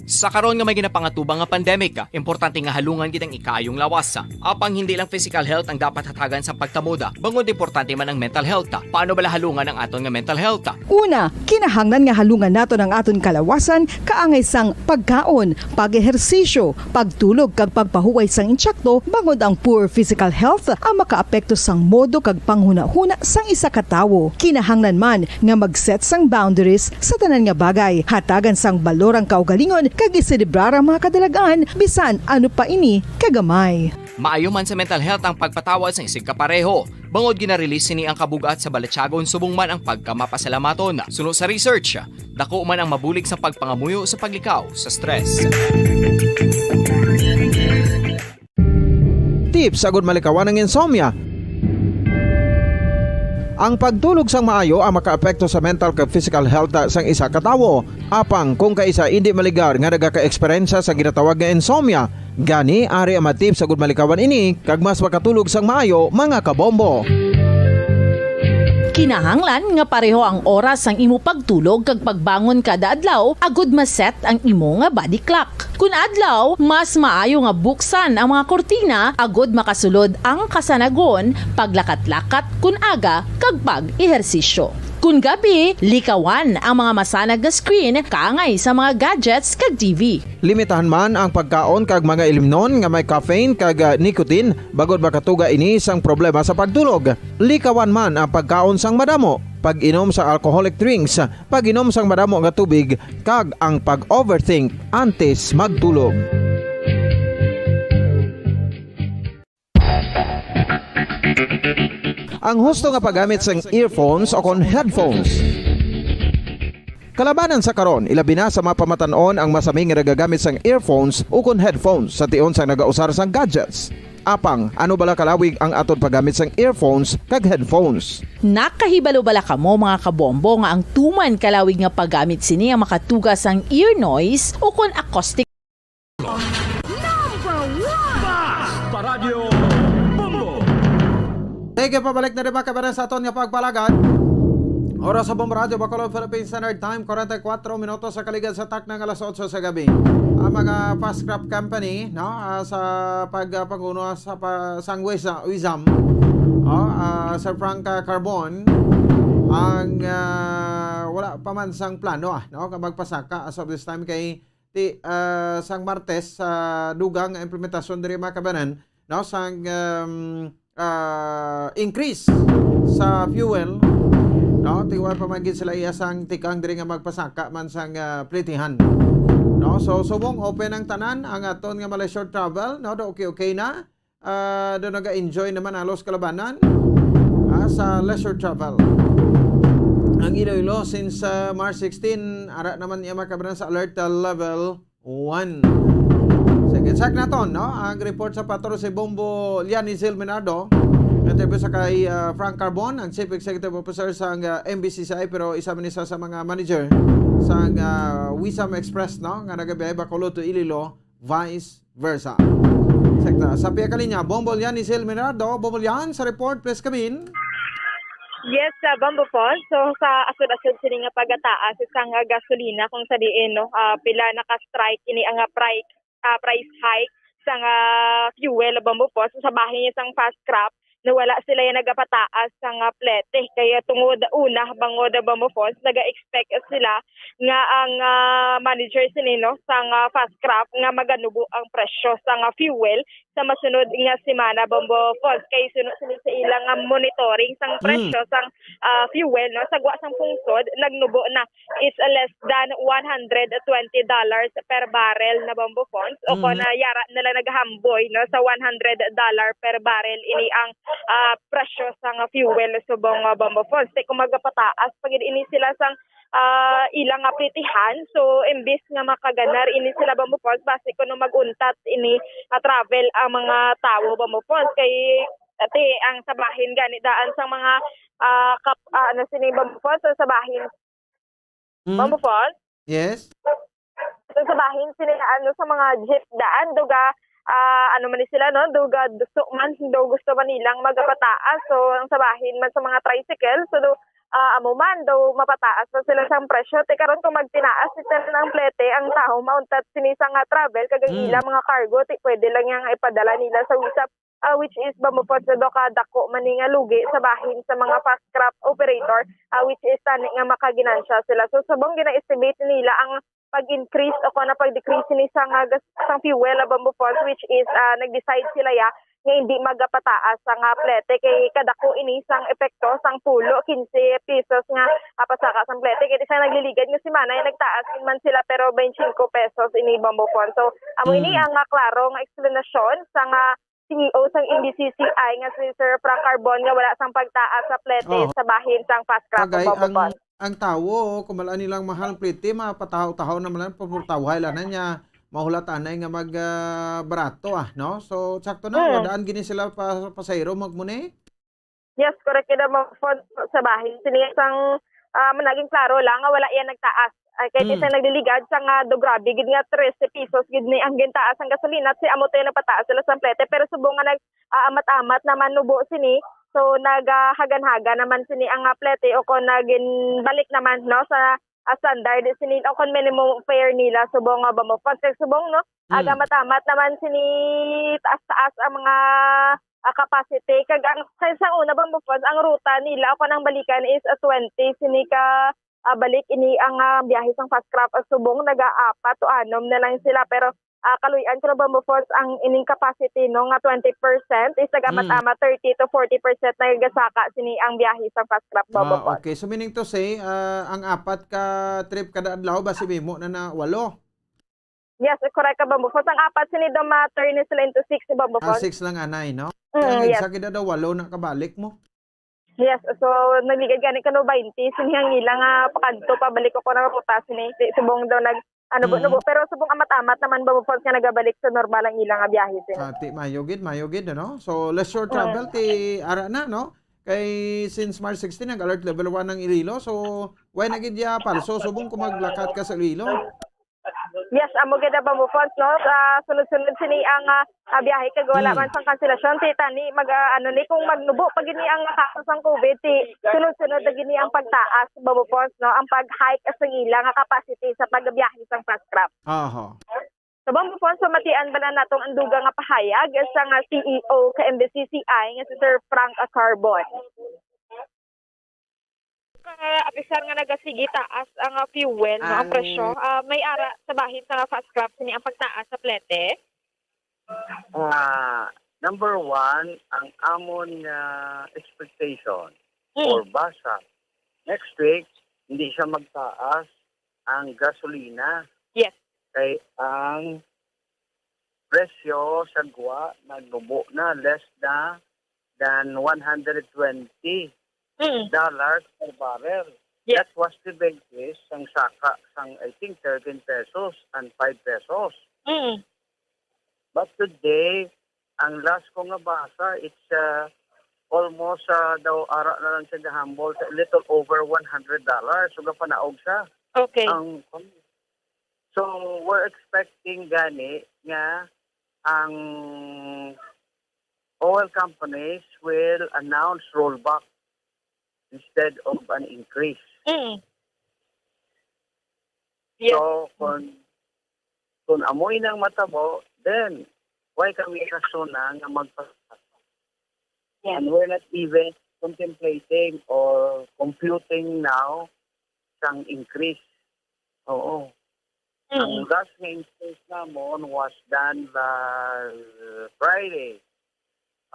Sa karon nga may ginapangatubang nga pandemic, importante nga halungan gid ang ikaayong lawas. Apang hindi lang physical health ang dapat hatagan sa pagtamod, bangod importante man ang mental health. Paano bala halungan ang aton nga mental health? Una, kinahanglan nga halungan naton ang aton kalawasan kaangay sang pagkaon, pag-ehersisyo, pagtulog kag pagpahuway sang intsakto, bangod ang poor physical health ang makaapekto sang modo kag panghunahuna sang isa ka tawo. Kinahanglan man nga mag-set sang boundaries sa tanan nga bagay, hatagan sang balor ang kaugalingon kag iselebrar ang mga kadalag-an, bisan ano pa ini kagamay. Maayo man sa mental health ang pagpatawad sang isigkapareho, bangod gina-release sini ang kabug-at sa balatyagon subong man ang pagkamapasalamaton. Suno sa research, dako man ang mabulig sa pagpangamuyo sa paglikaw sa stress. Tips agud malikawan ang insomnia. Ang pagtulog sang maayo ang makaapekto sa mental kag physical health sang isa ka tawo. Apang kung kaisa indi maligar nga nagaka-eksperyensya sa ginatawag nga insomnia, gani ari ang mga tips agud malikawan ini kag mas makatulog sang maayo, mga kabombo. Kinahanglan nga pareho ang oras sang imo pagtulog kag pagbangon kada adlaw agud ma-set ang imo nga body clock. Kun adlaw, mas maayo nga buksan ang mga kurtina agud makasulod ang kasanagon, paglakat-lakat kun aga, kag pag-ehersisyo. Kun gabi, likawan ang mga masanag nga screen kaangay sa mga gadgets kag T V. Limitahan man ang pagkaon kag mga ilimnon nga may caffeine kag, ah, nicotine, bangod makatuga ini sang problema sa pagtulog. Likawan man ang pagkaon sang madamo, pag-inom sa alcoholic drinks, pag-inom sang madamo nga tubig, kag ang pag-overthink antes magtulog. Ang husto nga paggamit sang earphones o kon headphones. Kalabanan sa karon, ilabi na sa mga pamatan-on ang masami nga nagagamit sang earphones o kon headphones sa tion sang nagausar sang gadgets. Apang, ano bala kalawig ang aton paggamit sang earphones kag headphones? Nakahibalo bala kamo, mga kabombo, nga ang tuman kalawig nga paggamit sini ang makatuga sang ear noise o kon acoustic? Number one! Basta Radyo Bombo! Sige, pabalik na rin, mga kabayan, sa aton nga pagpalagad. Oras sa Bombo Radyo Bacolod, Philippine Standard Time, forty-four minutos sa kaligad sa takna nga alas otso sa gabi. Ang mga fast scrap company, no, ah, sa pagpanguno sa pa, sang Wisa-, Wizam, oh, ah, Sir Frank, ah, Carbon, ang, ah, wala pa man sang plano, ah, no, nga magpasaka as of this time kay ti, ah, sang Martes sa dugang nga implementasyon diri, mga kabayan, no, sang, um, ah, increase sa fuel, no, tiwal pa man gid sila iya sang tikang diri nga magpasaka man sang, ah, plitihan, no. So, subong open ang tanan, ang aton nga mga leisure travel, no, do okay-okay na. Ah, do naga-enjoy naman halos kalabanan, ah, sa leisure travel. Ang Iloilo since, ah, March sixteen, ara naman niya, mga kabayan, sa alert, ah, level one. Sige, check naton, no? Ang report sa Patrol si Bombo Liani Zil Minardo. Interview sa kay, ah, Frank Carbon, ang Chief Executive Officer sang, ah, M B C C I, pero isa man isa sa mga manager sang, ah, Wisam Express, no? Nga nagabiyahe Bacolod to Iloilo, vice versa. Sekta. Sa pihak linya, Bombo Lian ni Sil Minardo. Bombo Lian, sa report, please come in. Yes, sa Bombo Falls. So, sa asod-asod sini nga pagataas sa nga gasolina, kung sa diin, no, ah, pila naka-strike ini ang, ah, price, ah, price hike sa nga fuel, Bombo Falls. So, sa bahin sang fast scrap, no, wala sila yung nagapataas sa nga plete. Kaya tungod una, bangod, Bombo Falls, naga-expect sila nga ang, ah, manager sini, no, sang, ah, fast scrap nga maganubo ang presyo sang, ah, fuel sa masunod nga semana, Bombo Falls. Kay suno sini sa ilang, ah, monitoring sang Mm. presyo sang, ah, fuel, no, sa gwa sang pungsod, nagnubo na is less than one hundred twenty dollars per barrel na, Bombo Falls, o kon, Mhm. ah, yara na lang naghamboy, no, sa one hundred dollar per barrel ini ang, ah, presyo sang fuel subong, ah, Bombo Falls. Kay kung magapataas pa gid ini sila sang ah, ila nga plitihan. So, imbis nga makaganar ini sila, Bombo Falls, basi kuno mag-untat ini, ah, travel ang mga tawo, Bombo Falls. Kay, ati, ang sa bahin gani daan sang mga, ah, kap-, ah, ano sini, Bombo Falls, ang sa bahin. Mm. Bombo Falls? Yes. So, sa bahin sini, ano, sa mga jeep daan, duga, ah, ano man ni sila, no? Duga duso man, do gusto man nilang magapataas. So, ang sa bahin man sa mga tricycle, so, do, ah, amo man daw mapataas na sila sang presyo. Ti karon kung magtinaas sila ng plete, ang tawo mauntat sini sang, ah, travel kag ang Mm. ilang mga cargo, ti pwede lang yang ipadala nila sa WISA, ah, which is Bambo Fonz, daw kadako man ni nga lugi sa bahin sa mga fast craft operator, ah, which is tani nga makaginansya sila. So, subong gina-estimate nila ang pag-increase o kon ang pag-decrease ni sang, ah, gas-, sang fuel, ah, Bambo Fonz, which is, ah, nag-decide sila ya nga hindi magapataas ang, ah, plete kay kadako ini sang epekto sang pulo, quince pesos nga, ah, pasaka sang plete. Kay sa nagliligad nga semana, eh, nagtaas gid man sila, pero twenty-five pesos ini, Bambo Fonz. So, amo ini Mm. ang, ah, klaro nga eksplanasyon sang, ah, C E O sang M B C C I nga si Sir Frank Carbon nga wala sang pagtaas sa plete Oh. sa bahin sang fast craft, Kagay Bambo ang, Fonz. ang tawo, kung wala nilang mahal ang plete, mapatahaw-tahaw na man lang, pagpurtawhay lang na niya, mahulat anay nga mag, ah, barato, ah, no? So, sakto na, Mm. wadaan gini sila pa, pasahero, magmuni? Yes, correct. Kaya, Bambo Fonz, sa bahin sini sang, ah, managing klaro lang nga wala yan nagtaas. Ay, kay Mm. sa nagliligad sa nga do grabe gid nga trese pesos gid ni ang gintaas ang gasolina, si amo to yung nagpataas sila sa plete. Pero subong nga nag, ah, amat-amat naman nubo sini, so nagahagan-hagan naman sini ang, ah, plete o kon nagin balik naman, no, sa, ah, standard sini o kon minimum fare nila, subong nga, Bambo Fonz, kay subong, no, Mm. aga amat-amat naman sini taas-taas ang mga, ah, capacity. Kag ang, sa, sa una, Bambo Fonz, ang ruta nila o kon ang balikan is, ah, twenty sini ka, ah, balik ini ang, ah, biyahe sang fast craft, ah, subong naga-apat o anom na lang sila. Pero, ah, kaluy-an ko na, Bambo Fonz, ang ining capacity, no, nga twenty percent is Mm. nagamat-amat thirty to forty percent nagagasaka sini ang biyahe sang fast craft, Bambo Ah, Fonz. Okay. So, meaning to say, ah, ang apat ka trip kada adlaw, basi mahimo na na walo? Yes, correct ka, Bambo Fonz. Ang apat sini daw ma-turn sila into six, Bambo Ah, Fonz. Six lang anay, no? Mm, Ang yes. isa gid daw walo na kabalik mo. Yes, so nagligad gani kano twenty sini ang ilang, ah, pakadto pabalik ko na ruta sini. Di, subong daw nag, ano, bu-, Mm. nubo, pero subong amat-amat naman, Bambo Fonz, nga nagabalik sa normal ang ilang, ah, biyahe sini. Ah, ti, mayo gid, mayo gid, ano? So, leisure Mm. travel, ti, ara na, no? Kay since March sixteen, nag-alert level one ang Iloilo. So, why na gid ya palso? Subong kung maglakat ka sa Iloilo? Yes, amo gid, Bambo Fonz, no? Sa sunod-sunod sini ang, ah, ah, biyahe kag wala Mm. man sang kanselasyon. Ti tani mag, ah, ano ni, kung magnubo pa gini ang kaso sang COVID, ti sunod-sunod na gini ang pagtaas, Bambo Fonz, no? Ang pag-hike sa ila nga capacity sa pagbiyahe sang fast craft. Aha. So, Bambo Fonz, pamatian bala natong ang dugang nga pahayag sang, ah, C E O ka M B C C I nga si Sir Frank, ah, Carbon. Ka, apisar nga nagasigi taas ang, ah, fuel, no, ang Ang presyo, ah, may ara sa bahin sa nga fast craft sini ang pagtaas sa plete? Ah, number one, ang amon nga expectation Mm. or basa, next week, hindi siya magtaas ang gasolina. Yes. Kay ang presyo sa gwa nagnubo na, less na than one hundred twenty Mm. dollars per barrel. Yes. That was the basis sang saka sang, I think, thirteen pesos and five pesos. Mm. But today, ang last ko nga basa, it's, uh, almost, uh, daw ara na lang siya gahambol sa a little over one hundred dollars. So, gapanaog siya. Okay. Ang, so, we're expecting gani nga ang oil companies will announce rollback instead of an increase. Mm. Yes. So, kung, kung amoy nang matabo, then why kami rason na nga magpa-, Yes. And we're not even contemplating or computing now sang increase. Oo. Mm. Ang last nga increase namon was done last Friday.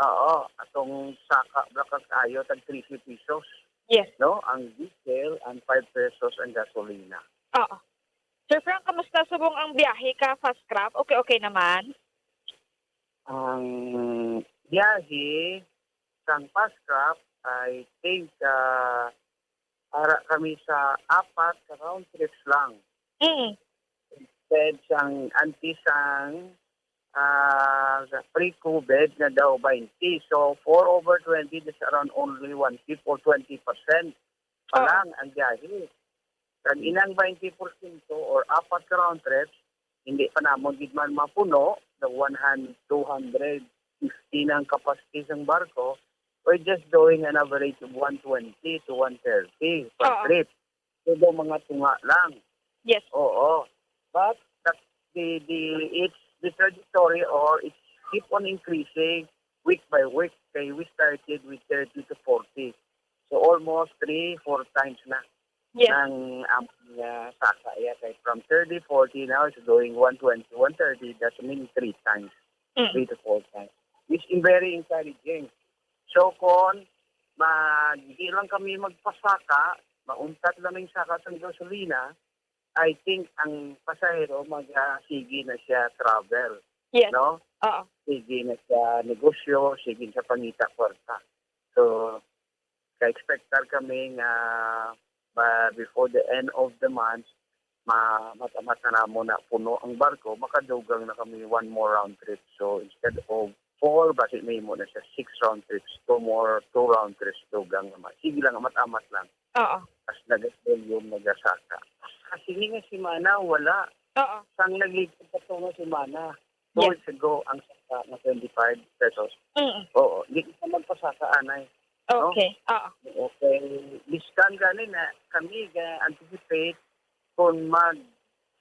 Oo, atong saka bala kag ayo tag trese pesos. Yes. No, ang diesel, and five pesos ang gasolina. Oo. Sir Frank, kamusta subong ang biyahe ka fast craft? Okay, okay naman? Ang biyahe sang fast craft, I think, ah, ara kami sa apat ka round trips lang. Mm. Instead sang antes sang, ah, sa pre-COVID nga daw twenty. So, four over twenty, that's around only one fifth or twenty percent pa Oo. lang ang biyahe. Kag inang twenty porsyento or apat ka round trips, hindi pa namon gid man mapuno, the one hundred, two hundred fifty na ang capacity sang barko, We're just doing an average of one twenty to one thirty per Oo. trip. So, daw mga tunga lang. Yes. Oo. But the, the, the, it's the trajectory or it's keep on increasing week by week. Kay we started with thirty to forty. So, almost three, four times na Yes. ng, um, uh, saka. Yeah, kay from thirty, forty, now it's going one twenty, one thirty. That's mean three times, Mm. three to four times. Which is very encouraging. So, kung mag-, di lang kami magpasaka, mauntat lang yung saka sa gasolina, I think ang pasahero mag, ah, sige na siya travel, Yes. no? Oo. Sige na siya negosyo, sige sa pangita kwarta. So, ka-expectar kami nga ba, before the end of the month, ma-, matamat na namo na puno ang barko, makadugang na kami one more round trip. So, instead of four, basi mahimo na siya six round trips, two more, two round trips, dugang naman. Sige lang, amat-amat lang. Oo. As nag-volume, nagasaka. Kasi nga semana, wala. Oo. Sang naglipod pa to nga semana. Two Yes. weeks ago, ang saka nga twenty-five pesos. Mm. Oo, hindi ka magpasaka, anay. No? Okay, oo. Okay. Biskan gani na kami ga-anticipate kung mag,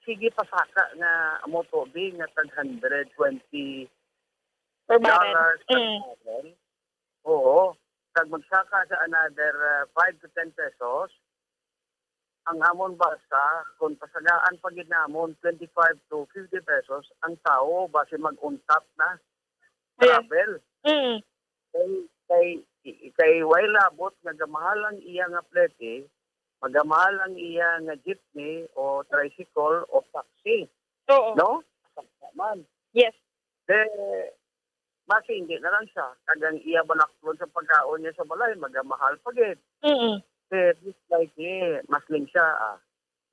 sige pasaka nga amo to, bi, nga tag hundred twenty Per barrel. dollars per Mm. barrel. Oo. Kag magsaka sa another, uh, five to ten pesos, ang amon basta, kung pasagaan pa gid namon twenty-five to fifty pesos, ang tao basi mag-untap na Ayan. travel. Mm. Kay, kay, kay way labot nga gamahal ang iya nga plete, magamahal ang iya nga jeepney o tricycle o taxi. Oo. No? Sakta man. Yes. De, basi hindi na lang siya. Kag ang iya balaklon sa pagkaon niya sa balay, magamahal pa gid. Mm. De, most likely, mas ling siya, ah.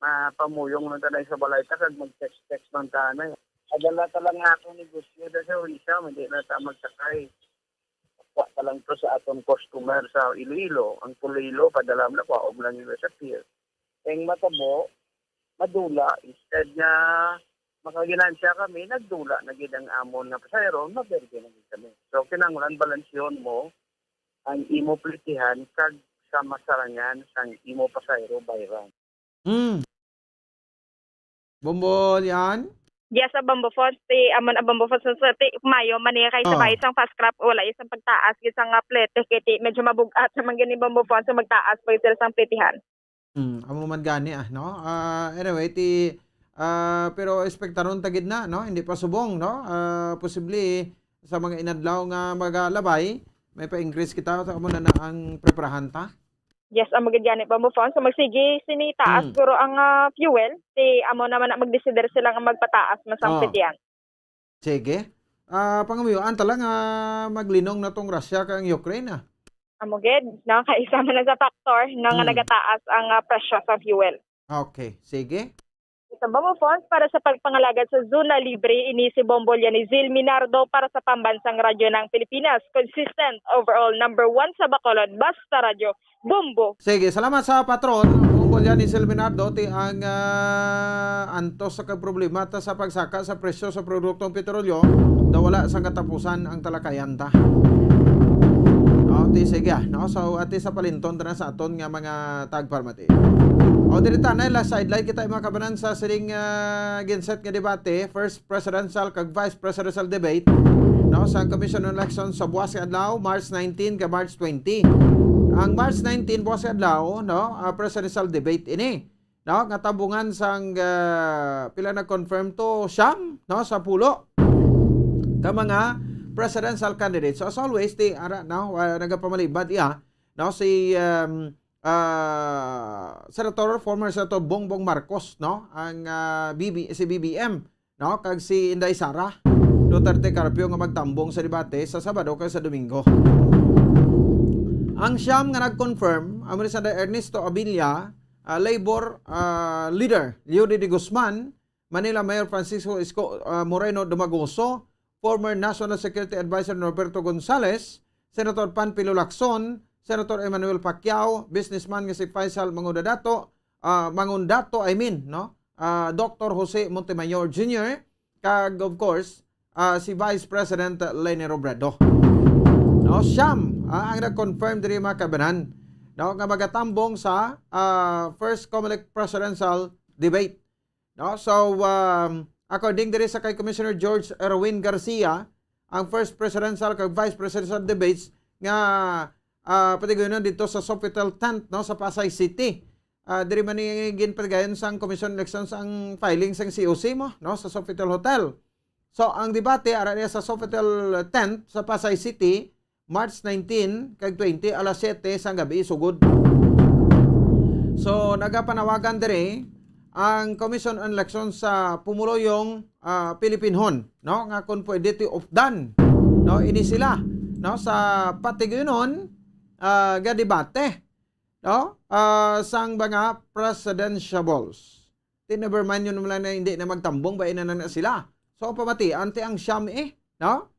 Mapamuyong lang tanay sa balay ta, kag mag-text-text lang tanay. Padala ta lang nga akong negosyo da sa Orisha, hindi na ta magsakay. Wa ta lang to sa atong customer sa Iloilo. Ang Iloilo, padala mo na, kwaog lang nila sa pier. Ang matabo, madula, instead nga makaginansya kami, nagdula na gid ang amon nga pasahero, maberde na gid kami. So, kinahanglan balansyon mo ang imo plitihan kag sa masarangan sang imo pasahero, bayran. Mm. Bombo yan? Yes, sa Bombo Fonts, ti, amo na Bombo Fonts, sa ti, mayo, man niya kay sa Oh. bayi sang fast crop, wala isang pagtaas, gid sang, ah, plete, kay ti, medyo mabugat sa man gani Bombo Fonts, so magtaas pa sila sang pletihan. Hmm, amo man gani, ah, no? Ah, anyway, ti, ah, pero espektaron ta gid na, no? Hindi pa subong, no? Ah, posible sa mga inadlaw nga magalabay, may pa-increase kita, sa amo na, na ang preparahan ta. Yes, amo gid gani, Bombo Fonts. So, magsigi sini taas Mm. guro ang, ah, fuel. Ti amo naman na magdesider sila nga magpataas man sang Oh. pletihan. Sige. Ah, pangamuyoan ta lang, ah, maglinong na tong Russia kag ang Ukraine, ah. Amo gid, no? Kay isa man na sa factor, no, nga Mm. nagataas ang, ah, presyo sa fuel. Okay, sige. Sa Bombo Fonts, para sa pagpangalagad sa Zona Libre, ini si Bombo Lianizil Minardo para sa Pambansang Radyo ng Pilipinas. Consistent, overall, number one sa Bacolod. Basta Radyo, Bombo. Sige, salamat sa patron. Bombo Lianizil Minardo, ti ang, ah, antos sa kag problema ta sa pagsaka sa presyo sa produktong petrolyo, daw wala sang katapusan ang talakayan ta. O, ti sige, ah, no? So, ati sa palinton ta na sa aton nga mga tagparmati. O, diri ta, na, last sidelight kita, mga kabanan, sa sining, ah, ginset nga debate, first presidential kag vice presidential debate, no, sa Commission on Election sa buwas nga adlaw, March nineteen kag March twenty. Ang March nineteen, buwas nga adlaw, no, ah, presidential debate ini, no, nga tambungan sang, ah, pila nag-confirm to, siyam, no, sa pulo ka mga presidential candidates. So, as always, ti, ara, no, ah, nagapamalibad iya, no, si, um, ah, Senator, former Senator Bongbong Marcos, no, ang, ah, B B, si B B M, no, kag si Inday Sara Duterte Carpio nga magtambong sa debate sa Sabado kag sa Domingo. Ang siyam nga nag-confirm, amo ni Senator Ernesto Abilla, ah, Labor, ah, leader Leody De Guzman, Manila Mayor Francisco Isko, ah, Moreno Dumagoso, former National Security Advisor Norberto Gonzales, Senator Panfilo Lacson, Senator Emmanuel Pacquiao, businessman nga si Faisal Mangudadato, ah, Mangundato, I mean, no? Ah, Doctor Jose Montemayor Junior, kag, of course, ah, si Vice President Leni Robredo. No? No, siyam, ah, ang nag-confirm diri, mga kabanan, no, nga magatambong sa, ah, first Comelec presidential debate. No? So, um, according diri sa kay Commissioner George Erwin Garcia, ang first presidential kag vice presidential debates nga, ah, patigunon dito sa Sofitel tent, no, sa Pasay City. Ah, diri man ni ginpatigayon sang Commission on Elections ang filing sang C O C mo, no, sa Sofitel Hotel. So, ang debate ara niya sa Sofitel tent sa Pasay City, March nineteen kag twenty, alas siyete sang gabi sugod. So, nagapanawagan diri ang Commission on Election sa pumuluyong, ah, Pilipinhon, no, nga kung pwede ti updan, no, ini sila, no, sa patigunon, ah, nga debate, no, ah, sang mga presidentiables. Ti never mind yun naman na hindi na magtambong, ba ina na, na sila. So, pamatian ti ang siyam eh, no?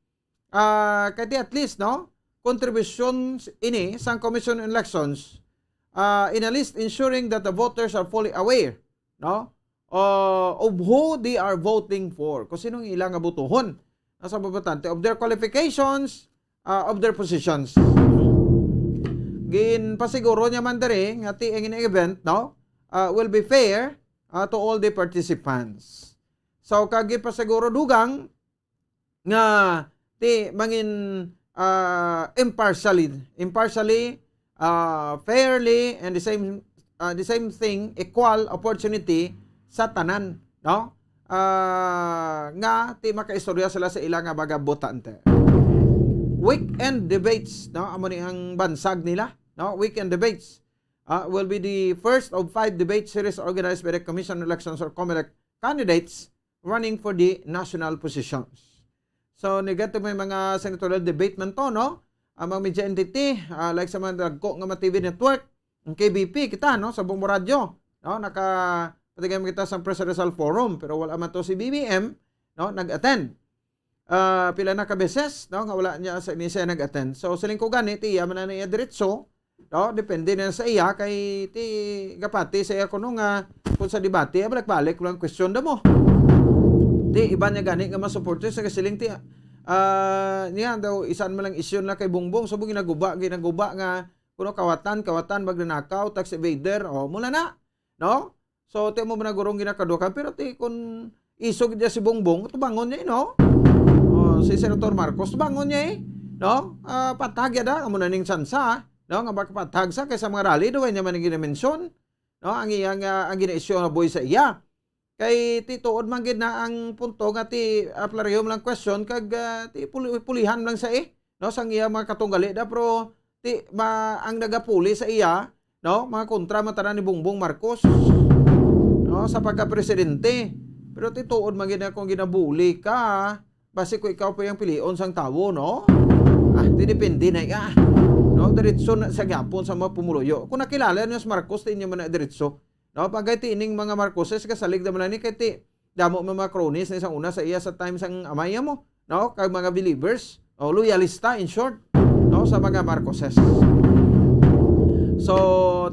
Ah, kay ti at least, no? Contributions ini sang Commission on Elections, ah, in a list ensuring that the voters are fully aware, no? Uh, of who they are voting for. Kung sino ang ila nga botohon. Nasa babotante of their qualifications, ah, of their positions. Ginpasiguro niya man diri nga ti ang event, no, ah, will be fair, ah, to all the participants. So, kag ginpasiguro dugang nga ti mangin, ah, impartially, impartially, ah, fairly, and the same, ah, the same thing, equal opportunity sa tanan, no? Ah, nga ti makaistorya sila sa ila nga mga botante. Weekend debates, no? Amo ni ang bansag nila, no? Weekend debates, ah, will be the first of five debate series organized by the Commission on Elections or Comelec candidates running for the national positions. So, negative may mga senatorial debate man to, no? Ang mga media entity, ah, like sa mga dagko nga mga T V network, ang K B P, kita, no? Sa Bombo Radyo, no? Naka, patigay mo kita sa Presidential Forum, pero wala man to si B B M, no? Nag-attend. Ah, pila na ka beses, no? Nga wala niya sa, ni siya nag-attend. So, siling ko gani, ti iya man na niya diretso, no? Depende na sa iya, kay ti gapati sa iya kuno nga kung sa debate, ah, balik-balik lang question da mo. Ti iba niya gani nga mga supporters sa kasiling ti, ah, niya daw isan man lang isyu na kay Bongbong, so ginaguba, ginaguba nga kuno kawatan, kawatan, magnanakaw, tax evader, o mula na, no? So, ti mo man gurong ginakadukan, pero ti kun isog niya si Bongbong, tubangon niya, eh, no? Oh, si Senator Marcos, tubangon niya, eh, no? Ah, patag ya da, amo na ning tsansa, no? Nga makapatag sa kaysa mga rally, daw niya man ang ginamensyon, no? Ang iyang, ah, ang gina-issue nga buhi sa iya. Kay ti tuod man gid na ang punto nga ti, ah, pareho lang question kag, ah, ti puli-, pulihan lang sa, eh, no? Sang iya mga katunggali da, pero ti ma-, ang nagapuli sa iya, no? Mga kontra man tanan ni Bongbong Marcos, no? Sa pagka-presidente. Pero ti tuod man gid na kung ginabuli ka, basi ko ikaw pa yung pilion sang tawo, no? Ah, ti depende na iya. No, diretso na sa gyapon sa mga pumuluyo. Kung nakilala niyo si Marcos, ti inyo man na diretso. No, pagay ti ining mga Marcoses, kasalig naman na ni kay ti damo may mga cronies na isang una sa iya sa time sang amay mo, no? Kag mga believers, o loyalista, in short, no, sa mga Marcoses. So,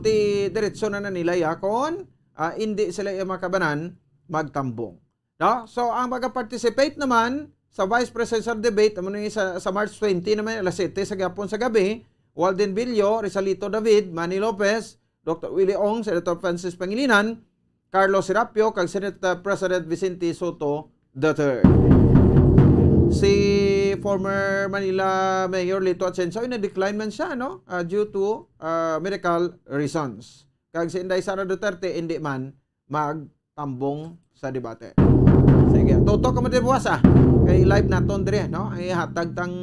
ti diretso na na nila ya kon, ah, hindi sila iya makabanan magtambong. No? So, ang mag-participate naman sa vice presidential debate, amo ni sa, sa March twenty naman, alas siyete sa gihapon sa gabi, Walden Villo, Rizalito David, Manny Lopez, Doctor Willie Ong, Senator Francis Pangilinan, Carlos Serapio, kag Senate, uh, President Vicente Sotto the third. Si former Manila Mayor Lito Atienza, uy, na-decline man siya, no? Uh, due to, uh, medical reasons. Kag si Inday Sara Duterte, hindi man magtambong sa debate. Sige, tutok ka mo din buwas, ah. Kay live naton dire, no? Ang ihatag tang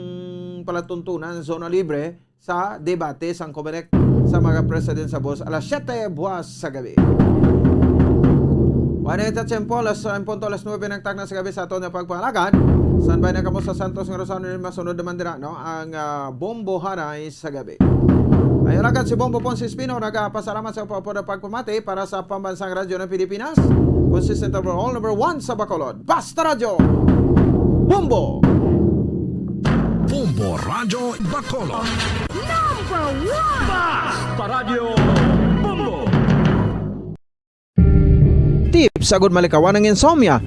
palatuntunan, zona libre sa debate sang Comelec sa mga presidential votes alas siyete buwas sa gabi. Wala na kita tiyempo, alas, ang punto alas nuebe ng takna sa gabi sa aton nga pagpangalagad. Standby na kamo sa Santos nga Rosario, masunod naman dira, no? Ang, ah, Bombo Hanay sa gabi. Ay, alagad si Bombo Ponce Espino, nagapasalamat sa pagpapura pagpamati para sa Pambansang Radyo ng Pilipinas. Consistent overall, number one sa Bacolod. Basta Radyo, Bombo! Bombo Radyo Bacolod. Number one! Basta Radyo, Bombo! Tips agud malikawan ang insomnia.